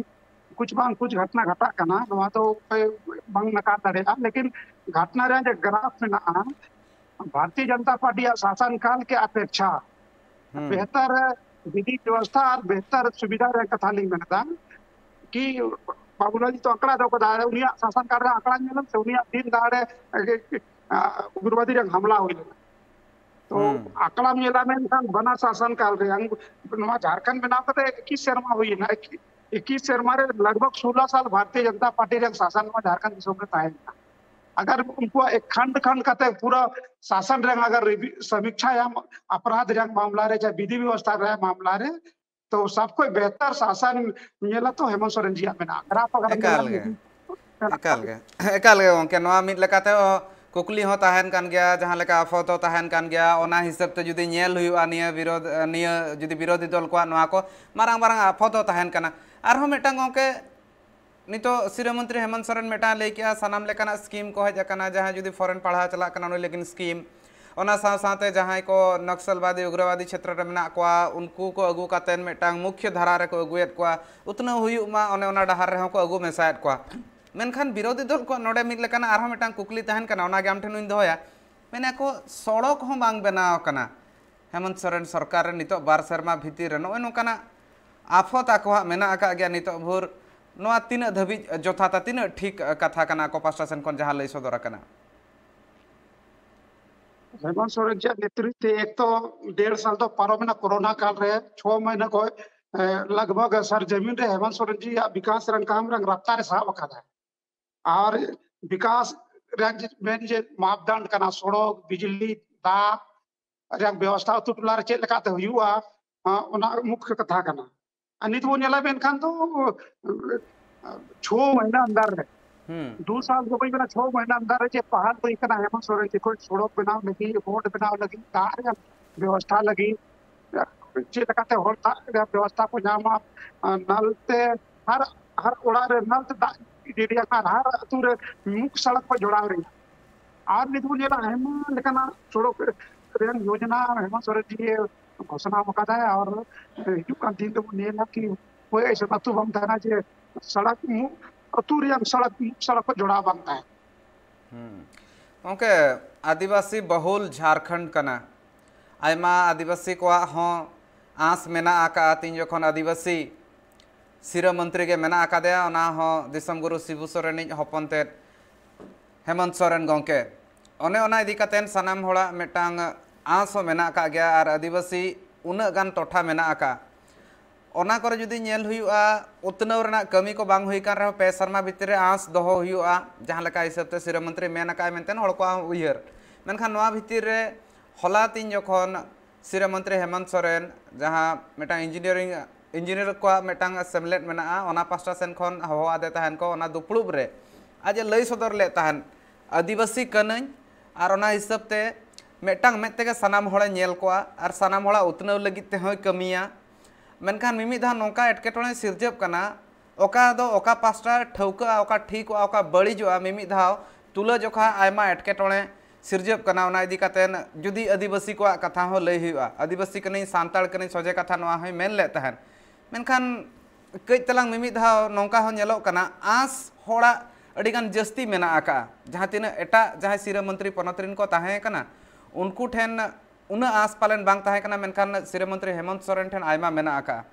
ᱠᱩᱪ ᱵᱟᱝ ᱠᱩᱪ ᱜᱷᱟᱴᱱᱟ ᱜᱷᱟᱴᱟᱜ ᱠᱟᱱᱟ, ᱱᱚᱣᱟ ᱫᱚ ᱚᱠᱚᱭ ᱵᱟᱝ ᱱᱟᱠᱟᱨ ᱫᱟᱲᱮᱭᱟᱜᱼᱟ᱾ ᱞᱮᱠᱤᱱ ᱜᱷᱟᱴᱱᱟ ᱨᱮᱭᱟᱜ ᱡᱮ ᱜᱨᱟᱯ ᱢᱮᱱᱟᱜᱼᱟ, ᱵᱷᱟᱨᱚᱛᱤᱭᱚ ᱡᱚᱱᱚᱛᱟ ᱯᱟᱨᱴᱤᱭᱟᱜ ᱥᱟᱥᱚᱱ ᱠᱟᱞ ᱠᱮ ᱟᱯᱮᱠᱷᱟ ᱵᱮᱦᱛᱟᱨ ᱵᱤᱫᱷᱤ ᱵᱮᱵᱚᱥᱛᱷᱟ ᱟᱨ ᱵᱮᱦᱛᱟᱨ ᱥᱩᱵᱤᱫᱷᱟ ᱨᱮᱭᱟᱜ ᱠᱟᱛᱷᱟ ᱞᱤᱧ ᱢᱮᱱ ᱮᱫᱟ᱾ ᱠᱤ ᱵᱟᱵᱩᱞᱟᱞ ᱡᱤ ᱛᱚ ᱟᱸᱠᱲᱟ ᱫᱚᱦᱚ ᱠᱟᱫᱟ, ᱩᱱᱤᱭᱟᱜ ᱥᱟᱥᱚᱱ ᱠᱟᱞ ᱨᱮ ᱟᱸᱠᱲᱟ ᱧᱮᱞ ᱢᱮ ᱥᱮ, ᱩᱱᱤᱭᱟᱜ ᱫᱤᱱ ᱫᱟᱲᱮ ᱩᱜᱽᱨᱚᱵᱟᱫᱤ ᱨᱮ ᱦᱟᱢᱞᱟ ᱦᱩᱭ ᱞᱮᱱᱟ᱾ ᱛᱚ ᱦᱩᱸ᱾ ᱟᱸᱠᱲᱟᱢ ᱧᱮᱞᱟ, ᱢᱮᱱᱠᱷᱟᱱ ᱵᱟᱱᱟᱨ ᱥᱟᱥᱚᱱ ᱠᱟᱞ ᱨᱮ ᱟᱝ-, ᱱᱚᱣᱟ ᱡᱷᱟᱲᱠᱷᱚᱸᱰ ᱵᱮᱱᱟᱣ ᱠᱟᱛᱮ ᱮᱠᱤᱥ ᱥᱮᱨᱢᱟ ᱦᱩᱭᱮᱱᱟ᱾ ᱮᱠᱤ-, ᱮᱠᱤᱥ ᱥᱮᱨᱢᱟ ᱨᱮ ᱞᱟᱜᱽ ᱵᱷᱟᱜᱽ ᱥᱳᱞᱟ ᱥᱟᱞ ᱵᱷᱟᱨᱚᱛᱤᱭᱚ ᱡᱚᱱᱚᱛᱟ ᱯᱟᱨᱴᱤ ᱨᱮᱱ ᱥᱟᱥᱚᱱ ᱱᱚᱣᱟ ᱡᱷᱟᱲᱠᱷᱚᱸᱰ ᱫᱤᱥᱚᱢ ᱨᱮ ᱛᱟᱦᱮᱸ ᱞᱮᱱᱟ᱾ ᱟᱜᱟᱨ ᱩᱱᱠᱩᱣᱟᱜ ᱮᱠ ᱠᱷᱟᱱᱰ ᱠᱷᱟᱱᱰ ᱠᱟᱛᱮ ᱯᱩᱨᱟᱹ ᱥᱟᱥᱚᱱ ᱨᱮ ᱟᱜᱟᱨ ᱨᱤᱵᱷᱤ-, ᱥᱚᱢᱤᱠᱪᱷᱟᱭᱟᱢ ᱟᱯᱨᱟᱫᱷ ᱨᱮᱭᱟᱜ ᱢᱟᱢᱞᱟ ᱨᱮ, ᱪᱟᱦᱮ ᱵᱤᱫᱷᱤ ᱵᱮᱵᱚᱥᱛᱷᱟ ᱨᱮᱭᱟᱜ ᱢᱟᱢᱞᱟ ᱨᱮ, ᱛᱚ ᱥᱟᱵ ᱠᱷᱚᱡ ᱵᱮᱦᱛᱟᱨ ᱥᱟᱥᱚᱱ ᱧᱮᱞᱟ ᱛᱚ ᱦᱮᱢᱚᱱᱛ ᱥᱚᱨᱮᱱ ᱡᱤᱭᱟᱜ ᱢᱮᱱᱟᱜᱼᱟ᱾ ᱜᱨᱟᱯ ᱟᱜᱟᱨ ᱮᱠᱟᱞ ᱧᱮᱞᱟ ᱜᱮ᱾ ᱢᱤᱫ ᱮᱠᱟᱞ ᱜᱮ᱾ ᱮᱠᱟᱞ ᱜᱮ ᱜᱚᱢᱠᱮ, ᱱᱚᱣᱟ ᱢᱤᱫ ᱞᱮᱠᱟᱛᱮ ᱠᱩᱠᱞᱤ ᱦᱚᱸ ᱛᱟᱦᱮᱱ ᱠᱟᱱ ᱜᱮᱭᱟ, ᱡᱟᱦᱟᱸ ᱞᱮᱠᱟ ᱟᱯᱷᱚᱛ ᱦᱚᱸ ᱛᱟᱦᱮᱱ ᱠᱟᱱ ᱜᱮᱭᱟ, ᱚᱱᱟ ᱦᱤᱥᱟᱹᱵ ᱛᱮ ᱡᱩᱫᱤ ᱧᱮᱞ ᱦᱩᱭᱩᱜᱼᱟ, ᱱᱤᱭᱟᱹ ᱵᱤᱨᱳᱫᱷ, ᱱᱤᱭᱟᱹ ᱡᱩᱫᱤ ᱵᱤᱨᱳᱫᱷᱤ ᱫᱚᱞ ᱠᱚᱣᱟᱜ ᱱᱚᱣᱟ ᱠᱚ ᱢᱟᱨᱟᱝ ᱢᱟᱨᱟᱝ ᱟᱯᱷᱚᱛ ᱦᱚᱸ ᱛᱟᱦᱮᱱ ᱠᱟᱱᱟ᱾ ᱟᱨᱦᱚᱸ ᱢᱤᱫᱴᱟᱝ ᱜᱚᱢᱠᱮ, ᱱᱤᱛᱚᱜ ᱥᱤᱨᱟᱹ ᱢᱚᱱᱛᱨᱤ ᱦᱮᱢᱚᱱᱛ ᱥᱚᱨᱮᱱ ᱢᱤᱫᱴᱟᱝ ᱞᱟᱹᱭ ᱠᱮᱜᱼᱟ, ᱥᱟᱱᱟᱢ ᱞᱮᱠᱟᱱᱟᱜ ᱥᱠᱤᱢ ᱠᱚ ᱦᱮᱡ ᱟᱠᱟᱱᱟ, ᱡᱟᱦᱟᱸᱭ ᱡᱩᱫᱤ ᱯᱷᱚᱨᱮᱱ ᱯᱟᱲᱦᱟᱣ ᱪᱟᱞᱟᱜ ᱠᱟᱱᱟ, ᱩᱱᱤ ᱞᱟᱹᱜᱤᱫ ᱥᱠᱤᱢ᱾ ᱚᱱᱟ ᱥᱟᱶ ᱥᱟᱶᱛᱮ ᱡᱟᱦᱟᱸᱭ ᱠᱚ ᱱᱚᱠᱥᱚᱞᱵᱟᱫᱤ, ᱩᱜᱽᱨᱚᱵᱟᱫᱤ ᱪᱷᱮᱛᱨᱚ ᱨᱮ ᱢᱮᱱᱟᱜ ᱠᱚᱣᱟ, ᱩᱱᱠᱩ ᱠᱚ ᱟᱹᱜᱩ ᱠᱟᱛᱮᱫ ᱢᱤᱫᱴᱟᱝ ᱢᱩᱠᱷᱭᱚ ᱫᱷᱟᱨᱟ ᱨᱮᱠᱚ ᱟᱹᱜᱩᱭᱮᱫ ᱠᱚᱣᱟ, ᱩᱛᱱᱟᱹᱣ ᱦᱩᱭᱩᱜ ᱢᱟ, ᱚᱱᱮ ᱚᱱᱟ ᱰᱟᱦᱟᱨ ᱨᱮᱦᱚᱸ ᱠᱚ ᱟᱹᱜᱩ ᱢᱮᱥᱟᱭᱮᱫ ᱠᱚᱣᱟ᱾ ᱢᱮᱱᱠᱷᱟᱱ ᱵᱤᱨᱳᱫᱷᱤ ᱫᱚᱞ ᱠᱚᱣᱟᱜ ᱱᱚᱰᱮ ᱢᱤᱫ ᱞᱮᱠᱟᱱᱟᱜ ᱟᱨᱦᱚᱸ ᱢᱤᱫᱴᱟᱝ ᱠᱩᱠᱞᱤ ᱛᱟᱦᱮᱱ ᱠᱟᱱᱟ, ᱚᱱᱟᱜᱮ ᱟᱢ ᱴᱷᱮᱱ ᱦᱚᱧ ᱫᱚᱦᱚᱭᱟ᱾ ᱢᱮᱱᱟ ᱠᱚ, ᱥᱚᱲᱚᱠ ᱦᱚᱸ ᱵᱟᱝ ᱵᱮᱱᱟᱣ ᱟᱠᱟᱱᱟ ᱦᱮᱢᱚᱱᱛ ᱥᱚᱨᱮᱱ ᱥᱚᱨᱠᱟᱨ ᱨᱮ ᱱᱤᱛᱚᱜ ᱵᱟᱨ ᱥᱮᱨᱢᱟ ᱵᱷᱤᱛᱤᱨ ᱨᱮ᱾ ᱱᱚᱜᱼᱚᱭ ᱱᱚᱝᱠᱟᱱᱟᱜ ᱟᱯᱷᱚᱛ ᱟᱠᱚᱣᱟᱜ ᱢᱮᱱᱟᱜ ᱟᱠᱟᱫ ᱜᱮᱭᱟ ᱱᱤᱛᱚᱜ ᱵᱷᱳᱨ᱾ ᱱᱚᱣᱟ ᱛᱤᱱᱟᱹᱜ ᱫᱷᱟᱹᱵᱤᱡ ᱡᱚᱛᱷᱟᱛᱟ, ᱛᱤᱱᱟᱹᱜ ᱴᱷᱤᱠ ᱠᱟᱛᱷᱟ ᱠᱟᱱᱟ ᱟᱠᱚ ᱯᱟᱥᱴᱟ ᱥᱮᱱ ᱠᱷᱚᱱ ᱡᱟᱦᱟᱸ ᱞᱟᱹᱭ ᱥᱚᱫᱚᱨ ᱟᱠᱟᱱᱟ? ᱦᱮᱢᱚᱱᱛ ᱥᱚᱨᱮᱱ ᱡᱤᱭᱟᱜ ᱱᱮᱛᱨᱤᱛᱵ ᱛᱮ ᱮᱠ ᱛᱚ ᱰᱮᱲ ᱥᱟᱞ ᱫᱚ ᱯᱟᱨᱚᱢᱮᱱᱟ ᱠᱳᱨᱳᱱᱟ ᱠᱟᱞ ᱨᱮ, ᱪᱷᱚ ᱢᱟᱹᱦᱱᱟᱹ ᱠᱷᱚᱱ, ᱮ, ᱞᱟᱜᱽ ᱵᱷᱟᱜᱽ ᱥᱟᱨᱡᱟᱢᱤᱱ ᱨᱮ ᱦᱮᱢᱚᱱᱛ ᱥᱚᱨᱮᱱ ᱡᱤᱭᱟᱜ ᱵᱤᱠᱟᱥ ᱨᱮᱱ ᱠᱟᱢ ᱨᱮᱱ ᱨᱟᱯᱛᱟᱨ ᱮ ᱥᱟᱵ ᱟᱠᱟᱫᱟ᱾ ᱟᱨ ᱵᱤᱠᱟᱥ ᱨᱮᱱᱟᱜ ᱡᱮ ᱢᱮᱱ ᱡᱮ ᱢᱟᱯᱫᱟᱱᱰ ᱠᱟᱱᱟ, ᱥᱚᱲᱚᱠ, ᱵᱤᱡᱽᱞᱤ, ᱫᱟᱜ ᱨᱮᱭᱟᱜ ᱵᱮᱵᱚᱥᱛᱷᱟ ᱟᱹᱛᱩ ᱴᱚᱞᱟ ᱨᱮ ᱪᱮᱫ ᱞᱮᱠᱟᱛᱮ ᱦᱩᱭᱩᱜᱼᱟ, ᱚᱱᱟ ᱢᱩᱠᱷᱭᱚ ᱠᱟᱛᱷᱟ ᱠᱟᱱᱟ᱾ ᱟᱨ ᱱᱤᱛ ᱵᱚᱱ ᱧᱮᱞᱟ ᱢᱮᱱᱠᱷᱟᱱ ᱫᱚ ᱪᱷᱚ ᱢᱟᱹᱦᱱᱟᱹ ᱟᱱᱫᱟᱨ ᱨᱮ, ᱦᱩᱸ᱾ ᱫᱩ ᱥᱟᱞ ᱫᱚ ᱵᱟᱹᱧ ᱢᱮᱱᱟ, ᱪᱷᱚ ᱢᱟᱹᱦᱱᱟᱹ ᱟᱱᱫᱟᱨ ᱨᱮ ᱡᱮ ᱯᱟᱦᱟᱞ ᱦᱩᱭ ᱠᱟᱱᱟ ᱦᱮᱢᱚᱱᱛ ᱥᱚᱨᱮᱱ ᱡᱚᱠᱷᱚᱱ ᱥᱚᱲᱚᱠ ᱵᱮᱱᱟᱣ ᱞᱟᱹᱜᱤᱫ, ᱨᱳᱰ ᱵᱮᱱᱟᱣ ᱞᱟᱹᱜᱤᱫ, ᱫᱟᱜ ᱨᱮᱭᱟᱜ ᱵᱮᱵᱚᱥᱛᱷᱟ ᱞᱟᱹᱜᱤᱫ, ᱪᱮᱫ ᱞᱮᱠᱟᱛᱮ ᱦᱚᱲ ᱫᱟᱜ ᱨᱮᱭᱟᱜ ᱵᱮᱵᱚᱥᱛᱷᱟ ᱠᱚ ᱧᱟᱢᱟ, ᱱᱚᱞ ᱛᱮ ᱦᱟᱨ, ᱦᱟᱨ ᱚᱲᱟᱜ ᱨᱮ ᱱᱚᱞ ᱛᱮ ᱫᱟᱜ ᱤᱫᱤ ᱨᱮᱭᱟᱜ ᱟᱨ ᱦᱟᱨ ᱟᱹᱛᱩ ᱨᱮ ᱢᱩᱠ ᱥᱚᱲᱚᱠ ᱠᱚ ᱡᱚᱲᱟᱣ ᱨᱮᱭᱟᱜ᱾ ᱟᱨ ᱱᱤᱛ ᱵᱚᱱ ᱧᱮᱞᱟ ᱟᱭᱢᱟ ᱞᱮᱠᱟᱱᱟᱜ ᱥᱚᱲᱚᱠ ᱨᱮᱭᱟᱜ ᱭᱳᱡᱚᱱᱟ ᱦᱮᱢᱚᱱᱛ ᱥᱚᱨᱮᱱ ᱡᱤ ᱜᱷᱳᱥᱚᱱᱟ ᱟᱠᱟᱫᱟᱭ, ᱟᱨ ᱦᱤᱡᱩᱜ ᱠᱟᱱ ᱫᱤᱱ ᱨᱮᱵᱚᱱ ᱧᱮᱞᱟ ᱠᱤ ᱚᱠᱚᱭ ᱮᱥᱮ ᱟᱹᱛᱩ ᱵᱟᱝ ᱛᱟᱦᱮᱱᱟ ᱡᱮ ᱥᱚᱲᱚᱠ ᱢᱩ-, ᱟᱹᱛᱩ ᱨᱮᱭᱟᱜ ᱥᱚᱲᱚᱠ, ᱢᱩᱠ ᱥᱚᱲᱚᱠ ᱠᱚ ᱡᱚᱲᱟᱣ ᱵᱟᱝ ᱛᱟᱦᱮᱱᱟ᱾ ᱦᱩᱸ᱾ ᱜᱚᱢᱠᱮ, ᱟᱹᱫᱤᱵᱟᱹᱥᱤ ᱵᱚᱦᱩᱞ ᱡᱷᱟᱲᱠᱷᱚᱸᱰ ᱠᱟᱱᱟ᱾ ᱟᱭᱢᱟ ᱟᱹᱫᱤᱵᱟᱹᱥᱤ ᱠᱚᱣᱟᱜ ᱦᱚᱸ ᱟᱸᱥ ᱢᱮᱱᱟᱜ ᱟᱠᱟᱫᱼᱟ, ᱛᱤᱱ ᱡᱚᱠᱷᱚᱱ ᱟᱹᱫᱤᱵᱟᱹᱥᱤ ᱥᱤᱨᱟᱹ ᱢᱚᱱᱛᱨᱤ ᱜᱮ ᱢᱮᱱᱟᱜ ᱟᱠᱟᱫᱮᱭᱟ, ᱚᱱᱟ ᱦᱚᱸ ᱫᱤᱥᱚᱢ ᱜᱩᱨᱩ ᱥᱤᱵᱩ ᱥᱚᱨᱮᱱᱤᱡ ᱦᱚᱯᱚᱱ ᱛᱮᱫ ᱦᱮᱢᱚᱱᱛ ᱥᱚᱨᱮᱱ ᱜᱚᱢᱠᱮ᱾ ᱚᱱᱮ ᱚᱱᱟ ᱤᱫᱤ ᱠᱟᱛᱮᱫ ᱥᱟᱱᱟᱢ ᱦᱚᱲᱟᱜ ᱢᱤᱫᱴᱟᱝ ᱟᱸᱥ ᱦᱚᱸ ᱢᱮᱱᱟᱜ ᱟᱠᱟᱫ ᱜᱮᱭᱟ, ᱟᱨ ᱟᱹᱫᱤᱵᱟᱹᱥᱤ ᱩᱱᱟᱹᱜ ᱜᱟᱱ ᱴᱚᱴᱷᱟ ᱢᱮᱱᱟᱜ ᱟᱠᱟᱫ᱾ ᱚᱱᱟ ᱠᱚᱨᱮ ᱡᱩᱫᱤ ᱧᱮᱞ ᱦᱩᱭᱩᱜᱼᱟ, ᱩᱛᱱᱟᱹᱣ ᱨᱮᱱᱟᱜ ᱠᱟᱹᱢᱤ ᱠᱚ ᱵᱟᱝ ᱦᱩᱭ ᱠᱟᱱ ᱨᱮᱦᱚᱸ, ᱯᱮ ᱥᱮᱨᱢᱟ ᱵᱷᱤᱛᱤᱨ ᱨᱮ ᱟᱸᱥ ᱫᱚᱦᱚ ᱦᱩᱭᱩᱜᱼᱟ, ᱡᱟᱦᱟᱸ ᱞᱮᱠᱟ ᱦᱤᱥᱟᱹᱵ ᱛᱮ ᱥᱤᱨᱟᱹ ᱢᱚᱱᱛᱨᱤ ᱢᱮᱱ ᱟᱠᱟᱫᱼᱟᱭ ᱢᱮᱱᱛᱮ ᱦᱚᱲ ᱠᱚᱣᱟᱜ ᱦᱚᱸ ᱩᱭᱦᱟᱹᱨ᱾ ᱢᱮᱱᱠᱷᱟᱱ ᱱᱚᱣᱟ ᱵᱷᱤᱛᱤᱨ ᱨᱮ ᱦᱚᱞᱟ ᱛᱤᱧ ᱡᱚᱠᱷᱚᱱ ᱥᱤᱨᱟᱹ ᱢᱚᱱᱛᱨᱤ ᱦᱮᱢᱚᱱᱛ ᱥᱚᱨᱮᱱ ᱡᱟᱦᱟᱸ ᱢᱤᱫᱴᱟᱝ ᱤᱧᱡᱤᱱᱤᱭᱟᱨᱤᱝ, ᱤᱧᱡᱤᱱᱤᱭᱟᱨ ᱠᱚᱣᱟᱜ ᱢᱤᱫᱴᱟᱝ ᱥᱮᱢᱞᱮᱫ ᱢᱮᱱᱟᱜᱼᱟ, ᱚᱱᱟ ᱯᱟᱥᱴᱟ ᱥᱮᱱ ᱠᱷᱚᱱ ᱦᱚᱦᱚ ᱟᱫᱮ ᱛᱟᱦᱮᱱ ᱠᱚ, ᱚᱱᱟ ᱫᱩᱯᱲᱩᱵ ᱨᱮ ᱟᱡ ᱮ ᱞᱟᱹᱭ ᱥᱚᱫᱚᱨ ᱞᱮᱫ ᱛᱟᱦᱮᱱ, ᱟᱹᱫᱤᱵᱟᱹᱥᱤ ᱠᱟᱹᱱᱟᱹᱧ ᱟᱨ ᱚᱱᱟ ᱦᱤᱥᱟᱹᱵ ᱛᱮ ᱢᱤᱫᱴᱟᱝ ᱢᱮᱫ ᱛᱮᱜᱮ ᱥᱟᱱᱟᱢ ᱦᱚᱲᱮ ᱧᱮᱞ ᱠᱚᱣᱟ ᱟᱨ ᱥᱟᱱᱟᱢ ᱦᱚᱲᱟᱜ ᱩᱛᱱᱟᱹᱣ ᱞᱟᱹᱜᱤᱫ ᱛᱮᱦᱚᱸᱭ ᱠᱟᱹᱢᱤᱭᱟ᱾ ᱢᱮᱱᱠᱷᱟᱱ ᱢᱤᱢᱤᱫ ᱫᱷᱟᱣ ᱱᱚᱝᱠᱟ ᱮᱴᱠᱮᱴᱚᱬᱮ ᱥᱤᱨᱡᱟᱹᱜ ᱠᱟᱱᱟ, ᱚᱠᱟ ᱫᱚ ᱚᱠᱟ ᱯᱟᱥᱴᱟ ᱴᱷᱟᱹᱣᱠᱟᱹᱜᱼᱟ, ᱚᱠᱟ ᱴᱷᱤᱠᱚᱜᱼᱟ, ᱚᱠᱟ ᱵᱟᱹᱲᱤᱡᱚᱜᱼᱟ, ᱢᱤᱢᱤᱫ ᱫᱷᱟᱣ ᱛᱩᱞᱟᱹᱡᱚᱠᱷᱟ ᱟᱭᱢᱟ ᱮᱴᱠᱮᱴᱚᱬᱮ ᱥᱤᱨᱡᱟᱹᱜ ᱠᱟᱱᱟ᱾ ᱚᱱᱟ ᱤᱫᱤ ᱠᱟᱛᱮ ᱡᱩᱫᱤ ᱟᱹᱫᱤᱵᱟᱹᱥᱤ ᱠᱚᱣᱟᱜ ᱠᱟᱛᱷᱟ ᱦᱚᱸ ᱞᱟᱹᱭ ᱦᱩᱭᱩᱜᱼᱟ, ᱟᱹᱫᱤᱵᱟᱹᱥᱤ ᱠᱟᱹᱱᱟᱹᱧ, ᱥᱟᱱᱛᱟᱲ ᱠᱟᱹᱱᱟᱹᱧ, ᱥᱚᱡᱷᱮ ᱠᱟᱛᱷᱟ ᱱᱚᱣᱟ ᱦᱚᱸᱭ ᱢᱮᱱ ᱞᱮᱫ ᱛᱟᱦᱮᱸᱫ᱾ ᱢᱮᱱᱠᱷᱟᱱ ᱠᱟᱹᱡ ᱛᱟᱞᱟᱝ ᱢᱤᱢᱤᱫ ᱫᱷᱟᱣ ᱱᱚᱝᱠᱟ ᱦᱚᱸ ᱧᱮᱞᱚᱜ ᱠᱟᱱᱟ, ᱟᱸᱥ ᱦᱚᱲᱟᱜ ᱟᱹᱰᱤᱜᱟᱱ ᱡᱟᱹᱥᱛᱤ ᱢᱮᱱᱟᱜ ᱟᱠᱟᱫᱼᱟ᱾ ᱡᱟᱦᱟᱸ ᱛᱤᱱᱟᱹᱜ ᱮᱴᱟᱜ ᱡᱟᱦᱟᱸᱭ ᱥᱤᱨᱟᱹ ᱢᱚᱱᱛᱨᱤ ᱯᱚᱱᱚᱛ ᱨᱮᱱ ᱠᱚ ᱛᱟᱦᱮᱸ ᱠᱟᱱᱟ, ᱩᱱᱠᱩ ᱴᱷᱮᱱ ᱩᱱᱟᱹᱜ ᱟᱸᱥ ᱯᱟᱞᱮᱱ ᱵᱟᱝ ᱛᱟᱦᱮᱸ ᱠᱟᱱᱟ, ᱢᱮᱱᱠᱷᱟᱱ ᱥᱤᱨᱟᱹ ᱢᱚᱱᱛᱨᱤ ᱦᱮᱢᱚᱱᱛ ᱥᱚᱨᱮᱱ ᱴᱷᱮᱱ ᱟᱭᱢᱟ ᱢᱮᱱᱟᱜ ᱟᱠᱟᱫᱼᱟ᱾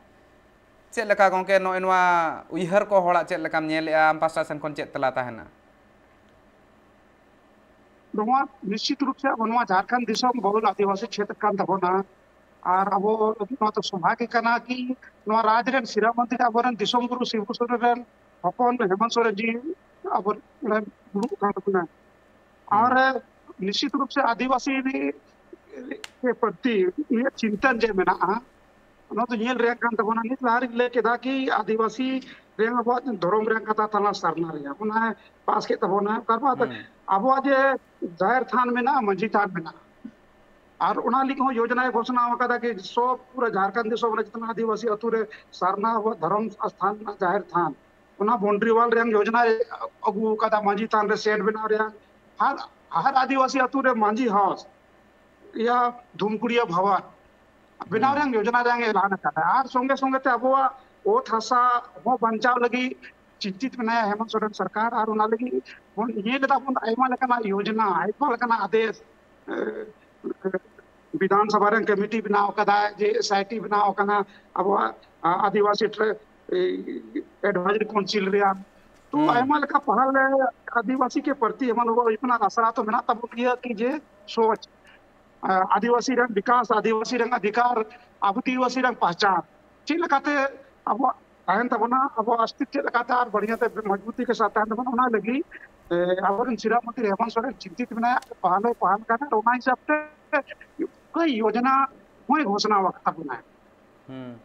ᱪᱮᱫ ᱞᱮᱠᱟ ᱜᱚᱢᱠᱮ, ᱱᱚᱜᱼᱚᱭ ᱱᱚᱣᱟ ᱩᱭᱦᱟᱹᱨ ᱠᱚ ᱦᱚᱲᱟᱜ ᱪᱮᱫ ᱞᱮᱠᱟᱢ ᱧᱮᱞᱮᱜᱼᱟ? ᱟᱢ ᱯᱟᱥᱴᱟ ᱥᱮᱱ ᱠᱷᱚᱱ ᱪᱮᱫ ᱛᱮᱞᱟ ᱛᱟᱦᱮᱱᱟ? ᱱᱚᱣᱟ ᱱᱤᱥᱪᱤᱛ ᱨᱩᱯ ᱥᱮ ᱟᱵᱚ ᱱᱚᱣᱟ ᱡᱷᱟᱲᱠᱷᱚᱸᱰ ᱫᱤᱥᱚᱢ ᱵᱚᱦᱩᱞ ᱟᱹᱫᱤᱵᱟᱹᱥᱤ ᱪᱷᱮᱛᱨᱚ ᱠᱟᱱ ᱛᱟᱵᱚᱱᱟ, ᱟᱨ ᱟᱵᱚ ᱞᱟᱹᱜᱤᱫ ᱱᱚᱣᱟ ᱫᱚ ᱥᱚᱵᱷᱟᱜ ᱜᱮ ᱠᱟᱱᱟ ᱠᱤ ᱱᱚᱣᱟ ᱨᱟᱡᱽ ᱨᱮᱱ ᱥᱤᱨᱟᱹ ᱢᱚᱱᱛᱨᱤ ᱟᱵᱚᱨᱮᱱ ᱫᱤᱥᱚᱢ ᱜᱩᱨᱩ ᱥᱤᱵᱩ ᱥᱚᱨᱮᱱ ᱨᱮᱱ ᱦᱚᱯᱚᱱ ᱦᱮᱢᱚᱱᱛ ᱥᱚᱨᱮᱱ ᱡᱤ ᱟᱵᱚ ᱱᱚᱰᱮ ᱫᱩᱲᱩᱵ ᱠᱟᱱ ᱛᱟᱵᱚᱱᱟ᱾ ᱟᱨ ᱱᱤᱥᱪᱤᱛ ᱨᱩᱯ ᱥᱮ ᱟᱹᱫᱤᱵᱟᱹᱥᱤ ᱨᱮ ᱨᱮ ᱯᱨᱚᱛᱤ ᱩᱱᱤᱭᱟᱜ ᱪᱤᱱᱛᱟᱹ ᱡᱮ ᱢᱮᱱᱟᱜᱼᱟ, ᱚᱱᱟ ᱫᱚ ᱧᱮᱞ ᱨᱮᱭᱟᱜ ᱠᱟᱱ ᱛᱟᱵᱚᱱᱟ᱾ ᱱᱤᱛ ᱞᱟᱦᱟ ᱨᱮᱧ ᱞᱟᱹᱭ ᱠᱮᱫᱟ ᱠᱤ ᱟᱹᱫᱤᱵᱟᱹᱥᱤ ᱨᱮᱭᱟᱜ ᱟᱵᱚᱣᱟᱜ ᱫᱷᱚᱨᱚᱢ ᱨᱮᱭᱟᱜ ᱠᱟᱛᱷᱟ ᱛᱟᱞᱟ ᱥᱟᱨᱱᱟ ᱨᱮᱭᱟᱜ ᱚᱱᱟ ᱯᱟᱥ ᱠᱮᱫ ᱛᱟᱵᱚᱱᱟ᱾ ᱛᱟᱨᱯᱚᱨ ᱟᱵᱚᱣᱟᱜ ᱡᱮ ᱡᱟᱦᱮᱨ ᱛᱷᱟᱱ ᱢᱮᱱᱟᱜᱼᱟ, ᱢᱟᱹᱡᱷᱤ ᱛᱷᱟᱱ ᱢᱮᱱᱟᱜᱼᱟ, ᱟᱨ ᱚᱱᱟ ᱞᱟᱹᱜᱤᱫ ᱦᱚᱸ ᱭᱳᱡᱚᱱᱟᱭ ᱜᱷᱳᱥᱚᱱᱟ ᱟᱠᱟᱫᱟ ᱠᱤ ᱥᱚᱵ ᱯᱩᱨᱟᱹ ᱡᱷᱟᱲᱠᱷᱚᱸᱰ ᱫᱤᱥᱚᱢ ᱨᱮ ᱡᱚᱛᱚ ᱟᱹᱫᱤᱵᱟᱹᱥᱤ ᱟᱹᱛᱩ ᱨᱮ ᱥᱟᱨᱱᱟ ᱟᱵᱚᱣᱟᱜ ᱫᱷᱚᱨᱚᱢ ᱥᱛᱷᱟᱱ ᱨᱮᱱᱟᱜ ᱡᱟᱦᱮᱨ ᱛᱷᱟᱱ, ᱚᱱᱟ ᱵᱚᱱᱰᱨᱤ ᱣᱟᱞ ᱨᱮᱭᱟᱜ ᱭᱳᱡᱚᱱᱟᱭ ᱟᱹᱜᱩ ᱟᱠᱟᱫᱟ, ᱢᱟᱹᱡᱷᱤ ᱛᱷᱟᱱ ᱨᱮ ᱥᱮᱰ ᱵᱮᱱᱟᱣ ᱨᱮᱭᱟᱜ᱾ ᱟᱨ ᱦᱟᱨ ᱟᱹᱫᱤᱵᱟᱹᱥᱤ ᱟᱹᱛᱩ ᱨᱮ ᱢᱟᱹᱡᱷᱤ ᱦᱟᱣᱥ ᱭᱟ ᱫᱷᱩᱢᱠᱩᱲᱤᱭᱟᱹ ᱵᱷᱟᱣᱟᱱ ᱵᱮᱱᱟᱣ ᱨᱮᱭᱟᱜ ᱭᱳᱡᱚᱱᱟ ᱨᱮᱭᱟᱜ ᱮᱞᱟᱱ ᱟᱠᱟᱫᱟ᱾ ᱟᱨ ᱥᱚᱸᱜᱮ ᱥᱚᱸᱜᱮ ᱛᱮ ᱟᱵᱚᱣᱟᱜ ᱚᱛ ᱦᱟᱥᱟ ᱦᱚᱸ ᱵᱟᱧᱪᱟᱣ ᱞᱟᱹᱜᱤᱫ ᱪᱤᱱᱛᱤᱛ ᱢᱮᱱᱟᱭᱟ ᱦᱮᱢᱚᱱᱛ ᱥᱚᱨᱮᱱ ᱥᱚᱨᱠᱟᱨ᱾ ᱟᱨ ᱚᱱᱟ ᱞᱟᱹᱜᱤᱫ ᱵᱚᱱ ᱤᱭᱟᱹ ᱞᱮᱫᱟ ᱵᱚᱱ ᱟᱭᱢᱟ ᱞᱮᱠᱟᱱᱟᱜ ᱭᱳᱡᱚᱱᱟ, ᱟᱭᱢᱟ ᱞᱮᱠᱟᱱᱟᱜ ᱟᱫᱮᱥ᱾ ᱮ, ᱵᱤᱫᱷᱟᱱ ᱥᱚᱵᱷᱟ ᱨᱮᱱ ᱠᱚᱢᱤᱴᱤ ᱵᱮᱱᱟᱣ ᱟᱠᱟᱫᱟ, ᱡᱮ ᱮᱥ ᱟᱭ ᱴᱤ ᱵᱮᱱᱟᱣ ᱟᱠᱟᱱᱟ, ᱟᱵᱚᱣᱟᱜ, ᱟ, ᱟᱹᱫᱤᱵᱟᱹᱥᱤ ᱴᱨᱮ-, ᱮᱰᱵᱷᱟᱭᱡᱟᱨᱤ ᱠᱟᱣᱩᱱᱥᱤᱞ ᱨᱮᱭᱟᱜ᱾ ᱛᱚ ᱟᱭᱢᱟ ᱞᱮᱠᱟ ᱯᱟᱦᱟᱞ ᱨᱮ ᱟᱹᱫᱤᱵᱟᱹᱥᱤ ᱠᱮ ᱯᱨᱚᱛᱤ ᱮᱢᱚᱱ ᱦᱩᱭᱩᱜ ᱠᱟᱱᱟ, ᱟᱥᱨᱟ ᱛᱚ ᱢᱮᱱᱟᱜ ᱛᱟᱵᱚᱱ ᱜᱮᱭᱟ ᱠᱤ ᱡᱮ ᱥᱳᱪ, ᱟᱸ, ᱟᱹᱫᱤᱵᱟᱹᱥᱤ ᱨᱮᱱ ᱵᱤᱠᱟᱥ, ᱟᱹᱫᱤᱵᱟᱹᱥᱤ ᱨᱮᱱ ᱚᱫᱷᱤᱠᱟᱨ, ᱟᱹᱫᱤᱵᱟᱹᱥᱤ ᱨᱮᱱ ᱯᱟᱦᱪᱟᱱ ᱪᱮᱫ ᱞᱮᱠᱟᱛᱮ ᱟᱵᱚᱣᱟᱜ ᱛᱟᱦᱮᱱ ᱛᱟᱵᱚᱱᱟ, ᱟᱵᱚᱣᱟᱜ ᱚᱥᱛᱤᱛ ᱪᱮᱫ ᱞᱮᱠᱟᱛᱮ ᱟᱨ ᱵᱟᱹᱲᱤᱭᱟᱹ ᱛᱮ ᱢᱚᱡᱽᱵᱩᱛᱤ ᱠᱮ ᱥᱟᱛ ᱛᱟᱦᱮᱱ ᱛᱟᱵᱚᱱᱟ, ᱚᱱᱟ ᱞᱟᱹᱜᱤᱫ, ᱮ, ᱟᱵᱚᱨᱮᱱ ᱥᱤᱨᱟ ᱢᱚᱱᱛᱨᱤ ᱦᱮᱢᱚᱱᱛ ᱥᱚᱨᱮᱱ ᱪᱤᱱᱛᱤᱛ ᱢᱮᱱᱟᱭᱟ, ᱯᱟᱦᱟᱞ ᱦᱚᱸᱭ ᱯᱟᱦᱟᱞ ᱠᱟᱱᱟ, ᱟᱨ ᱚᱱᱟ ᱦᱤᱥᱟᱹᱵ ᱛᱮ ᱠᱚᱭ ᱭᱳᱡᱚᱱᱟ ᱦᱚᱸᱭ ᱜᱷᱳᱥᱚᱱᱟ ᱟᱠᱟᱫ ᱛᱟᱵᱚᱱᱟᱭ᱾ ᱦᱩᱸ᱾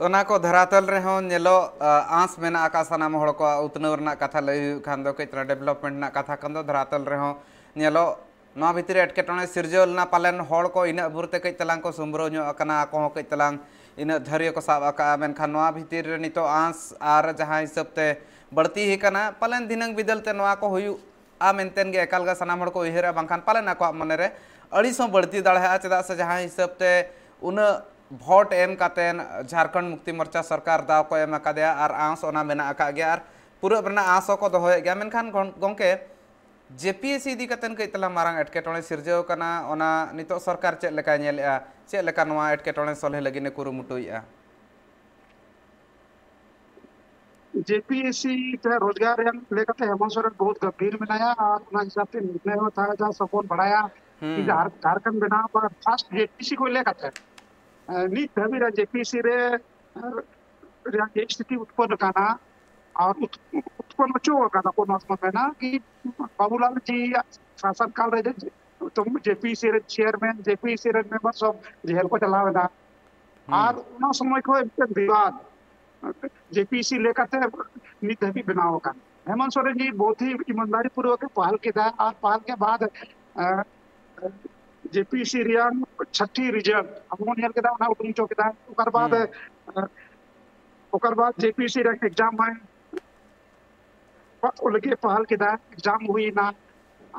ᱚᱱᱟ ᱠᱚ ᱫᱷᱟᱨᱟᱛᱚᱞ ᱨᱮᱦᱚᱸ ᱧᱮᱞᱚᱜ, ᱟ, ᱟᱸᱥ ᱢᱮᱱᱟᱜ ᱟᱠᱟᱫ ᱥᱟᱱᱟᱢ ᱦᱚᱲ ᱠᱚᱣᱟᱜ ᱩᱛᱱᱟᱹᱣ ᱨᱮᱱᱟᱜ ᱠᱟᱛᱷᱟ ᱞᱟᱹᱭ ᱦᱩᱭᱩᱜ ᱠᱷᱟᱱ ᱫᱚ, ᱠᱟᱹᱡ ᱛᱟᱞᱟᱝ development ᱨᱮᱱᱟᱜ ᱠᱟᱛᱷᱟ ᱠᱷᱟᱱ ᱫᱚ, ᱫᱷᱟᱨᱟᱛᱚᱞ ᱨᱮᱦᱚᱸ ᱧᱮᱞᱚᱜ, ᱱᱚᱣᱟ ᱵᱷᱤᱛᱤᱨ ᱨᱮ ᱮᱴᱠᱮᱴᱚᱬᱮ ᱥᱤᱨᱡᱟᱹᱣ ᱞᱮᱱᱟ, ᱯᱟᱞᱮᱱ ᱦᱚᱲ ᱠᱚ ᱤᱱᱟᱹᱜ ᱵᱷᱳᱨ ᱛᱮ ᱠᱟᱹᱡ ᱛᱟᱞᱟᱝ ᱠᱚ ᱥᱩᱢᱵᱽᱨᱟᱹᱣ ᱧᱚᱜ ᱟᱠᱟᱱᱟ, ᱟᱠᱚ ᱦᱚᱸ ᱠᱟᱹᱡ ᱛᱟᱞᱟᱝ ᱤᱱᱟᱹᱜ ᱫᱷᱟᱹᱨᱭᱟᱹ ᱠᱚ ᱥᱟᱵ ᱟᱠᱟᱜᱼᱟ, ᱢᱮᱱᱠᱷᱟᱱ ᱱᱚᱣᱟ ᱵᱷᱤᱛᱤᱨ ᱨᱮ ᱱᱤᱛᱚᱜ ᱟᱸᱥ ᱟᱨ ᱡᱟᱦᱟᱸ ᱦᱤᱥᱟᱹᱵ ᱛᱮ ᱵᱟᱹᱲᱛᱤ ᱟᱠᱟᱱᱟ, ᱯᱟᱞᱮᱱ ᱫᱷᱤᱱᱟᱹᱝ ᱵᱤᱫᱟᱹᱞ ᱛᱮ ᱱᱚᱣᱟ ᱠᱚ ᱦᱩᱭᱩᱜᱼᱟ ᱢᱮᱱᱛᱮ ᱜᱮ ᱮᱠᱟᱞ ᱜᱮ ᱥᱟᱱᱟᱢ ᱦᱚᱲ ᱠᱚ ᱩᱭᱦᱟᱹᱨᱟ, ᱵᱟᱝᱠᱷᱟᱱ ᱯᱟᱞᱮᱱ ᱟᱠᱚᱣᱟᱜ ᱢᱚᱱᱮ ᱨᱮ ᱟᱹᱲᱤᱥ ᱦᱚᱸ ᱵᱟᱹᱲᱛᱤ ᱫᱟᱲᱮᱭᱟᱜᱼᱟ, ᱪᱮᱫᱟᱜ ᱥᱮ ᱡᱟᱦᱟᱸ ᱦᱤᱥᱟᱹᱵ ᱛᱮ ᱩᱱᱟᱹᱜ ᱵᱷᱳᱴ ᱮᱢ ᱠᱟᱛᱮᱱ ᱡᱷᱟᱨᱠᱷᱚᱸᱰ ᱢᱩᱠᱛᱤ ᱢᱳᱨᱪᱟ ᱥᱚᱨᱠᱟᱨ ᱫᱟᱣ ᱠᱚ ᱮᱢ ᱟᱠᱟᱫᱮᱭᱟ ᱟᱨ ᱟᱸᱥ ᱚᱱᱟ ᱢᱮᱱᱟᱜ ᱟᱠᱟᱫ ᱜᱮᱭᱟ ᱟᱨ ᱯᱩᱨᱟᱹᱜ ᱨᱮᱱᱟᱜ ᱟᱸᱥ ᱦᱚᱸᱠᱚ ᱫᱚᱦᱚᱭᱮᱫ ᱜᱮᱭᱟ᱾ ᱢᱮᱱᱠᱷᱟᱱ ᱜᱚᱢ-, ᱜᱚᱢᱠᱮ, ᱡᱮ ᱯᱤ ᱮᱥ ᱥᱤ ᱤᱫᱤ ᱠᱟᱛᱮᱱ ᱠᱟᱹᱡ ᱛᱟᱞᱟᱝ ᱢᱟᱨᱟᱝ ᱮᱴᱠᱮᱴᱚᱬᱮ ᱥᱤᱨᱡᱟᱹᱣ ᱟᱠᱟᱱᱟ, ᱚᱱᱟ ᱱᱤᱛᱚᱜ ᱥᱚᱨᱠᱟᱨ ᱪᱮᱫ ᱞᱮᱠᱟᱭ ᱧᱮᱞᱮᱫᱼᱟ? ᱪᱮᱫ ᱞᱮᱠᱟ ᱱᱚᱣᱟ ᱮᱴᱠᱮᱴᱚᱬᱮ ᱥᱚᱞᱦᱮ ᱞᱟᱹᱜᱤᱫ ᱮ ᱠᱩᱨᱩᱢᱩᱴᱩᱭᱮᱫᱼᱟ? ᱡᱮ ᱯᱤ ᱮᱥ ᱥᱤ ᱛᱮ ᱨᱳᱡᱽᱜᱟᱨ ᱨᱮᱭᱟᱜ ᱞᱟᱹᱭ ᱠᱟᱛᱮ ᱦᱮᱢᱚᱱᱛ ᱥᱚᱨᱮᱱ ᱵᱚᱦᱩᱛ ᱜᱟᱢᱵᱷᱤᱨ ᱢᱮᱱᱟᱭᱟ ᱟᱨ ᱚᱱᱟ ᱦᱤᱥᱟᱹᱵ ᱛᱮ ᱱᱤᱨᱱᱚᱭ ᱦᱚᱸ ᱛᱟᱦᱮᱸ ᱡᱟ ᱥᱚᱵ ᱵᱚᱱ ᱵᱟᱲᱟᱭᱟ ᱠᱤ ᱦᱩᱸ᱾ ᱡᱟᱦᱟᱸ ᱡᱷᱟᱲᱠᱷᱚᱸᱰ ᱵᱮᱱᱟᱣ ᱯᱚᱨ ᱯᱷᱟᱥᱴ ᱡᱮ ᱯᱤ ᱮᱥ ᱥᱤ ᱠᱚ ᱞᱟᱹᱭ ᱠᱟᱛᱮ, ᱮ, ᱱᱤᱛ ᱫᱷᱟᱹᱵᱤᱡ ᱨᱮ ᱡᱮ ᱯᱤ ᱮᱥ ᱥᱤ ᱨᱮ, ᱮ, ᱨᱮᱭᱟᱜ ᱡᱮ ᱥᱛᱷᱤᱛᱤ ᱩᱛᱯᱚᱱᱱ ᱟᱠᱟᱱᱟ ᱟᱨ ᱩᱛ-, ᱩᱛᱯᱚᱱᱱ ᱦᱚᱪᱚ ᱟᱠᱟᱱᱟ ᱠᱚ, ᱱᱚᱣᱟ ᱢᱮᱱᱟ ᱠᱤ ᱵᱟᱵᱩᱞᱟᱞ ᱡᱤ ᱥᱟᱥᱚᱱ ᱠᱟᱞ ᱨᱮ ᱡᱮ, ᱡᱮ ᱯᱤ ᱮᱥ ᱥᱤ ᱨᱮ ᱪᱮᱭᱟᱨᱢᱮᱱ, ᱡᱮ ᱯᱤ ᱮᱥ ᱥᱤ ᱨᱮᱱ ᱢᱮᱢᱵᱟᱨ ᱥᱚᱵ ᱡᱮᱞ ᱠᱚ ᱪᱟᱞᱟᱣ ᱮᱱᱟ᱾ ᱦᱩᱸ᱾ ᱟᱨ ᱚᱱᱟ ᱥᱚᱢᱚᱭ ᱠᱷᱚᱱ ᱢᱤᱫᱴᱮᱱ ᱵᱤᱵᱟᱫ ᱡᱮ ᱯᱤ ᱮᱥ ᱥᱤ ᱞᱮᱠᱟᱛᱮ ᱱᱤᱛ ᱫᱷᱟᱹᱵᱤᱡ ᱵᱮᱱᱟᱣ ᱟᱠᱟᱱ᱾ ᱦᱮᱢᱚᱱᱛ ᱥᱚᱨᱮᱱ ᱡᱤ ᱵᱚᱦᱩᱛ ᱦᱤ ᱤᱢᱟᱱᱫᱟᱨᱤ ᱯᱩᱨᱣᱚᱠ ᱮ ᱯᱟᱦᱟᱞ ᱠᱮᱫᱟ ᱟᱨ ᱯᱟᱦᱟᱞ ᱠᱮ ᱵᱟᱫ, ᱮ, ᱡᱮ ᱯᱤ ᱮᱥ ᱥᱤ ᱨᱮᱭᱟᱜ ᱪᱷᱟᱴᱴᱤ ᱨᱤᱡᱟᱞᱴ ᱟᱵᱚ ᱵᱚᱱ ᱧᱮᱞ ᱠᱮᱫᱟ, ᱚᱱᱟ ᱩᱰᱩᱝ ᱦᱚᱪᱚ ᱠᱮᱫᱟ᱾ ᱚᱠᱟᱨ ᱵᱟᱫ, ᱦᱩᱸ᱾ ᱮ, ᱚᱠᱟᱨ ᱵᱟᱫ ᱡᱮ ᱯᱤ ᱮᱥ ᱥᱤ ᱨᱮᱭᱟᱜ ᱮᱠᱡᱟᱢ ᱦᱚᱸ ᱞᱟᱹᱜᱤᱫ ᱮ ᱯᱟᱦᱟᱞ ᱠᱮᱫᱟ, ᱮᱠᱡᱟᱢ ᱦᱩᱭᱱᱟ᱾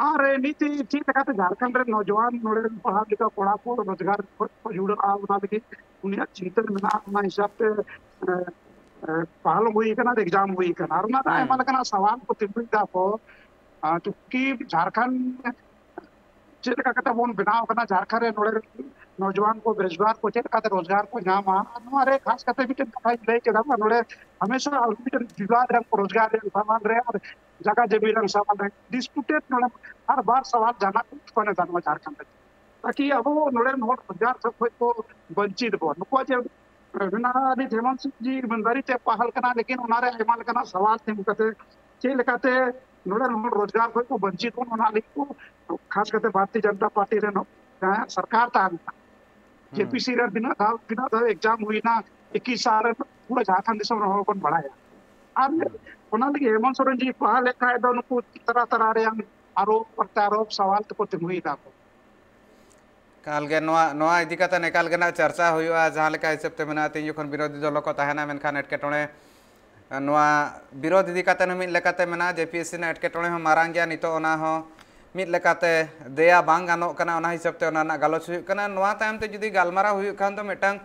ᱟᱨ ᱱᱤᱛ ᱪᱮᱫ ᱞᱮᱠᱟᱛᱮ ᱡᱷᱟᱲᱠᱷᱚᱸᱰ ᱨᱮᱱ ᱱᱚᱡᱣᱟᱱ ᱱᱚᱰᱮ ᱨᱮᱱ ᱯᱟᱲᱦᱟᱣ ᱞᱮᱠᱟ ᱠᱚᱲᱟ ᱠᱚ ᱨᱳᱡᱽᱜᱟᱨ ᱠᱷᱚᱡ ᱠᱚ ᱡᱩᱲᱟᱹᱜᱼᱟ, ᱚᱱᱟ ᱞᱟᱹᱜᱤᱫ ᱩᱱᱤᱭᱟᱜ ᱪᱤᱱᱛᱟᱹ ᱢᱮᱱᱟᱜᱼᱟ᱾ ᱚᱱᱟ ᱦᱤᱥᱟᱵ ᱛᱮ, ᱮ, ᱮ, ᱯᱟᱦᱟᱞ ᱦᱩᱭ ᱠᱟᱱᱟ, ᱮᱠᱡᱟᱢ ᱦᱩᱭ ᱠᱟᱱᱟ᱾ ᱟᱨ ᱚᱱᱟ ᱨᱮ ᱦᱩᱸ᱾ ᱟᱭᱢᱟ ᱞᱮᱠᱟᱱᱟᱜ ᱥᱟᱣᱟᱞ ᱠᱚ ᱛᱤᱸᱜᱩᱭ ᱫᱟ ᱠᱚ, ᱟᱨ ᱪᱩᱸᱠᱤ ᱡᱷᱟᱲᱠᱷᱚᱸᱰ ᱪᱮᱫ ᱞᱮᱠᱟ ᱠᱟᱛᱮ ᱵᱚᱱ ᱵᱮᱱᱟᱣ ᱠᱟᱱᱟ ᱡᱷᱟᱨᱠᱷᱚᱸᱰ ᱨᱮ, ᱱᱚᱰᱮ ᱨᱮᱱ ᱱᱚᱡᱣᱟᱱ ᱠᱚ ᱵᱮᱨᱚᱡᱽᱜᱟᱨ ᱠᱚ ᱪᱮᱫ ᱞᱮᱠᱟᱛᱮ ᱨᱳᱡᱽᱜᱟᱨ ᱠᱚ ᱧᱟᱢᱟ᱾ ᱟᱨ ᱱᱚᱣᱟ ᱨᱮ ᱠᱷᱟᱥ ᱠᱟᱛᱮ ᱢᱤᱫᱴᱮᱱ ᱠᱟᱛᱷᱟᱧ ᱞᱟᱹᱭ ᱠᱮᱫᱟ, ᱱᱚᱰᱮ ᱦᱟᱢᱮᱥᱟ ᱢᱤᱫᱴᱮᱱ ᱵᱤᱵᱟᱫ ᱨᱮ ᱨᱳᱡᱽᱜᱟᱨ ᱨᱮᱱ ᱥᱟᱢᱟᱱ ᱨᱮ ᱟᱨ ᱡᱟᱭᱜᱟ ᱡᱚᱢᱤ ᱨᱮᱱ ᱥᱟᱢᱟᱱ ᱨᱮ ᱰᱤᱥᱯᱩᱴᱮᱰ ᱱᱚᱰᱮ ᱦᱟᱨ ᱵᱟᱨ ᱥᱟᱣᱟᱞ ᱡᱟᱦᱟᱱᱟᱜ ᱠᱚ ᱩᱛᱯᱚᱱᱱᱚ ᱮᱫᱟ ᱱᱚᱣᱟ ᱡᱷᱟᱲᱠᱷᱚᱸᱰ ᱨᱮ, ᱛᱟᱠᱤ ᱟᱵᱚ ᱱᱚᱰᱮ ᱨᱮᱱ ᱦᱚᱲ ᱨᱳᱡᱽᱜᱟᱨ ᱠᱷᱚᱱ ᱠᱚ ᱵᱚᱧᱪᱤᱛ ᱵᱚᱱ᱾ ᱱᱩᱠᱩᱣᱟᱜ ᱡᱮ ᱢᱮᱱᱟᱜᱼᱟ, ᱟᱹᱰᱤ ᱦᱮᱢᱚᱱᱛ ᱥᱤᱝ ᱡᱤ ᱤᱢᱟᱱᱫᱟᱨᱤ ᱛᱮ ᱯᱟᱦᱟᱞ ᱠᱟᱱᱟ, ᱞᱮᱠᱤᱱ ᱚᱱᱟᱨᱮ ᱟᱭᱢᱟ ᱞᱮᱠᱟᱱᱟᱜ ᱥᱟᱣᱟᱞ ᱛᱤᱸᱜᱩ ᱠᱟᱛᱮ ᱪᱮᱫ ᱞᱮᱠᱟᱛᱮ ᱱᱚᱰᱮ ᱨᱮᱱ ᱦᱚᱲ ᱨᱳᱡᱽᱜᱟᱨ ᱠᱷᱚᱱ ᱠᱚ ᱵᱚᱧᱪᱤᱛ ᱵᱚᱱ, ᱚᱱᱟ ᱞᱟᱹᱜᱤᱫ ᱠᱚ ᱠᱷᱟᱥ ᱠᱟᱛᱮ ᱵᱷᱟᱨᱚᱛᱤᱭᱚ ᱡᱚᱱᱚᱛᱟ ᱯᱟᱨᱴᱤ ᱨᱮᱱ ᱡᱟᱦᱟᱸᱭᱟᱜ ᱥᱚᱨᱠᱟᱨ ᱛᱟᱦᱮᱸ ᱞᱮᱱᱟ, ᱡᱮᱯᱤᱥᱤ ᱨᱮ ᱛᱤᱱᱟᱹᱜ ᱫᱷᱟᱣ, ᱛᱤᱱᱟᱹᱜ ᱫᱷᱟᱣ ᱮᱠᱡᱟᱢ ᱦᱩᱭᱱᱟ ᱮᱠᱤᱥ ᱥᱟᱞ ᱨᱮ, ᱯᱩᱨᱟᱹ ᱡᱷᱟᱲᱠᱷᱚᱸᱰ ᱫᱤᱥᱚᱢ ᱨᱮᱱ ᱦᱚᱲ ᱵᱚᱱ ᱵᱟᱲᱟᱭᱟ᱾ ᱟᱨ ᱚᱱᱟ ᱞᱟᱹᱜᱤᱫ ᱦᱮᱢᱚᱱᱛ ᱥᱚᱨᱮᱱ ᱡᱤ ᱯᱟᱦᱟᱞ ᱞᱮᱠᱷᱟᱡ ᱫᱚ ᱱᱩᱠᱩ ᱛᱟᱨᱟ ᱛᱟᱨᱟ ᱨᱮᱭᱟᱜ ᱟᱨᱚ ᱯᱨᱚᱛᱭᱟᱨᱳᱯ ᱥᱟᱣᱟᱞ ᱛᱮᱠᱚ ᱛᱤᱸᱜᱩᱭᱮᱫᱟ ᱠᱚ᱾ ᱮᱠᱟᱞ ᱜᱮ ᱱᱚᱣᱟ, ᱱᱚᱣᱟ ᱤᱫᱤ ᱠᱟᱛᱮ ᱮᱠᱟᱞ ᱜᱮ ᱱᱟᱜ ᱪᱟᱨᱪᱟ ᱦᱩᱭᱩᱜᱼᱟ, ᱡᱟᱦᱟᱸ ᱞᱮᱠᱟ ᱦᱤᱥᱟᱹᱵ ᱛᱮ ᱢᱮᱱᱟᱜᱼᱟ, ᱛᱤᱧ ᱡᱚᱠᱷᱚᱱ ᱵᱤᱨᱳᱫᱷᱤ ᱫᱚᱞ ᱠᱚ ᱛᱟᱦᱮᱱᱟ, ᱢᱮᱱᱠᱷᱟᱱ ᱮᱴᱠᱮᱴᱚᱬᱮ, ᱱᱚᱣᱟ ᱵᱤᱨᱳᱫᱷ ᱤᱫᱤ ᱠᱟᱛᱮ ᱦᱚᱸ ᱢᱤᱫ ᱞᱮᱠᱟᱛᱮ ᱢᱮᱱᱟᱜᱼᱟ, ᱡᱮᱯᱤᱮᱥᱥᱤ ᱨᱮᱱᱟᱜ ᱮᱴᱠᱮᱴᱚᱬᱮ ᱦᱚᱸ ᱢᱟᱨᱟᱝ ᱜᱮᱭᱟ᱾ ᱱᱤᱛᱚᱜ ᱚᱱᱟ ᱦᱚᱸ ᱢᱤᱫ ᱞᱮᱠᱟᱛᱮ ᱫᱮᱭᱟ ᱵᱟᱝ ᱜᱟᱱᱚᱜ ᱠᱟᱱᱟ, ᱚᱱᱟ ᱦᱤᱥᱟᱹᱵ ᱛᱮ ᱚᱱᱟ ᱨᱮᱱᱟᱜ ᱜᱟᱞᱚᱪ ᱦᱩᱭᱩᱜ ᱠᱟᱱᱟ᱾ ᱱᱚᱣᱟ ᱛᱟᱭᱚᱢ ᱛᱮ ᱡᱩᱫᱤ ᱜᱟᱞᱢᱟᱨᱟᱣ ᱦᱩᱭᱩᱜ ᱠᱷᱟᱱ ᱫᱚ ᱢᱤᱫᱴᱟᱝ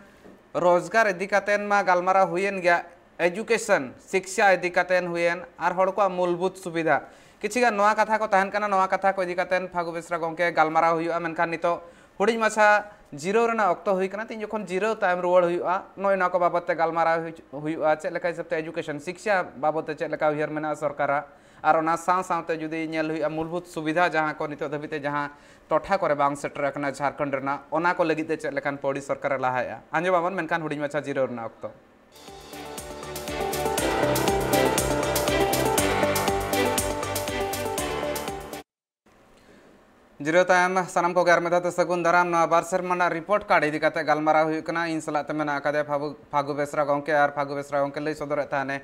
ᱨᱳᱡᱽᱜᱟᱨ ᱤᱫᱤ ᱠᱟᱛᱮ ᱢᱟ ᱜᱟᱞᱢᱟᱨᱟᱣ ᱦᱩᱭᱮᱱ ᱜᱮᱭᱟ, ᱮᱡᱩᱠᱮᱥᱚᱱ, ᱥᱤᱠᱥᱟ ᱤᱫᱤ ᱠᱟᱛᱮ ᱦᱩᱭᱮᱱ, ᱟᱨ ᱦᱚᱲ ᱠᱚᱣᱟᱜ ᱢᱩᱞᱵᱷᱩᱛ ᱥᱩᱵᱤᱫᱷᱟ, ᱠᱤᱪᱷᱩ ᱜᱟᱱ ᱱᱚᱣᱟ ᱠᱟᱛᱷᱟ ᱠᱚ ᱛᱟᱦᱮᱱ ᱠᱟᱱᱟ, ᱱᱚᱣᱟ ᱠᱟᱛᱷᱟ ᱠᱚ ᱤᱫᱤ ᱠᱟᱛᱮ ᱯᱷᱟᱹᱜᱩ ᱵᱮᱥᱨᱟ ᱜᱚᱢᱠᱮ ᱜᱟᱞᱢᱟᱨᱟᱣ ᱦᱩᱭᱩᱜᱼᱟ᱾ ᱢᱮᱱᱠᱷᱟᱱ ᱱᱤᱛᱚᱜ ᱦᱩᱰᱤᱧ ᱢᱟᱪᱷᱟ ᱡᱤᱨᱟᱹᱣ ᱨᱮᱱᱟᱜ ᱚᱠᱛᱚ ᱦᱩᱭ ᱠᱟᱱᱟ᱾ ᱛᱤᱧ ᱡᱚᱠᱷᱚᱱ ᱡᱤᱨᱟᱹᱣ ᱛᱟᱭᱚᱢ ᱨᱩᱣᱟᱹᱲ ᱦᱩᱭᱩᱜᱼᱟ, ᱱᱚᱜᱼᱚᱭ ᱱᱚᱣᱟ ᱠᱚ ᱵᱟᱵᱚᱫ ᱛᱮ ᱜᱟᱞᱢᱟᱨᱟᱣ ᱦᱩᱭ-, ᱦᱩᱭᱩᱜᱼᱟ᱾ ᱪᱮᱫ ᱞᱮᱠᱟ ᱦᱤᱥᱟᱹᱵ ᱛᱮ ᱮᱡᱩᱠᱮᱥᱚᱱ, ᱥᱤᱠᱥᱟ ᱵᱟᱵᱚᱫ ᱛᱮ ᱪᱮᱫ ᱞᱮᱠᱟ ᱩᱭᱦᱟᱹᱨ ᱢᱮᱱᱟᱜᱼᱟ ᱥᱚᱨᱠᱟᱨᱟᱜ, ᱟᱨ ᱚᱱᱟ ᱥᱟᱶ ᱥᱟᱶᱛᱮ ᱡᱩᱫᱤ ᱧᱮᱞ ᱦᱩᱭᱩᱜᱼᱟ ᱢᱩᱞᱵᱷᱩᱛ ᱥᱩᱵᱤᱫᱷᱟ ᱡᱟᱦᱟᱸ ᱠᱚ ᱱᱤᱛᱚᱜ ᱫᱷᱟᱹᱵᱤᱡ ᱛᱮ ᱡᱟᱦᱟᱸ ᱴᱚᱴᱷᱟ ᱠᱚᱨᱮ ᱵᱟᱝ ᱥᱮᱴᱮᱨ ᱟᱠᱟᱱᱟ ᱡᱷᱟᱲᱠᱷᱚᱸᱰ ᱨᱮᱱᱟᱜ, ᱚᱱᱟ ᱠᱚ ᱞᱟᱹᱜᱤᱫ ᱛᱮ ᱪᱮᱫ ᱞᱮᱠᱟᱱ ᱯᱟᱹᱣᱲᱤ ᱥᱚᱨᱠᱟᱨᱮ ᱞᱟᱦᱟᱭᱮᱫᱼᱟ, ᱟᱸᱡᱚᱢ ᱟᱵᱚᱱ, ᱢᱮᱱᱠᱷᱟᱱ ᱦᱩᱰᱤᱧ ᱢᱟᱪᱷᱟ ᱡᱤᱨᱟᱹᱣ ᱨᱮᱱᱟᱜ ᱚᱠᱛᱚ᱾ ᱡᱤᱨᱟᱹᱣ ᱛᱟᱭᱚᱢ ᱥᱟᱱᱟᱢ ᱠᱚᱜᱮ ᱟᱨ ᱢᱤᱫ ᱫᱷᱟᱣ ᱛᱮ ᱥᱟᱹᱜᱩᱱ ᱫᱟᱨᱟᱢ᱾ ᱱᱚᱣᱟ ᱵᱟᱨ ᱥᱮᱨᱢᱟ ᱨᱮᱱᱟᱜ ᱨᱤᱯᱳᱨᱴ ᱠᱟᱨᱰ ᱤᱫᱤ ᱠᱟᱛᱮ ᱜᱟᱞᱢᱟᱨᱟᱣ ᱦᱩᱭᱩᱜ ᱠᱟᱱᱟ᱾ ᱤᱧ ᱥᱟᱞᱟᱜ ᱛᱮ ᱢᱮᱱᱟᱜ ᱟᱠᱟᱫᱮᱭᱟ ᱯᱷᱟᱹᱜᱩ-, ᱯᱷᱟᱹᱜᱩ ᱵᱮᱥᱨᱟ ᱜᱚᱢᱠᱮ, ᱟᱨ ᱯᱷᱟᱹᱜᱩ ᱵᱮᱥᱨᱟ ᱜᱚᱢᱠᱮ ᱞᱟᱹᱭ ᱥᱚᱫᱚᱨᱮᱫ ᱛᱟᱦᱮᱱᱮ,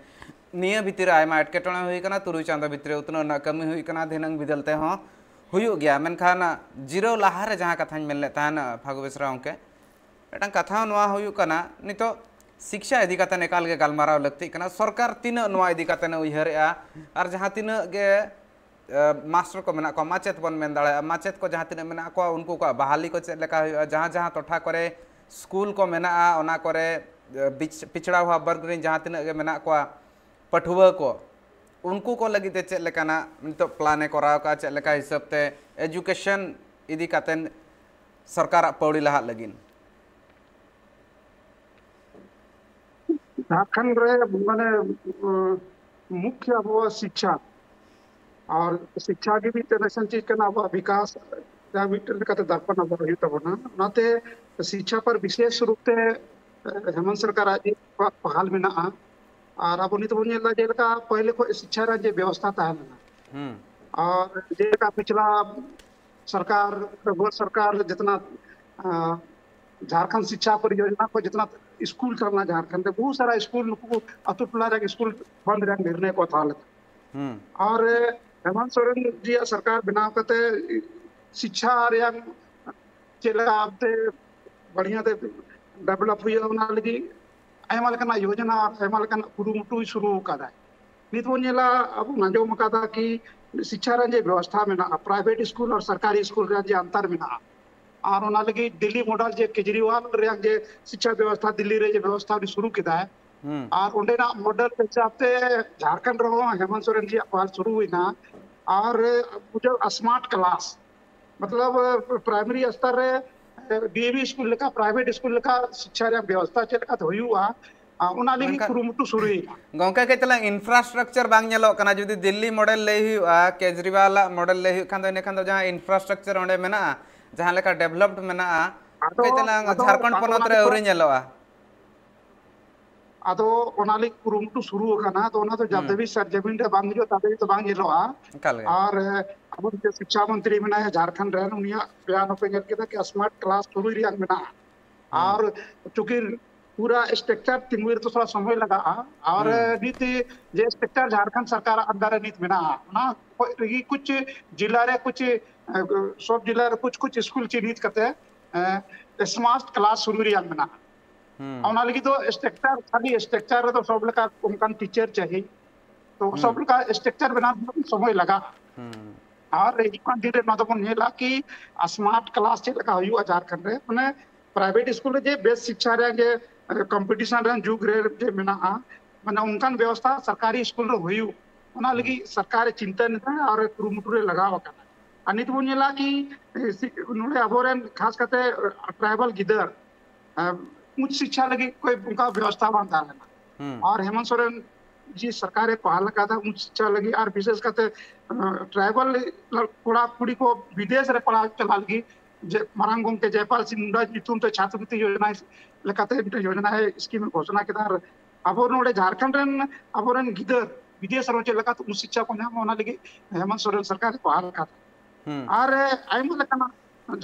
ᱱᱤᱭᱟᱹ ᱵᱷᱤᱛᱤᱨ ᱨᱮ ᱟᱭᱢᱟ ᱮᱴᱠᱮᱴᱚᱬᱮ ᱦᱩᱭ ᱠᱟᱱᱟ, ᱛᱩᱨᱩᱭ ᱪᱟᱸᱫᱚ ᱵᱷᱤᱛᱨᱤ ᱨᱮ ᱩᱛᱱᱟᱹᱣ ᱨᱮᱱᱟᱜ ᱠᱟᱹᱢᱤ ᱦᱩᱭ ᱠᱟᱱᱟ, ᱫᱷᱤᱱᱟᱹᱝ ᱵᱤᱫᱟᱹᱞ ᱛᱮᱦᱚᱸ ᱦᱩᱭᱩᱜ ᱜᱮᱭᱟ, ᱢᱮᱱᱠᱷᱟᱱ ᱡᱤᱨᱟᱹᱣ ᱞᱟᱦᱟᱨᱮ ᱡᱟᱦᱟᱸ ᱠᱟᱛᱷᱟᱧ ᱢᱮᱱ ᱞᱮᱫ ᱛᱟᱦᱮᱱ ᱯᱷᱟᱹᱜᱩ ᱵᱮᱥᱨᱟ ᱜᱚᱢᱠᱮ, ᱢᱤᱫᱴᱟᱝ ᱠᱟᱛᱷᱟ ᱦᱚᱸ ᱱᱚᱣᱟ ᱦᱩᱭᱩᱜ ᱠᱟᱱᱟ, ᱱᱤᱛᱚᱜ ᱥᱤᱠᱥᱟ ᱤᱫᱤ ᱠᱟᱛᱮ ᱮᱠᱟᱞ ᱜᱮ ᱜᱟᱞᱢᱟᱨᱟᱣ ᱞᱟᱹᱠᱛᱤᱜ ᱠᱟᱱᱟ᱾ ᱥᱚᱨᱠᱟᱨ ᱛᱤᱱᱟᱹᱜ ᱱᱚᱣᱟ ᱤᱫᱤ ᱠᱟᱛᱮ ᱩᱭᱦᱟᱹᱨᱮᱜᱼᱟ, ᱟᱨ ᱡᱟᱦᱟᱸ ᱛᱤᱱᱟᱹᱜ ᱜᱮ, ᱮ, ᱢᱟᱥᱴᱟᱨ ᱠᱚ ᱢᱮᱱᱟᱜ ᱠᱚᱣᱟ, ᱢᱟᱪᱮᱫ ᱵᱚᱱ ᱢᱮᱱ ᱫᱟᱲᱮᱭᱟᱜᱼᱟ, ᱢᱟᱪᱮᱫ ᱠᱚ ᱡᱟᱦᱟᱸ ᱛᱤᱱᱟᱹᱜ ᱢᱮᱱᱟᱜ ᱠᱚᱣᱟ, ᱩᱱᱠᱩ ᱠᱚᱣᱟᱜ ᱵᱟᱦᱟᱞᱤ ᱠᱚ ᱪᱮᱫ ᱞᱮᱠᱟ ᱦᱩᱭᱩᱜᱼᱟ, ᱡᱟᱦᱟᱸ ᱡᱟᱦᱟᱸ ᱴᱚᱴᱷᱟ ᱠᱚᱨᱮ ᱥᱠᱩᱞ ᱠᱚ ᱢᱮᱱᱟᱜᱼᱟ, ᱚᱱᱟ ᱠᱚᱨᱮ, ᱮ, ᱵᱤᱪ-, ᱯᱤᱪᱷᱲᱟ ᱦᱚᱲ ᱵᱚᱨᱜᱽ ᱨᱮᱱ ᱡᱟᱦᱟᱸ ᱛᱤᱱᱟᱹᱜ ᱜᱮ ᱢᱮᱱᱟᱜ ᱠᱚᱣᱟ ᱯᱟᱹᱴᱷᱩᱣᱟᱹ ᱠᱚ, ᱩᱱᱠᱩ ᱠᱚ ᱞᱟᱹᱜᱤᱫ ᱛᱮ ᱪᱮᱫ ᱞᱮᱠᱟᱱᱟᱜ ᱱᱤᱛᱚᱜ ᱯᱞᱟᱱ ᱮ ᱠᱚᱨᱟᱣ ᱠᱟᱜᱼᱟ, ᱪᱮᱫ ᱞᱮᱠᱟ ᱦᱤᱥᱟᱹᱵ ᱛᱮ ᱮᱡᱩᱠᱮᱥᱚᱱ ᱤᱫᱤ ᱠᱟᱛᱮᱱ ᱥᱚᱨᱠᱟᱨᱟᱜ ᱯᱟᱹᱣᱲᱤ ᱞᱟᱦᱟᱜ ᱞᱟᱹᱜᱤᱫ? ᱡᱷᱟᱲᱠᱷᱚᱸᱰ ᱨᱮ ᱢᱟᱱᱮ ᱩᱸ, ᱢᱩᱠᱷᱭᱚ ᱟᱵᱚᱣᱟᱜ ᱥᱤᱠᱪᱷᱟ ᱟᱨ ᱥᱤᱠᱪᱷᱟ ᱜᱮ ᱢᱤᱫᱴᱮᱱ ᱮᱥᱮᱱ ᱪᱮᱫ ᱠᱟᱱᱟ ᱟᱵᱚᱣᱟᱜ ᱵᱤᱠᱟᱥ ᱡᱟᱦᱟᱸ ᱢᱤᱫᱴᱮᱱ ᱞᱮᱠᱟᱛᱮ ᱫᱟᱨᱯᱚᱱ ᱟᱵᱚᱣᱟᱜ ᱦᱩᱭᱩᱜ ᱛᱟᱵᱚᱱᱟ᱾ ᱚᱱᱟᱛᱮ ᱥᱤᱠᱪᱷᱟ ᱯᱟᱨ ᱵᱤᱥᱮᱥ ᱨᱩᱯ ᱛᱮ ᱦᱮᱢᱚᱱᱛ ᱥᱚᱨᱠᱟᱨᱟᱜ ᱡᱮ ᱯᱟᱦᱟᱞ ᱢᱮᱱᱟᱜᱼᱟ᱾ ᱟᱨ ᱟᱵᱚ ᱱᱤᱛ ᱵᱚᱱ ᱧᱮᱞ ᱮᱫᱟ ᱡᱮᱞᱮᱠᱟ ᱯᱟᱹᱦᱤᱞ ᱠᱷᱚᱱ ᱥᱤᱠᱪᱷᱟ ᱨᱮ ᱡᱮ ᱵᱮᱵᱚᱥᱛᱷᱟ ᱛᱟᱦᱮᱸ ᱞᱮᱱᱟ, ᱦᱩᱸ ᱟᱨ ᱡᱮᱞᱮᱠᱟ ᱯᱤᱪᱷᱞᱟ ᱥᱚᱨᱠᱟᱨ, ᱜᱚᱴ ᱥᱚᱨᱠᱟᱨ ᱡᱤᱛᱱᱟ ᱡᱷᱟᱲᱠᱷᱚᱸᱰ ᱥᱤᱠᱪᱷᱟ ᱯᱚᱨᱤᱭᱳᱡᱚᱱᱟ ᱠᱚ ᱡᱤᱛᱱᱟ ᱥᱠᱩᱞ ᱛᱟᱦᱮᱸ ᱞᱮᱱᱟ ᱡᱷᱟᱲᱠᱷᱚᱸᱰ ᱨᱮ, ᱵᱚᱦᱩᱛ ᱥᱟᱨᱟ ᱥᱠᱩᱞ ᱱᱩᱠᱩ ᱟᱛᱳ ᱴᱚᱞᱟ ᱨᱮ ᱥᱠᱩᱞ ᱵᱚᱱᱫ ᱨᱮᱭᱟᱜ ᱱᱤᱨᱱᱚᱭ ᱠᱚ ᱦᱟᱛᱟᱣ ᱞᱮᱫᱟ᱾ ᱦᱩᱸ ᱟᱨ ᱦᱮᱢᱚᱱᱛ ᱥᱚᱨᱮᱱ ᱡᱤᱭᱟᱜ ᱥᱚᱨᱠᱟᱨ ᱵᱮᱱᱟᱣ ᱠᱟᱛᱮ ᱥᱤᱠᱪᱷᱟ ᱨᱮᱭᱟᱜ ᱪᱮᱫ ᱞᱮᱠᱟᱛᱮ ᱵᱟᱲᱤᱭᱟ ᱛᱮ ᱰᱮᱵᱷᱞᱚᱯ ᱦᱩᱭᱩᱜᱼᱟ, ᱚᱱᱟ ᱞᱟᱹᱜᱤᱫ ᱟᱭᱢᱟ ᱞᱮᱠᱟᱱᱟᱜ ᱭᱳᱡᱚᱱᱟ ᱟᱨ ᱟᱭᱢᱟ ᱞᱮᱠᱟᱱᱟᱜ ᱠᱩᱨᱩᱢᱩᱴᱩᱭ ᱥᱩᱨᱩ ᱟᱠᱟᱫᱟ᱾ ᱱᱤᱛ ᱵᱚᱱ ᱧᱮᱞᱟ, ᱟᱵᱚ ᱵᱚᱱ ᱟᱸᱡᱚᱢ ᱟᱠᱟᱫᱟ ᱠᱤ ᱥᱤᱠᱪᱷᱟ ᱨᱮ ᱡᱮ ᱵᱮᱵᱚᱥᱛᱷᱟ ᱢᱮᱱᱟᱜᱼᱟ, ᱯᱨᱟᱭᱵᱷᱮᱴ ᱥᱠᱩᱞ ᱟᱨ ᱥᱚᱨᱠᱟᱨᱤ ᱥᱠᱩᱞ ᱨᱮ ᱡᱮ ᱟᱱᱛᱟᱨ ᱢᱮᱱᱟᱜᱼᱟ, ᱟᱨ ᱚᱱᱟ ᱞᱟᱹᱜᱤᱫ ᱫᱤᱞᱞᱤ ᱢᱚᱰᱮᱞ ᱡᱮ ᱠᱮᱡᱨᱤᱣᱟᱞ ᱨᱮᱭᱟᱜ ᱡᱮ ᱥᱤᱠᱪᱷᱟ ᱵᱮᱵᱚᱥᱛᱷᱟ ᱫᱤᱞᱞᱤ ᱨᱮ ᱡᱮ ᱵᱮᱵᱚᱥᱛᱷᱟ ᱩᱱᱤ ᱥᱩᱨᱩ ᱠᱮᱫᱟᱭ, ᱦᱩᱸ ᱟᱨ ᱚᱸᱰᱮᱱᱟᱜ ᱢᱚᱰᱮᱞ ᱦᱤᱥᱟᱵ ᱛᱮ ᱡᱷᱟᱲᱠᱷᱚᱸᱰ ᱨᱮᱦᱚᱸ ᱦᱮᱢᱚᱱᱛ ᱥᱚᱨᱮᱱ ᱡᱤᱭᱟᱜ ᱯᱟᱦᱟᱞ ᱥᱩᱨᱩ ᱦᱩᱭᱱᱟ᱾ ᱟᱨ ᱵᱩᱡᱷᱟᱹᱣ ᱥᱢᱟᱨᱴ ᱠᱞᱟᱥ ᱢᱚᱛᱞᱚᱵ ᱯᱨᱟᱭᱢᱟᱨᱤ ᱥᱛᱚᱨ ᱨᱮ ᱰᱤᱮᱵᱤ ᱥᱠᱩᱞ ᱞᱮᱠᱟ, ᱯᱨᱟᱭᱵᱷᱮᱴ ᱥᱠᱩᱞ ᱞᱮᱠᱟ ᱥᱤᱠᱪᱷᱟ ᱨᱮᱭᱟᱜ ᱵᱮᱵᱚᱥᱛᱷᱟ ᱪᱮᱫ ᱞᱮᱠᱟᱛᱮ ᱦᱩᱭᱩᱜᱼᱟ, ᱚᱱᱟ ᱞᱟᱹᱜᱤᱫ ᱢᱮᱱᱠᱷᱟᱱ ᱠᱩᱨᱩᱢᱩᱴᱩ ᱥᱩᱨᱩᱭᱮᱱᱟ᱾ ᱜᱚᱝᱠᱮ, ᱠᱟᱹᱡ ᱛᱟᱞᱟᱝ ᱤᱱᱯᱷᱨᱟᱥᱴᱨᱟᱠᱪᱟᱨ ᱵᱟᱝ ᱧᱮᱞᱚᱜ ᱠᱟᱱᱟ᱾ ᱡᱩᱫᱤ ᱫᱤᱞᱞᱤ ᱢᱚᱰᱮᱞ ᱞᱟᱹᱭ ᱦᱩᱭᱩᱜᱼᱟ, ᱠᱮᱡᱨᱤᱣᱟᱞᱟᱜ ᱢᱚᱰᱮᱞ ᱞᱟᱹᱭ ᱦᱩᱭᱩᱜ ᱠᱷᱟᱱ ᱫᱚ, ᱤᱱᱟᱹᱠᱷᱟᱱ ᱫᱚ ᱡᱟᱦᱟᱸ ᱤᱱᱯᱷᱨᱟᱥᱴᱨᱟᱠᱪᱟᱨ ᱚᱸᱰᱮ ᱢᱮᱱᱟᱜᱼᱟ, ᱡᱟᱦᱟᱸ ᱞᱮᱠᱟ ᱰᱮᱵᱷᱞᱚᱯᱰ ᱢᱮᱱᱟᱜᱼᱟ, ᱟᱫᱚ ᱠᱟᱹᱡ ᱛᱟᱞᱟᱝ ᱟᱫᱚ ᱡᱷᱟᱲᱠᱷᱚᱸᱰ ᱟᱫᱚ ᱯᱚᱱᱚᱛ ᱚᱱᱟ ᱨᱮ ᱜᱮᱛᱚ ᱟᱹᱣᱨᱤ ᱧᱮᱞᱚᱜᱼᱟ᱾ ᱟᱫᱚ ᱚᱱᱟ ᱞᱟᱹᱜᱤᱫ ᱠᱩᱨᱩᱢᱩᱴᱩ ᱥᱩᱨᱩ ᱟᱠᱟᱱᱟ᱾ ᱟᱫᱚ ᱚᱱᱟ ᱫᱚ ᱡᱟᱵ ᱦᱩᱸ ᱫᱷᱟᱹᱵᱤᱡ ᱥᱟᱨᱡᱟᱢᱤᱱ ᱨᱮ ᱵᱟᱝ ᱦᱤᱡᱩᱜᱼᱟ, ᱛᱟᱵᱮ ᱫᱚ ᱵᱟᱝ ᱧᱮᱞᱚᱜᱼᱟ᱾ ᱮᱠᱟᱞ ᱜᱮ᱾ ᱟᱨ ᱟᱵᱚ ᱡᱮ ᱥᱤᱠᱪᱷᱟ ᱢᱚᱱᱛᱨᱤ ᱢᱮᱱᱟᱭᱟ ᱡᱷᱟᱲᱠᱷᱚᱸᱰ ᱨᱮᱱ, ᱩᱱᱤᱭᱟᱜ ᱵᱮᱭᱟᱱ ᱦᱚᱸᱯᱮ ᱧᱮᱞ ᱠᱮᱫᱟ ᱠᱤ ᱥᱢᱟᱨᱴ ᱠᱞᱟᱥ ᱥᱩᱨᱩᱭ ᱨᱮᱭᱟᱜ ᱢᱮᱱᱟᱜᱼᱟ᱾ ᱦᱩᱸ ᱟᱨ ᱪᱩᱸᱠᱤ ᱯᱩᱨᱟ ᱥᱴᱨᱟᱠᱪᱟᱨ ᱛᱤᱸᱜᱩᱭ ᱨᱮ ᱛᱚ ᱛᱷᱚᱲᱟ ᱥᱚᱢᱚᱭ ᱞᱟᱜᱟᱜᱼᱟ᱾ ᱟᱨ ᱦᱩᱸ ᱱᱤᱛ ᱡᱮ ᱥᱴᱨᱟᱠᱪᱟᱨ ᱡᱷᱟᱲᱠᱷᱚᱸᱰ ᱥᱚᱨᱠᱟᱨ ᱟᱱᱰᱟᱨ ᱨᱮ ᱱᱤᱛ ᱢᱮᱱᱟᱜᱼᱟ, ᱚᱱᱟ ᱠᱷᱚᱡ ᱨᱮᱜᱮ ᱠᱩᱪ ᱡᱤᱞᱟ ᱨᱮ ᱠᱩᱪ, ᱮ, ᱥᱚᱵ ᱡᱤᱞᱟ ᱨᱮ ᱠᱩᱪ ᱠᱩᱪ ᱥᱠᱩᱞ ᱪᱤᱱᱦᱤᱛ ᱠᱟᱛᱮ, ᱮ, ᱥᱢᱟᱨᱴ ᱠᱞᱟᱥ ᱥᱩᱨᱩ ᱨᱮᱭᱟᱜ ᱢᱮᱱᱟᱜᱼᱟ᱾ ᱦᱩᱸ ᱚᱱᱟ ᱞᱟᱹᱜᱤᱫ ᱫᱚ ᱥᱴᱨᱟᱠᱪᱟᱨ, ᱠᱷᱟᱹᱞᱤ ᱥᱴᱨᱟᱠᱪᱟᱨ ᱨᱮᱫᱚ ᱥᱚᱵ ᱞᱮᱠᱟ ᱚᱱᱠᱟᱱ ᱴᱤᱪᱟᱨ ᱪᱟᱹᱦᱤ, ᱛᱚ ᱦᱩᱸ ᱥᱚᱵ ᱞᱮᱠᱟ ᱥᱴᱨᱟᱠᱪᱟᱨ ᱵᱮᱱᱟᱣ ᱛᱮ ᱥᱚᱢᱚᱭ ᱞᱟᱜᱟᱜᱼᱟ᱾ ᱦᱩᱸ ᱟᱨ ᱦᱤᱡᱩᱜ ᱠᱟᱱ ᱫᱤᱱ ᱨᱮ ᱱᱚᱣᱟ ᱫᱚᱵᱚᱱ ᱧᱮᱞᱟ ᱠᱤ ᱥᱢᱟᱨᱴ ᱠᱞᱟᱥ ᱪᱮᱫ ᱞᱮᱠᱟ ᱦᱩᱭᱩᱜᱼᱟ ᱡᱷᱟᱲᱠᱷᱚᱸᱰ ᱨᱮ, ᱢᱟᱱᱮ ᱯᱨᱟᱭᱵᱷᱮᱴ ᱥᱠᱩᱞ ᱨᱮ ᱡᱮ ᱵᱮᱥ ᱥᱤᱠᱪᱷᱟ ᱨᱮᱭᱟᱜ ᱡᱮ ᱠᱚᱢᱯᱤᱴᱤᱥᱚᱱ ᱨᱮᱭᱟᱜ ᱡᱩᱜᱽ ᱨᱮ ᱡᱮ ᱢᱮᱱᱟᱜᱼᱟ, ᱢᱟᱱᱮ ᱚᱱᱠᱟᱱ ᱵᱮᱵᱚᱥᱛᱷᱟ ᱥᱚᱨᱠᱟᱨᱤ ᱥᱠᱩᱞ ᱨᱮ ᱦᱩᱭᱩᱜ, ᱚᱱᱟ ᱦᱩᱸ ᱞᱟᱹᱜᱤᱫ ᱥᱚᱨᱠᱟᱨ ᱮ ᱪᱤᱱᱛᱟᱹ ᱞᱮᱫᱟ ᱟᱨ ᱠᱩᱨᱩᱢᱩᱴᱩ ᱨᱮ ᱞᱟᱜᱟᱣ ᱟᱠᱟᱱᱟ᱾ ᱟᱨ ᱱᱤᱛ ᱵᱚᱱ ᱧᱮᱞᱟ ᱠᱤ ᱱᱚᱰᱮ ᱟᱵᱚᱨᱮᱱ ᱠᱷᱟᱥ ᱠᱟᱛᱮ ᱴᱨᱟᱭᱵᱟᱞ ᱜᱤᱫᱟᱹᱨ ᱩᱪᱪ ᱥᱤᱠᱪᱷᱟ ᱞᱟᱹᱜᱤᱫ ᱠᱚᱭ ᱚᱱᱠᱟ ᱵᱮᱵᱚᱥᱛᱷᱟ ᱵᱟᱝ ᱛᱟᱦᱮᱸ ᱞᱮᱱᱟ᱾ ᱟᱨ ᱦᱮᱢᱚᱱᱛ ᱥᱚᱨᱮᱱ ᱡᱤ ᱥᱚᱨᱠᱟᱨᱮ ᱯᱟᱦᱟᱞ ᱟᱠᱟᱫᱟ ᱩᱪᱪ ᱥᱤᱠᱪᱷᱟ ᱞᱟᱹᱜᱤᱫ ᱟᱨ ᱵᱤᱥᱮᱥ ᱠᱟᱛᱮ ᱴᱨᱟᱭᱵᱟᱞ ᱠᱚᱲᱟ ᱠᱩᱲᱤ ᱠᱚ ᱵᱤᱫᱮᱥ ᱨᱮ ᱯᱟᱲᱦᱟᱣ ᱪᱟᱞᱟᱜ ᱞᱟᱹᱜᱤᱫ ᱡᱮ ᱢᱟᱨᱟᱝ ᱜᱚᱢᱠᱮ ᱡᱚᱭᱯᱟᱞ ᱥᱤᱝ ᱢᱩᱱᱰᱟ ᱧᱩᱛᱩᱢ ᱛᱮ ᱪᱷᱟᱛᱨᱤ ᱵᱨᱤᱛᱛᱤ ᱭᱳᱡᱚᱱᱟ ᱞᱮᱠᱟᱛᱮ ᱢᱤᱫᱴᱮᱱ ᱭᱳᱡᱚᱱᱟ ᱥᱠᱤᱢ ᱮ ᱜᱷᱳᱥᱚᱱᱟ ᱠᱮᱫᱟ᱾ ᱟᱨ ᱟᱵᱚ ᱱᱚᱰᱮ ᱡᱷᱟᱲᱠᱷᱚᱸᱰ ᱨᱮᱱ ᱟᱵᱚᱨᱮᱱ ᱜᱤᱫᱟᱹᱨ ᱵᱤᱫᱮᱥ ᱨᱮ ᱪᱮᱫ ᱞᱮᱠᱟᱛᱮ ᱩᱪᱪ ᱥᱤᱠᱪᱷᱟ ᱠᱚ ᱧᱟᱢᱟ, ᱚᱱᱟ ᱞᱟᱹᱜᱤᱫ ᱦᱮᱢᱚᱱᱛ ᱥᱚᱨᱮᱱ ᱥᱚᱨᱠᱟᱨ ᱮ ᱯᱟᱦᱟᱞ ᱟᱠᱟᱫᱟ᱾ ᱟᱨ ᱟᱭᱢᱟ ᱞᱮᱠᱟᱱᱟᱜ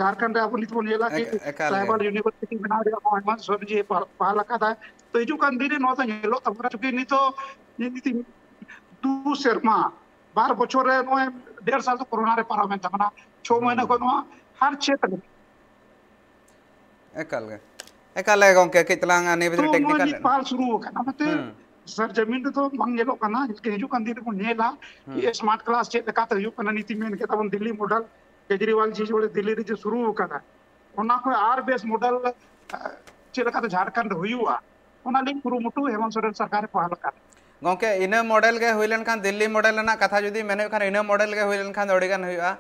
ᱡᱷᱟᱲᱠᱷᱚᱸᱰ ᱨᱮ ᱟᱵᱚ ᱱᱤᱛ ᱵᱚᱱ ᱧᱮᱞᱟ ᱠᱤ ᱮᱠ-, ᱮᱠᱟᱞ ᱜᱮ᱾ ᱴᱨᱟᱭᱵᱟᱞ ᱤᱭᱩᱱᱤᱵᱷᱟᱨᱥᱤᱴᱤ ᱵᱮᱱᱟᱣ ᱨᱮᱭᱟᱜ ᱦᱚᱸ ᱦᱮᱢᱚᱱᱛ ᱥᱚᱨᱮᱱ ᱡᱤ ᱯᱟᱦᱟᱞ ᱟᱠᱟᱫᱟ᱾ ᱛᱚ ᱦᱤᱡᱩᱜ ᱠᱟᱱ ᱫᱤᱱ ᱨᱮ ᱱᱚᱣᱟ ᱫᱚ ᱧᱮᱞᱚᱜ ᱛᱟᱵᱚᱱᱟ, ᱪᱩᱸᱠᱤ ᱱᱤᱛᱚᱜ ᱱᱤᱛ ᱫᱩ ᱥᱮᱨᱢᱟ, ᱵᱟᱨ ᱵᱚᱪᱷᱚᱨ ᱨᱮ ᱱᱚᱜᱼᱚᱭ ᱰᱮᱲ ᱥᱟᱞ ᱫᱚ ᱠᱳᱨᱳᱱᱟ ᱨᱮ ᱯᱟᱨᱚᱢᱮᱱ ᱛᱟᱵᱚᱱᱟ᱾ ᱪᱷᱚ ᱢᱟᱹᱦᱱᱟᱹ ᱠᱷᱚᱱ ᱱᱚᱣᱟ ᱦᱟᱨ ᱪᱷᱮᱛᱨᱚ ᱨᱮ ᱮᱠᱟᱞ ᱜᱮ, ᱮᱠᱟᱞ ᱜᱮ ᱜᱚᱝᱠᱮ, ᱠᱟᱹᱡ ᱛᱟᱞᱟᱝ ᱱᱤᱭᱟᱹ ᱵᱷᱤᱛᱨᱤ ᱛᱚ ᱱᱚᱣᱟ technical ᱱᱤᱛ ᱯᱟᱦᱟᱞ ᱥᱩᱨᱩ ᱟᱠᱟᱱᱟ᱾ ᱚᱱᱟᱛᱮ ᱦᱩᱸ᱾ ᱥᱟᱨ ᱡᱟᱢᱤᱱ ᱨᱮᱫᱚ ᱵᱟᱝ ᱧᱮᱞᱚᱜ ᱠᱟᱱᱟ᱾ ᱦᱤᱡᱩᱜ ᱠᱟᱱ ᱫᱤᱱ ᱨᱮᱵᱚᱱ ᱧᱮᱞᱟ ᱠᱤ ᱦᱩᱸ᱾ ᱥᱢᱟᱨᱴ ᱠᱞᱟᱥ ᱪᱮᱫ ᱞᱮᱠᱟᱛᱮ ᱦᱩᱭᱩᱜ ᱠᱟᱱᱟ᱾ ᱱᱤᱛᱤ ᱢᱮᱱ ᱠᱮᱫᱟ ᱵᱚᱱ ᱫᱤᱞᱞᱤ ᱢᱚᱰᱮᱞ, ᱠᱮᱡᱨᱤᱣᱟᱞ ᱡᱤ ᱡᱚᱲᱮ ᱫᱤᱞᱞᱤ ᱨᱮ ᱡᱮ ᱥᱩᱨᱩ ᱟᱠᱟᱱᱟ, ᱚᱱᱟ ᱠᱷᱚᱱ ᱟᱨ ᱵᱮᱥ ᱢᱚᱰᱮᱞ ᱪᱮᱫ ᱞᱮᱠᱟᱛᱮ ᱡᱷᱟᱲᱠᱷᱚᱸᱰ ᱨᱮ ᱦᱩᱭᱩᱜᱼᱟ, ᱚᱱᱟ ᱞᱟᱹᱜᱤᱫ ᱠᱩᱨᱩᱢᱩᱴᱩ ᱦᱮᱢᱚᱱᱛ ᱥᱚᱨᱮᱱ ᱥᱚᱨᱠᱟᱨ ᱮ ᱯᱟᱦᱟᱞ ᱟᱠᱟᱫ᱾ ᱜᱚᱝᱠᱮ, ᱤᱱᱟᱹ ᱢᱚᱰᱮᱞ ᱜᱮ ᱦᱩᱭ ᱞᱮᱱᱠᱷᱟᱱ, ᱫᱤᱞᱞᱤ ᱢᱚᱰᱮᱞ ᱨᱮᱱᱟᱜ ᱠᱟᱛᱷᱟ ᱡᱩᱫᱤ ᱢᱮᱱ ᱦᱩᱭᱩᱜ ᱠᱷᱟᱱ, ᱤᱱᱟᱹ ᱢᱚᱰᱮᱞ ᱜᱮ ᱦᱩᱭ ᱞᱮᱱᱠᱷᱟᱱ ᱫᱚ ᱟᱹᱰᱤ ᱜᱟᱱ ᱦᱩᱭᱩᱜᱼᱟ᱾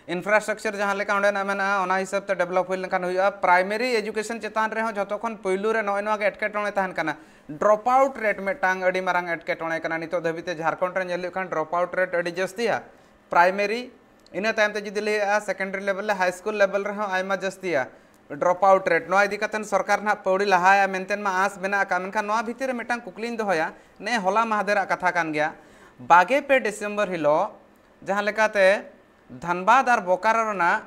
ᱤᱱᱯᱷᱨᱟᱥᱴᱨᱟᱠᱪᱟᱨ ᱡᱟᱦᱟᱸ ᱞᱮᱠᱟ ᱚᱸᱰᱮᱱᱟᱜ ᱢᱮᱱᱟᱜᱼᱟ, ᱚᱱᱟ ᱦᱤᱥᱟᱹᱵ ᱛᱮ ᱰᱮᱵᱷᱞᱚᱯ ᱦᱩᱭ ᱞᱮᱱᱠᱷᱟᱱ ᱦᱩᱭᱩᱜᱼᱟ᱾ ᱯᱨᱟᱭᱢᱟᱨᱤ ᱮᱡᱩᱠᱮᱥᱚᱱ ᱪᱮᱛᱟᱱ ᱨᱮᱦᱚᱸ ᱡᱷᱚᱛᱚ ᱠᱷᱚᱱ ᱯᱩᱭᱞᱩ ᱨᱮ ᱱᱚᱜᱼᱚᱭ ᱱᱚᱣᱟ ᱜᱮ ᱮᱴᱠᱮᱴᱚᱬᱮ ᱛᱟᱦᱮᱱ ᱠᱟᱱᱟ᱾ ᱰᱨᱚᱯ ᱟᱣᱩᱴ ᱨᱮᱴ ᱢᱤᱫᱴᱟᱝ ᱟᱹᱰᱤ ᱢᱟᱨᱟᱝ ᱮᱴᱠᱮᱴᱚᱬᱮ ᱠᱟᱱᱟ᱾ ᱱᱤᱛᱚᱜ ᱫᱷᱟᱹᱵᱤᱡ ᱛᱮ ᱡᱷᱟᱲᱠᱷᱚᱸᱰ ᱨᱮ ᱧᱮᱞ ᱦᱩᱭᱩᱜ ᱠᱷᱟᱱ ᱰᱨᱚᱯ ᱟᱣᱩᱴ ᱨᱮᱴ ᱟᱹᱰᱤ ᱡᱟᱹᱥᱛᱤᱭᱟ᱾ ᱯᱨᱟᱭᱢᱟᱨᱤ, ᱤᱱᱟᱹ ᱛᱟᱭᱚᱢ ᱛᱮ ᱡᱩᱫᱤ ᱞᱟᱹᱭ ᱦᱩᱭᱩᱜᱼᱟ, ᱥᱮᱠᱮᱱᱰᱟᱨᱤ ᱞᱮᱵᱮᱞ ᱨᱮ, ᱦᱟᱭ ᱥᱠᱩᱞ ᱞᱮᱵᱮᱞ ᱨᱮᱦᱚᱸ ᱟᱭᱢᱟ ᱡᱟᱹᱥᱛᱤᱭᱟ ᱰᱨᱚᱯ ᱟᱣᱩᱴ ᱨᱮᱴ᱾ ᱱᱚᱣᱟ ᱤᱫᱤ ᱠᱟᱛᱮ ᱥᱚᱨᱠᱟᱨ ᱱᱟᱦᱟᱜ ᱯᱟᱹᱣᱲᱤ ᱞᱟᱦᱟᱭᱟ ᱢᱮᱱᱛᱮ ᱢᱟ ᱟᱸᱥ ᱢᱮᱱᱟᱜ ᱟᱠᱟᱫ, ᱢᱮᱱᱠᱷᱟᱱ ᱱᱚᱣᱟ ᱵᱷᱤᱛᱤᱨ ᱨᱮ ᱢᱤᱫᱴᱟᱝ ᱠᱩᱠᱞᱤᱧ ᱫᱚᱦᱚᱭᱟ᱾ ᱱᱮ ᱦᱚᱞᱟ ᱢᱟᱦᱫᱮᱨᱟᱜ ᱠᱟᱛᱷᱟ ᱠᱟᱱ ᱜᱮᱭᱟ, ᱵᱟᱜᱮ ᱯᱮ ᱰᱤᱥᱮᱢᱵᱚᱨ ᱦᱤᱞᱳᱜ ᱡᱟᱦᱟᱸ ᱞᱮᱠᱟᱛᱮ ᱫᱷᱟᱱᱵᱟᱫᱽ ᱟᱨ ᱵᱳᱠᱟᱨᱳ ᱨᱮᱱᱟᱜ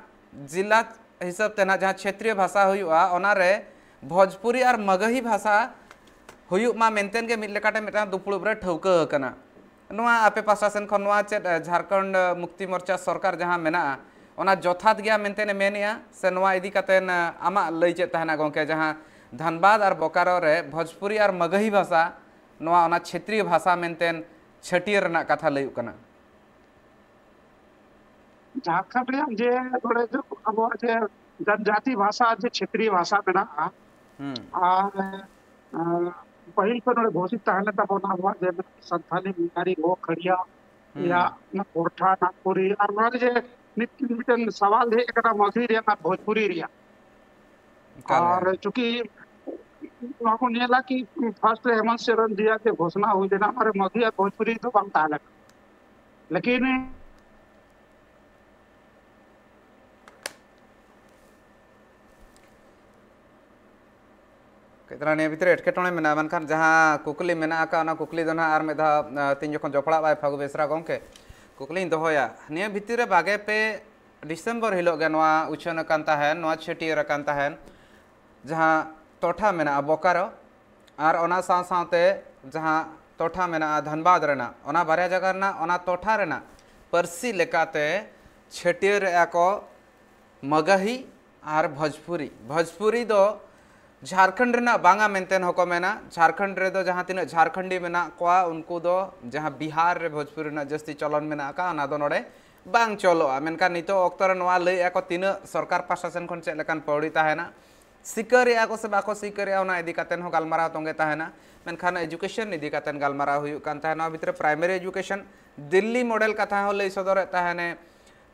ᱡᱤᱞᱟ ᱦᱤᱥᱟᱹᱵ ᱛᱮ ᱱᱟᱦᱟᱜ ᱡᱟᱦᱟᱸ ᱪᱷᱮᱛᱨᱤᱭᱚ ᱵᱷᱟᱥᱟ ᱦᱩᱭᱩᱜᱼᱟ, ᱚᱱᱟᱨᱮ ᱵᱷᱳᱡᱽᱯᱩᱨᱤ ᱟᱨ ᱢᱟᱜᱟᱦᱤ ᱵᱷᱟᱥᱟ ᱦᱩᱭᱩᱜ ᱢᱟ ᱢᱮᱱᱛᱮ ᱜᱮ ᱢᱤᱫ ᱞᱮᱠᱟᱛᱮ ᱢᱤᱫᱴᱟᱝ ᱫᱩᱯᱲᱩᱵ ᱨᱮ ᱴᱷᱟᱹᱣᱠᱟᱹ ᱟᱠᱟᱱᱟ᱾ ᱱᱚᱣᱟ ᱟᱯᱮ ᱯᱟᱦᱴᱟ ᱥᱮᱱ ᱠᱷᱚᱱ ᱱᱚᱣᱟ ᱪᱮᱫ, ᱮ, ᱡᱷᱟᱲᱠᱷᱚᱸᱰ ᱢᱩᱠᱛᱤ ᱢᱳᱨᱪᱟ ᱥᱚᱨᱠᱟᱨ ᱡᱟᱦᱟᱸ ᱢᱮᱱᱟᱜᱼᱟ, ᱚᱱᱟ ᱡᱚᱛᱷᱟᱛ ᱜᱮᱭᱟ ᱢᱮᱱᱛᱮ ᱮ ᱢᱮᱱᱮᱜᱼᱟ? ᱥᱮ ᱱᱚᱣᱟ ᱤᱫᱤ ᱠᱟᱛᱮ, ᱮ, ᱟᱢᱟᱜ ᱞᱟᱹᱭ ᱪᱮᱫ ᱛᱟᱦᱮᱱᱟ ᱜᱚᱝᱠᱮ, ᱡᱟᱦᱟᱸ ᱫᱷᱟᱱᱵᱟᱫᱽ ᱟᱨ ᱵᱳᱠᱟᱨᱳ ᱨᱮ ᱵᱷᱳᱡᱽᱯᱩᱨᱤ ᱟᱨ ᱢᱟᱜᱟᱦᱤ ᱵᱷᱟᱥᱟ, ᱱᱚᱣᱟ ᱚᱱᱟ ᱪᱷᱮᱛᱨᱤᱭᱚ ᱵᱷᱟᱥᱟ ᱢᱮᱱᱛᱮ ᱪᱷᱟᱹᱴᱭᱟᱹᱨ ᱨᱮᱱᱟᱜ ᱠᱟᱛᱷᱟ ᱞᱟᱹᱭᱩᱜ ᱠᱟᱱᱟ? ᱡᱷᱟᱲᱠᱷᱚᱸᱰ ᱨᱮᱭᱟᱜ ᱡᱮ ᱱᱚᱰᱮ ᱡᱮ ᱟᱵᱚᱣᱟᱜ ᱡᱮ ᱡᱟᱱᱡᱟᱛᱤ ᱵᱷᱟᱥᱟ, ᱡᱮ ᱪᱷᱮᱛᱨᱤᱭᱚ ᱵᱷᱟᱥᱟ ᱢᱮᱱᱟᱜᱼᱟ, ᱦᱩᱸ᱾ ᱟᱨ, ᱟᱨ ᱯᱟᱹᱦᱤᱞ ᱠᱷᱚᱱ ᱱᱚᱰᱮ ᱜᱷᱳᱥᱤᱛ ᱛᱟᱦᱮᱸ ᱞᱮᱱ ᱛᱟᱵᱚᱱᱟ ᱟᱵᱚᱣᱟᱜ ᱡᱮ ᱥᱟᱱᱛᱷᱟᱞᱤ, ᱢᱩᱱᱰᱟᱨᱤ, ᱦᱳ, ᱠᱷᱟᱲᱤᱭᱟ, ᱦᱩᱸ᱾ ᱭᱟ, ᱚᱱᱟ ᱠᱳᱨᱴᱷᱟ, ᱱᱟᱜᱽᱯᱩᱨᱤ, ᱟᱨ ᱱᱚᱣᱟ ᱡᱮ ᱢᱤᱫ ᱢᱤᱫᱴᱮᱱ ᱥᱟᱣᱟᱞ ᱦᱮᱡ ᱟᱠᱟᱱᱟ ᱢᱟᱜᱷᱤ ᱨᱮᱭᱟᱜ ᱟᱨ ᱵᱷᱳᱡᱽᱯᱩᱨᱤ ᱨᱮᱭᱟᱜ᱾ ᱮᱠᱟᱞ ᱜᱮ᱾ ᱟᱨ ᱪᱩᱸᱠᱤ ᱱᱚᱣᱟ ᱠᱚ ᱧᱮᱞᱟ ᱠᱤ first ᱨᱮ ᱦᱮᱢᱚᱱᱛ ᱥᱚᱨᱮᱱ ᱡᱤᱭᱟᱜ ᱡᱮ ᱜᱷᱳᱥᱱᱟ ᱦᱩᱭ ᱞᱮᱱᱟ, ᱚᱱᱟ ᱨᱮ ᱢᱟᱜᱷᱤ ᱟᱨ ᱵᱷᱳᱡᱽᱯᱩᱨᱤ ᱫᱚ ᱵᱟᱝ ᱛᱟᱦᱮᱸ ᱞᱮᱱᱟ, ᱞᱮᱠᱤᱱ ᱠᱟᱹᱡ ᱛᱟᱞᱟᱝ ᱱᱤᱭᱟᱹ ᱵᱷᱤᱛᱨᱤ ᱨᱮ ᱮᱴᱠᱮᱴᱚᱬᱮ ᱢᱮᱱᱟᱜᱼᱟ, ᱢᱮᱱᱠᱷᱟᱱ ᱡᱟᱦᱟᱸ ᱠᱩᱠᱞᱤ ᱢᱮᱱᱟᱜ ᱟᱠᱟᱫ, ᱚᱱᱟ ᱠᱩᱠᱞᱤ ᱫᱚ ᱱᱟᱦᱟᱜ ᱟᱨ ᱢᱤᱫ ᱫᱷᱟᱣ, ᱟᱸ, ᱛᱤᱧ ᱡᱚᱠᱷᱚᱱ ᱡᱚᱯᱲᱟᱜ ᱵᱟᱭ ᱯᱷᱟᱹᱜᱩ ᱵᱮᱥᱨᱟ ᱜᱚᱢᱠᱮ, ᱠᱩᱠᱞᱤᱧ ᱫᱚᱦᱚᱭᱟ᱾ ᱱᱤᱭᱟᱹ ᱵᱷᱤᱛᱤᱨ ᱨᱮ ᱵᱟᱜᱮ ᱯᱮ ᱰᱤᱥᱮᱢᱵᱚᱨ ᱦᱤᱞᱳᱜ ᱜᱮ ᱱᱚᱣᱟ ᱩᱪᱷᱟᱹᱱ ᱟᱠᱟᱱ ᱛᱟᱦᱮᱱ, ᱱᱚᱣᱟ ᱪᱷᱟᱹᱴᱭᱟᱹᱨ ᱟᱠᱟᱱ ᱛᱟᱦᱮᱱ, ᱡᱟᱦᱟᱸ ᱴᱚᱴᱷᱟ ᱢᱮᱱᱟᱜᱼᱟ ᱵᱳᱠᱟᱨᱳ, ᱟᱨ ᱚᱱᱟ ᱥᱟᱶ ᱥᱟᱶᱛᱮ ᱡᱟᱦᱟᱸ ᱴᱚᱴᱷᱟ ᱢᱮᱱᱟᱜᱼᱟ ᱫᱷᱟᱱᱵᱟᱫᱽ ᱨᱮᱱᱟᱜ, ᱚᱱᱟ ᱵᱟᱨᱭᱟ ᱡᱟᱭᱜᱟ ᱨᱮᱱᱟᱜ, ᱚᱱᱟ ᱴᱚᱴᱷᱟ ᱨᱮᱱᱟᱜ ᱯᱟᱹᱨᱥᱤ ᱞᱮᱠᱟᱛᱮ ᱪᱷᱟᱹᱴᱭᱟᱹᱨ ᱮᱫᱼᱟ ᱠᱚ ᱢᱟᱜᱟᱦᱤ ᱟᱨ ᱵᱷᱳᱡᱽᱯᱩᱨᱤ᱾ ᱵᱷᱳᱡᱽᱯᱩᱨᱤ ᱫᱚ ᱡᱷᱟᱲᱠᱷᱚᱸᱰ ᱨᱮᱱᱟᱜ ᱵᱟᱝᱟ ᱢᱮᱱᱛᱮ ᱦᱚᱸᱠᱚ ᱢᱮᱱᱟ᱾ ᱡᱷᱟᱲᱠᱷᱚᱸᱰ ᱨᱮᱫᱚ ᱡᱟᱦᱟᱸ ᱛᱤᱱᱟᱹᱜ ᱡᱷᱟᱲᱠᱷᱚᱸᱰᱤ ᱢᱮᱱᱟᱜ ᱠᱚᱣᱟ, ᱩᱱᱠᱩ ᱫᱚ ᱡᱟᱦᱟᱸ ᱵᱤᱦᱟᱨ ᱨᱮ ᱵᱷᱳᱡᱽᱯᱩᱨᱤ ᱨᱮᱱᱟᱜ ᱡᱟᱹᱥᱛᱤ ᱪᱚᱞᱚᱱ ᱢᱮᱱᱟᱜ ᱟᱠᱟᱫ, ᱚᱱᱟ ᱫᱚ ᱱᱚᱰᱮ ᱵᱟᱝ ᱪᱚᱞᱚᱜᱼᱟ᱾ ᱢᱮᱱᱠᱷᱟᱱ ᱱᱤᱛᱚᱜ ᱚᱠᱛᱚ ᱨᱮ ᱱᱚᱣᱟ ᱞᱟᱹᱭᱮᱫᱼᱟ ᱠᱚ ᱛᱤᱱᱟᱹᱜ ᱥᱚᱨᱠᱟᱨ ᱯᱟᱦᱴᱟ ᱥᱮᱱ ᱠᱷᱚᱱ ᱪᱮᱫ ᱞᱮᱠᱟᱱ ᱯᱟᱹᱣᱲᱤ ᱛᱟᱦᱮᱱᱟ, ᱥᱤᱠᱟᱹᱨᱮᱜᱼᱟ ᱠᱚ ᱥᱮ ᱵᱟᱠᱚ ᱥᱤᱠᱟᱹᱨᱮᱜᱼᱟ, ᱚᱱᱟ ᱤᱫᱤ ᱠᱟᱛᱮ ᱦᱚᱸ ᱜᱟᱞᱢᱟᱨᱟᱣ ᱛᱚᱸᱜᱮ ᱛᱟᱦᱮᱱᱟ᱾ ᱢᱮᱱᱠᱷᱟᱱ ᱮᱡᱩᱠᱮᱥᱚᱱ ᱤᱫᱤ ᱠᱟᱛᱮ ᱜᱟᱞᱢᱟᱨᱟᱣ ᱦᱩᱭᱩᱜ ᱠᱟᱱ ᱛᱟᱦᱮᱱᱟ᱾ ᱱᱚᱣᱟ ᱵᱷᱤᱛᱨᱤ ᱨᱮ ᱯᱨᱟᱭᱢᱟᱨᱤ ᱮᱡᱩᱠᱮᱥᱚᱱ ᱫᱤᱞᱞᱤ ᱢᱚᱰᱮᱞ ᱠᱟᱛᱷᱟ ᱦᱚᱸ ᱞᱟᱹᱭ ᱥᱚᱫᱚᱨᱮᱫ ᱛᱟᱦᱮᱱᱮ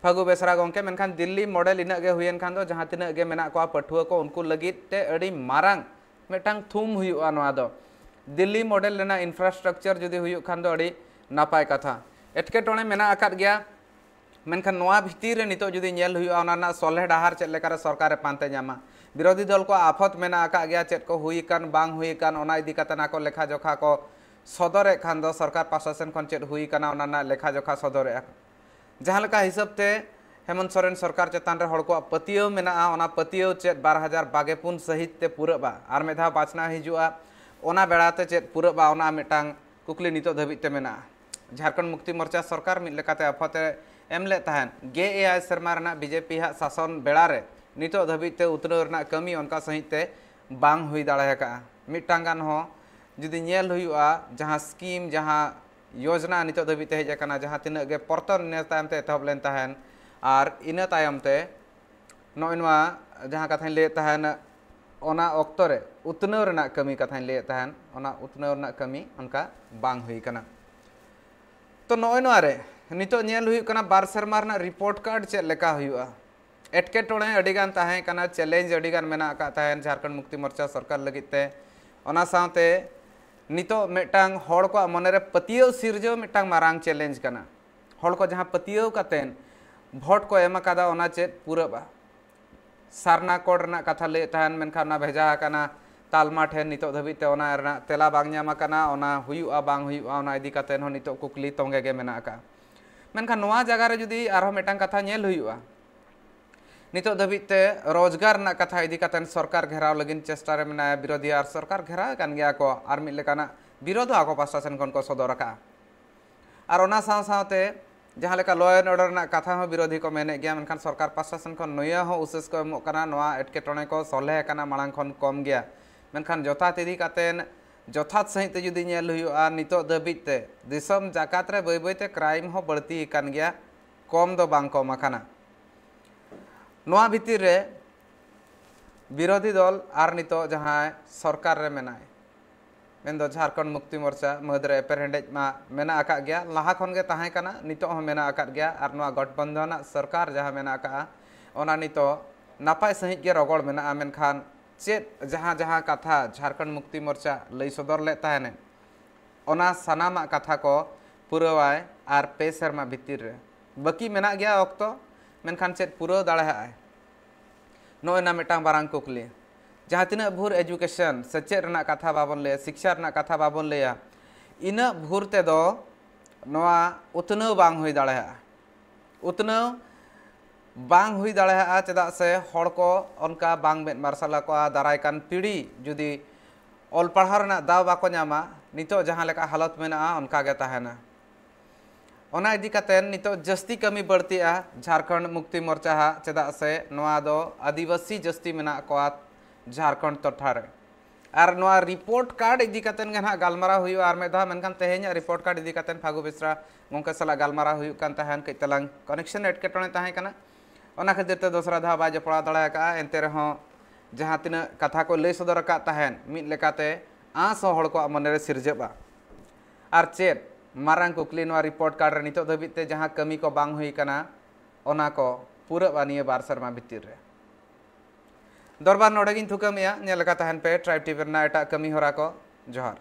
ᱯᱷᱟᱹᱜᱩ ᱵᱮᱥᱨᱟ ᱜᱚᱢᱠᱮ, ᱢᱮᱱᱠᱷᱟᱱ ᱫᱤᱞᱞᱤ ᱢᱚᱰᱮᱞ ᱤᱱᱟᱹᱜ ᱜᱮ ᱦᱩᱭᱮᱱ ᱠᱷᱟᱱ ᱫᱚ ᱡᱟᱦᱟᱸ ᱛᱤᱱᱟᱹᱜ ᱜᱮ ᱢᱮᱱᱟᱜ ᱠᱚᱣᱟ ᱯᱟᱹᱴᱷᱩᱣᱟᱹ ᱠᱚ, ᱩᱱᱠᱩ ᱞᱟᱹᱜᱤᱫ ᱛᱮ ᱟᱹᱰᱤ ᱢᱟᱨᱟᱝ ᱢᱤᱫᱴᱟᱝ ᱛᱷᱩᱢ ᱦᱩᱭᱩᱜᱼᱟ᱾ ᱱᱚᱣᱟ ᱫᱚ ᱫᱤᱞᱞᱤ ᱢᱚᱰᱮᱞ ᱨᱮᱱᱟᱜ ᱤᱱᱯᱷᱨᱟᱥᱴᱨᱟᱠᱪᱟᱨ ᱡᱩᱫᱤ ᱦᱩᱭᱩᱜ ᱠᱷᱟᱱ ᱫᱚ ᱟᱹᱰᱤ ᱱᱟᱯᱟᱭ ᱠᱟᱛᱷᱟ᱾ ᱮᱴᱠᱮᱴᱚᱬᱮ ᱢᱮᱱᱟᱜ ᱟᱠᱟᱫ ᱜᱮᱭᱟ, ᱢᱮᱱᱠᱷᱟᱱ ᱱᱚᱣᱟ ᱵᱷᱤᱛᱤᱨ ᱨᱮ ᱱᱤᱛᱚᱜ ᱡᱩᱫᱤ ᱧᱮᱞ ᱦᱩᱭᱩᱜᱼᱟ, ᱚᱱᱟ ᱨᱮᱱᱟᱜ ᱥᱚᱞᱦᱮ ᱰᱟᱦᱟᱨ ᱪᱮᱫ ᱞᱮᱠᱟᱨᱮ ᱥᱚᱨᱠᱟᱨᱮ ᱯᱟᱱᱛᱮ ᱧᱟᱢᱟ᱾ ᱵᱤᱨᱳᱫᱷᱤ ᱫᱚᱞ ᱠᱚᱣᱟᱜ ᱟᱯᱷᱚᱛ ᱢᱮᱱᱟᱜ ᱟᱠᱟᱫ ᱜᱮᱭᱟ, ᱪᱮᱫ ᱠᱚ ᱦᱩᱭ ᱟᱠᱟᱱ ᱵᱟᱝ ᱦᱩᱭ ᱟᱠᱟᱱ, ᱚᱱᱟ ᱤᱫᱤ ᱠᱟᱛᱮ ᱟᱠᱚ ᱞᱮᱠᱷᱟ ᱡᱚᱠᱷᱟ ᱠᱚ ᱥᱚᱫᱚᱨᱮᱫ ᱠᱷᱟᱱ ᱫᱚ ᱥᱚᱨᱠᱟᱨ ᱯᱟᱦᱴᱟ ᱥᱮᱱ ᱠᱷᱚᱱ ᱪᱮᱫ ᱦᱩᱭ ᱟᱠᱟᱱᱟ, ᱚᱱᱟ ᱨᱮᱱᱟᱜ ᱞᱮᱠᱷᱟ ᱡᱚᱠᱷᱟ ᱥᱚᱫᱚᱨᱮᱫᱼᱟ ᱠᱚ᱾ ᱡᱟᱦᱟᱸ ᱞᱮᱠᱟ ᱦᱤᱥᱟᱹᱵ ᱛᱮ ᱦᱮᱢᱚᱱᱛ ᱥᱚᱨᱮᱱ ᱥᱚᱨᱠᱟᱨ ᱪᱮᱛᱟᱱ ᱨᱮ ᱦᱚᱲ ᱠᱚᱣᱟᱜ ᱯᱟᱹᱛᱭᱟᱹᱣ ᱢᱮᱱᱟᱜᱼᱟ, ᱚᱱᱟ ᱯᱟᱹᱛᱭᱟᱹᱣ ᱪᱮᱫ ᱵᱟᱨ ᱦᱟᱡᱟᱨ ᱵᱟᱜᱮ ᱯᱩᱱ ᱥᱟᱹᱦᱤᱛ ᱛᱮ ᱯᱩᱨᱟᱹᱜᱼᱟ, ᱟᱨ ᱢᱤᱫ ᱫᱷᱟᱣ ᱵᱟᱪᱷᱱᱟᱣ ᱦᱤᱡᱩᱜᱼᱟ, ᱚᱱᱟ ᱵᱮᱲᱟ ᱛᱮ ᱪᱮᱫ ᱯᱩᱨᱟᱹᱜᱼᱟ, ᱚᱱᱟ ᱢᱤᱫᱴᱟᱝ ᱠᱩᱠᱞᱤ ᱱᱤᱛᱚᱜ ᱫᱷᱟᱹᱵᱤᱡ ᱛᱮ ᱢᱮᱱᱟᱜᱼᱟ᱾ ᱡᱷᱟᱲᱠᱷᱚᱸᱰ ᱢᱩᱠᱛᱤ ᱢᱳᱨᱪᱟ ᱥᱚᱨᱠᱟᱨ ᱢᱤᱫ ᱞᱮᱠᱟᱛᱮ ᱟᱯᱷᱚᱛ ᱮ ᱮᱢ ᱞᱮᱫ ᱛᱟᱦᱮᱸᱫ, ᱜᱮᱞ ᱮᱭᱟᱭ ᱥᱮᱨᱢᱟ ᱨᱮᱱᱟᱜ ᱵᱤᱡᱮᱯᱤ ᱦᱟᱜ ᱥᱟᱥᱚᱱ ᱵᱮᱲᱟ ᱨᱮ ᱱᱤᱛᱚᱜ ᱫᱷᱟᱹᱵᱤᱡ ᱛᱮ ᱩᱛᱱᱟᱹᱣ ᱨᱮᱱᱟᱜ ᱠᱟᱹᱢᱤ ᱚᱱᱠᱟ ᱥᱟᱺᱦᱤᱡ ᱛᱮ ᱵᱟᱝ ᱦᱩᱭ ᱫᱟᱲᱮ ᱟᱠᱟᱫᱼᱟ᱾ ᱢᱤᱫᱴᱟᱝ ᱜᱟᱱ ᱦᱚᱸ ᱡᱩᱫᱤ ᱧᱮᱞ ᱦᱩᱭᱩᱜᱼᱟ, ᱡᱟᱦᱟᱸ ᱥᱠᱤᱢ, ᱡᱟᱦᱟᱸ ᱭᱳᱡᱽᱱᱟ ᱱᱤᱛᱚᱜ ᱫᱷᱟᱹᱵᱤᱡ ᱛᱮ ᱦᱮᱡ ᱟᱠᱟᱱᱟ, ᱡᱟᱦᱟᱸ ᱛᱤᱱᱟᱹᱜ ᱜᱮ ᱯᱚᱨᱛᱚᱱ ᱤᱱᱟᱹ ᱛᱟᱭᱚᱢ ᱛᱮ ᱮᱛᱚᱦᱚᱵ ᱞᱮᱱ ᱛᱟᱦᱮᱸᱱ, ᱟᱨ ᱤᱱᱟᱹ ᱛᱟᱭᱚᱢ ᱛᱮ ᱱᱚᱜᱼᱚᱭ ᱱᱚᱣᱟ ᱡᱟᱦᱟᱸ ᱠᱟᱛᱷᱟᱧ ᱞᱟᱹᱭᱮᱫ ᱛᱟᱦᱮᱸᱱ, ᱚᱱᱟ ᱚᱠᱛᱚ ᱨᱮ ᱩᱛᱱᱟᱹᱣ ᱨᱮᱱᱟᱜ ᱠᱟᱹᱢᱤ ᱠᱟᱛᱷᱟᱧ ᱞᱟᱹᱭᱮᱫ ᱛᱟᱦᱮᱸᱱ, ᱚᱱᱟ ᱩᱛᱱᱟᱹᱣ ᱨᱮᱱᱟᱜ ᱠᱟᱹᱢᱤ ᱚᱱᱠᱟ ᱵᱟᱝ ᱦᱩᱭ ᱠᱟᱱᱟ᱾ ᱛᱚ ᱱᱚᱜᱼᱚᱭ ᱱᱚᱣᱟ ᱨᱮ ᱱᱤᱛᱚᱜ ᱧᱮᱞ ᱦᱩᱭᱩᱜ ᱠᱟᱱᱟ ᱵᱟᱨ ᱥᱮᱨᱢᱟ ᱨᱮᱱᱟᱜ ᱨᱤᱯᱳᱨᱴ ᱠᱟᱨᱰ ᱪᱮᱫ ᱞᱮᱠᱟ ᱦᱩᱭᱩᱜᱼᱟ᱾ ᱮᱴᱠᱮᱴᱚᱬᱮ ᱟᱹᱰᱤᱜᱟᱱ ᱛᱟᱦᱮᱸ ᱠᱟᱱᱟ, ᱪᱮᱞᱮᱧᱡᱽ ᱟᱹᱰᱤᱜᱟᱱ ᱢᱮᱱᱟᱜ ᱟᱠᱟᱫ ᱛᱟᱦᱮᱸᱱ ᱡᱷᱟᱲᱠᱷᱚᱸᱰ ᱢᱩᱠᱛᱤ ᱢᱳᱨᱪᱟ ᱥᱚᱨᱠᱟᱨ ᱞᱟᱹᱜᱤᱫ ᱛᱮ᱾ ᱚᱱᱟ ᱥᱟᱶᱛᱮ ᱱᱤᱛᱚᱜ ᱢᱤᱫᱴᱟᱝ ᱦᱚᱲ ᱠᱚᱣᱟᱜ ᱢᱚᱱᱮᱨᱮ ᱯᱟᱹᱛᱭᱟᱹᱣ ᱥᱤᱨᱡᱟᱹᱣ ᱢᱤᱫᱴᱟᱝ ᱢᱟᱨᱟᱝ ᱪᱮᱞᱮᱧᱡᱽ ᱠᱟᱱᱟ᱾ ᱦᱚᱲ ᱠᱚ ᱡᱟᱦᱟᱸ ᱯᱟᱹᱛᱭᱟᱹᱣ ᱠᱟᱛᱮᱱ ᱵᱷᱳᱴ ᱠᱚ ᱮᱢ ᱟᱠᱟᱫᱟ, ᱚᱱᱟ ᱪᱮᱫ ᱯᱩᱨᱟᱹᱜᱼᱟ? ᱥᱟᱨᱱᱟ ᱠᱳᱰ ᱨᱮᱱᱟᱜ ᱠᱟᱛᱷᱟ ᱞᱟᱹᱭᱮᱫ ᱛᱟᱦᱮᱱ, ᱢᱮᱱᱠᱷᱟᱱ ᱚᱱᱟ ᱵᱷᱮᱡᱟ ᱟᱠᱟᱱᱟ ᱛᱟᱞᱢᱟ ᱴᱷᱮᱱ, ᱱᱤᱛᱚᱜ ᱫᱷᱟᱹᱵᱤᱡ ᱛᱮ ᱚᱱᱟ ᱨᱮᱱᱟᱜ ᱛᱮᱞᱟ ᱵᱟᱝ ᱧᱟᱢ ᱟᱠᱟᱱᱟ᱾ ᱚᱱᱟ ᱦᱩᱭᱩᱜᱼᱟ ᱵᱟᱝ ᱦᱩᱭᱩᱜᱼᱟ, ᱚᱱᱟ ᱤᱫᱤ ᱠᱟᱛᱮ ᱦᱚᱸ ᱱᱤᱛᱚᱜ ᱠᱩᱠᱞᱤ ᱛᱚᱸᱜᱮ ᱜᱮ ᱢᱮᱱᱟᱜ ᱟᱠᱟᱫᱼᱟ᱾ ᱢᱮᱱᱠᱷᱟᱱ ᱱᱚᱣᱟ ᱡᱟᱭᱜᱟ ᱨᱮ ᱡᱩᱫᱤ ᱟᱨᱦᱚᱸ ᱢᱤᱫᱴᱟᱝ ᱠᱟᱛᱷᱟ ᱧᱮᱞ ᱦᱩᱭᱩᱜᱼᱟ, ᱱᱤᱛᱚᱜ ᱫᱷᱟᱹᱵᱤᱡ ᱛᱮ ᱨᱳᱡᱽᱜᱟᱨ ᱨᱮᱱᱟᱜ ᱠᱟᱛᱷᱟ ᱤᱫᱤ ᱠᱟᱛᱮ ᱥᱚᱨᱠᱟᱨ ᱜᱷᱮᱨᱟᱣ ᱞᱟᱹᱜᱤᱫ ᱪᱮᱥᱴᱟ ᱨᱮ ᱢᱮᱱᱟᱭᱟ ᱵᱤᱨᱳᱫᱷᱤ, ᱟᱨ ᱥᱚᱨᱠᱟᱨ ᱜᱷᱮᱨᱟᱣ ᱟᱠᱟᱱ ᱜᱮᱭᱟ ᱠᱚ, ᱟᱨ ᱢᱤᱫ ᱞᱮᱠᱟᱱᱟᱜ ᱵᱤᱨᱳᱫᱷ ᱦᱚᱸ ᱟᱠᱚ ᱯᱟᱥᱴᱟ ᱥᱮᱱ ᱠᱷᱚᱱ ᱠᱚ ᱥᱚᱫᱚᱨ ᱟᱠᱟᱫᱼᱟ᱾ ᱟᱨ ᱚᱱᱟ ᱥᱟᱶ ᱥᱟᱶᱛᱮ ᱡᱟᱦᱟᱸ ᱞᱮᱠᱟ law and order ᱨᱮᱱᱟᱜ ᱠᱟᱛᱷᱟ ᱦᱚᱸ ᱵᱤᱨᱳᱫᱷᱤ ᱠᱚ ᱢᱮᱱᱮᱫ ᱜᱮᱭᱟ, ᱢᱮᱱᱠᱷᱟᱱ ᱥᱚᱨᱠᱟᱨ ᱯᱟᱥᱴᱟ ᱥᱮᱱ ᱠᱷᱚᱱ ᱱᱚᱣᱟ ᱦᱚᱸ ᱩᱥᱟᱹᱥ ᱠᱚ ᱮᱢᱚᱜ ᱠᱟᱱᱟ, ᱱᱚᱣᱟ ᱮᱴᱠᱮᱴᱚᱬᱮ ᱠᱚ ᱥᱚᱞᱦᱮ ᱟᱠᱟᱱᱟ ᱢᱟᱲᱟᱝ ᱠᱷᱚᱱ ᱠᱚᱢ ᱜᱮᱭᱟ᱾ ᱢᱮᱱᱠᱷᱟᱱ ᱡᱚᱛᱷᱟᱛ ᱤᱫᱤ ᱠᱟᱛᱮ, ᱡᱚᱛᱷᱟᱛ ᱥᱟᱺᱦᱤᱡ ᱛᱮ ᱡᱩᱫᱤ ᱧᱮᱞ ᱦᱩᱭᱩᱜᱼᱟ, ᱱᱤᱛᱚᱜ ᱫᱷᱟᱹᱵᱤᱡ ᱛᱮ ᱫᱤᱥᱚᱢ ᱡᱟᱠᱟᱛ ᱨᱮ ᱵᱟᱹᱭ ᱵᱟᱹᱭ ᱛᱮ ᱠᱨᱟᱭᱤᱢ ᱦᱚᱸ ᱵᱟᱹᱲᱛᱤ ᱟᱠᱟᱱ ᱜᱮᱭᱟ, ᱠᱚᱢ ᱫᱚ ᱵᱟᱝ ᱠᱚᱢ ᱟᱠᱟᱱᱟ᱾ ᱱᱚᱣᱟ ᱵᱷᱤᱛᱤᱨ ᱨᱮ ᱵᱤᱨᱳᱫᱷᱤ ᱫᱚᱞ ᱟᱨ ᱱᱤᱛᱚᱜ ᱡᱟᱦᱟᱸᱭ ᱥᱚᱨᱠᱟᱨ ᱨᱮ ᱢᱮᱱᱟᱭ, ᱢᱮᱱᱫᱚ ᱡᱷᱟᱲᱠᱷᱚᱸᱰ ᱢᱩᱠᱛᱤ ᱢᱳᱨᱪᱟ ᱢᱟᱹᱫᱽ ᱨᱮ ᱮᱯᱮᱨᱦᱮᱸᱰᱮᱡ ᱢᱟ ᱢᱮᱱᱟᱜ ᱟᱠᱟᱫ ᱜᱮᱭᱟ, ᱞᱟᱦᱟ ᱠᱷᱚᱱ ᱜᱮ ᱛᱟᱦᱮᱸ ᱠᱟᱱᱟ, ᱱᱤᱛᱚᱜ ᱦᱚᱸ ᱢᱮᱱᱟᱜ ᱟᱠᱟᱫ ᱜᱮᱭᱟ᱾ ᱟᱨ ᱱᱚᱣᱟ ᱜᱚᱴᱵᱚᱱᱫᱷᱚᱱᱟᱜ ᱥᱚᱨᱠᱟᱨ ᱡᱟᱦᱟᱸ ᱢᱮᱱᱟᱜ ᱟᱠᱟᱫᱼᱟ, ᱚᱱᱟ ᱱᱤᱛᱚᱜ ᱱᱟᱯᱟᱭ ᱥᱟᱺᱦᱤᱡ ᱜᱮ ᱨᱚᱜᱚᱲ ᱢᱮᱱᱟᱜᱼᱟ᱾ ᱢᱮᱱᱠᱷᱟᱱ ᱪᱮᱫ ᱡᱟᱦᱟᱸ ᱡᱟᱦᱟᱸ ᱠᱟᱛᱷᱟ ᱡᱷᱟᱲᱠᱷᱚᱸᱰ ᱢᱩᱠᱛᱤ ᱢᱳᱨᱪᱟ ᱞᱟᱹᱭ ᱥᱚᱫᱚᱨ ᱞᱮᱫ ᱛᱟᱦᱮᱱᱮ, ᱚᱱᱟ ᱥᱟᱱᱟᱢᱟᱜ ᱠᱟᱛᱷᱟ ᱠᱚ ᱯᱩᱨᱟᱹᱣᱟᱭ ᱟᱨ ᱯᱮ ᱥᱮᱨᱢᱟ ᱵᱷᱤᱛᱤᱨ ᱨᱮ᱾ ᱵᱟᱹᱠᱤ ᱢᱮᱱᱟᱜ ᱜᱮᱭᱟ ᱚᱠᱛᱚ, ᱢᱮᱱᱠᱷᱟᱱ ᱪᱮᱫ ᱯᱩᱨᱟᱹᱣ ᱫᱟᱲᱮᱭᱟᱜᱼᱟᱭ? ᱱᱚᱜᱼᱚᱭ ᱱᱟ ᱢᱤᱫᱴᱟᱝ ᱢᱟᱨᱟᱝ ᱠᱩᱠᱞᱤ᱾ ᱡᱟᱦᱟᱸ ᱛᱤᱱᱟᱹᱜ ᱵᱷᱳᱨ education, ᱥᱮᱪᱮᱫ ᱨᱮᱱᱟᱜ ᱠᱟᱛᱷᱟ ᱵᱟᱵᱚᱱ ᱞᱟᱹᱭᱟ, ᱥᱤᱠᱪᱷᱟ ᱨᱮᱱᱟᱜ ᱠᱟᱛᱷᱟ ᱵᱟᱵᱚᱱ ᱞᱟᱹᱭᱟ, ᱤᱱᱟᱹᱜ ᱵᱷᱳᱨ ᱛᱮᱫᱚ ᱱᱚᱣᱟ ᱩᱛᱱᱟᱹᱣ ᱵᱟᱝ ᱦᱩᱭ ᱫᱟᱲᱮᱭᱟᱜᱼᱟ᱾ ᱩᱛᱱᱟᱹᱣ ᱵᱟᱝ ᱦᱩᱭ ᱫᱟᱲᱮᱭᱟᱜᱼᱟ, ᱪᱮᱫᱟᱜ ᱥᱮ ᱦᱚᱲ ᱠᱚ ᱚᱱᱠᱟ ᱵᱟᱝ ᱢᱮᱫ ᱢᱟᱨᱥᱟᱞ ᱟᱠᱚᱣᱟ᱾ ᱫᱟᱨᱟᱭ ᱠᱟᱱ ᱯᱤᱲᱦᱤ ᱡᱩᱫᱤ ᱚᱞ ᱯᱟᱲᱦᱟᱣ ᱨᱮᱱᱟᱜ ᱫᱟᱣ ᱵᱟᱠᱚ ᱧᱟᱢᱟ, ᱱᱤᱛᱚᱜ ᱡᱟᱦᱟᱸ ᱞᱮᱠᱟ ᱦᱟᱞᱚᱛ ᱢᱮᱱᱟᱜᱼᱟ, ᱚᱱᱠᱟ ᱜᱮ ᱛᱟᱦᱮᱱᱟ᱾ ᱚᱱᱟ ᱤᱫᱤ ᱠᱟᱛᱮ ᱱᱤᱛᱚᱜ ᱡᱟᱹᱥᱛᱤ ᱠᱟᱹᱢᱤ ᱵᱟᱹᱲᱛᱤᱜᱼᱟ ᱡᱷᱟᱲᱠᱷᱚᱸᱰ ᱢᱩᱠᱛᱤ ᱢᱳᱨᱪᱟ ᱦᱟᱜ, ᱪᱮᱫᱟᱜ ᱥᱮ ᱱᱚᱣᱟ ᱫᱚ ᱟᱹᱫᱤᱵᱟᱹᱥᱤ ᱡᱟᱹᱥᱛᱤ ᱢᱮᱱᱟᱜ ᱠᱚᱣᱟ ᱡᱷᱟᱲᱠᱷᱚᱸᱰ ᱴᱚᱴᱷᱟ ᱨᱮ᱾ ᱟᱨ ᱱᱚᱣᱟ ᱨᱤᱯᱳᱨᱴ ᱠᱟᱨᱰ ᱤᱫᱤ ᱠᱟᱛᱮ ᱜᱮ ᱱᱟᱦᱟᱜ ᱜᱟᱞᱢᱟᱨᱟᱣ ᱦᱩᱭᱩᱜᱼᱟ ᱟᱨ ᱢᱤᱫ ᱫᱷᱟᱣ᱾ ᱢᱮᱱᱠᱷᱟᱱ ᱛᱮᱦᱮᱧᱟᱜ ᱨᱤᱯᱳᱨᱴ ᱠᱟᱨᱰ ᱤᱫᱤ ᱠᱟᱛᱮ ᱯᱷᱟᱹᱜᱩ ᱵᱮᱥᱨᱟ ᱜᱚᱢᱠᱮ ᱥᱟᱞᱟᱜ ᱜᱟᱞᱢᱟᱨᱟᱣ ᱦᱩᱭᱩᱜ ᱠᱟᱱ ᱛᱟᱦᱮᱸᱱ, ᱠᱟᱹᱡ ᱛᱟᱞᱟᱝ ᱠᱟᱱᱮᱠᱥᱚᱱ ᱮᱴᱠᱮᱴᱚᱬᱮ ᱛᱟᱦᱮᱸ ᱠᱟᱱᱟ, ᱚᱱᱟ ᱠᱷᱟᱹᱛᱤᱨ ᱛᱮ ᱫᱚᱥᱨᱟ ᱫᱷᱟᱣ ᱵᱟᱭ ᱡᱚᱯᱲᱟᱣ ᱫᱟᱲᱮ ᱟᱠᱟᱫᱼᱟ᱾ ᱮᱱᱛᱮ ᱨᱮᱦᱚᱸ ᱡᱟᱦᱟᱸ ᱛᱤᱱᱟᱹᱜ ᱠᱟᱛᱷᱟ ᱠᱚ ᱞᱟᱹᱭ ᱥᱚᱫᱚᱨ ᱟᱠᱟᱫ ᱛᱟᱦᱮᱸᱱ, ᱢᱤᱫ ᱞᱮᱠᱟᱛᱮ ᱟᱸᱥ ᱦᱚᱸ ᱦᱚᱲ ᱠᱚᱣᱟᱜ ᱢᱚᱱᱮᱨᱮ ᱥᱤᱨᱡᱟᱹᱜᱼᱟ᱾ ᱟᱨ ᱪᱮᱫ ᱢᱟᱨᱟᱝ ᱠᱩᱠᱞᱤ, ᱱᱚᱣᱟ ᱨᱤᱯᱳᱨᱴ ᱠᱟᱨᱰ ᱨᱮ ᱱᱤᱛᱚᱜ ᱫᱷᱟᱹᱵᱤᱡ ᱛᱮ ᱡᱟᱦᱟᱸ ᱠᱟᱹᱢᱤ ᱠᱚ ᱵᱟᱝ ᱦᱩᱭ ᱟᱠᱟᱱᱟ, ᱚᱱᱟ ᱠᱚ ᱯᱩᱨᱟᱹᱜᱼᱟ ᱱᱤᱭᱟᱹ ᱵᱟᱨ ᱥᱮᱨᱢᱟ ᱵᱷᱤᱛᱤᱨ ᱨᱮ᱾ ᱫᱚᱨᱵᱟᱨ ᱱᱚᱰᱮ ᱜᱤᱧ ᱛᱷᱩᱠᱟᱹᱢᱮᱜᱼᱟ᱾ ᱧᱮᱞ ᱟᱠᱟ ᱛᱟᱦᱮᱱ ᱯᱮ ᱴᱨᱟᱭᱤᱵᱽ ᱴᱤᱵᱷᱤ ᱨᱮᱱᱟᱜ ᱮᱴᱟᱜ ᱠᱟᱹᱢᱤ ᱦᱚᱨᱟ ᱠᱚ᱾ ᱡᱚᱦᱟᱨ᱾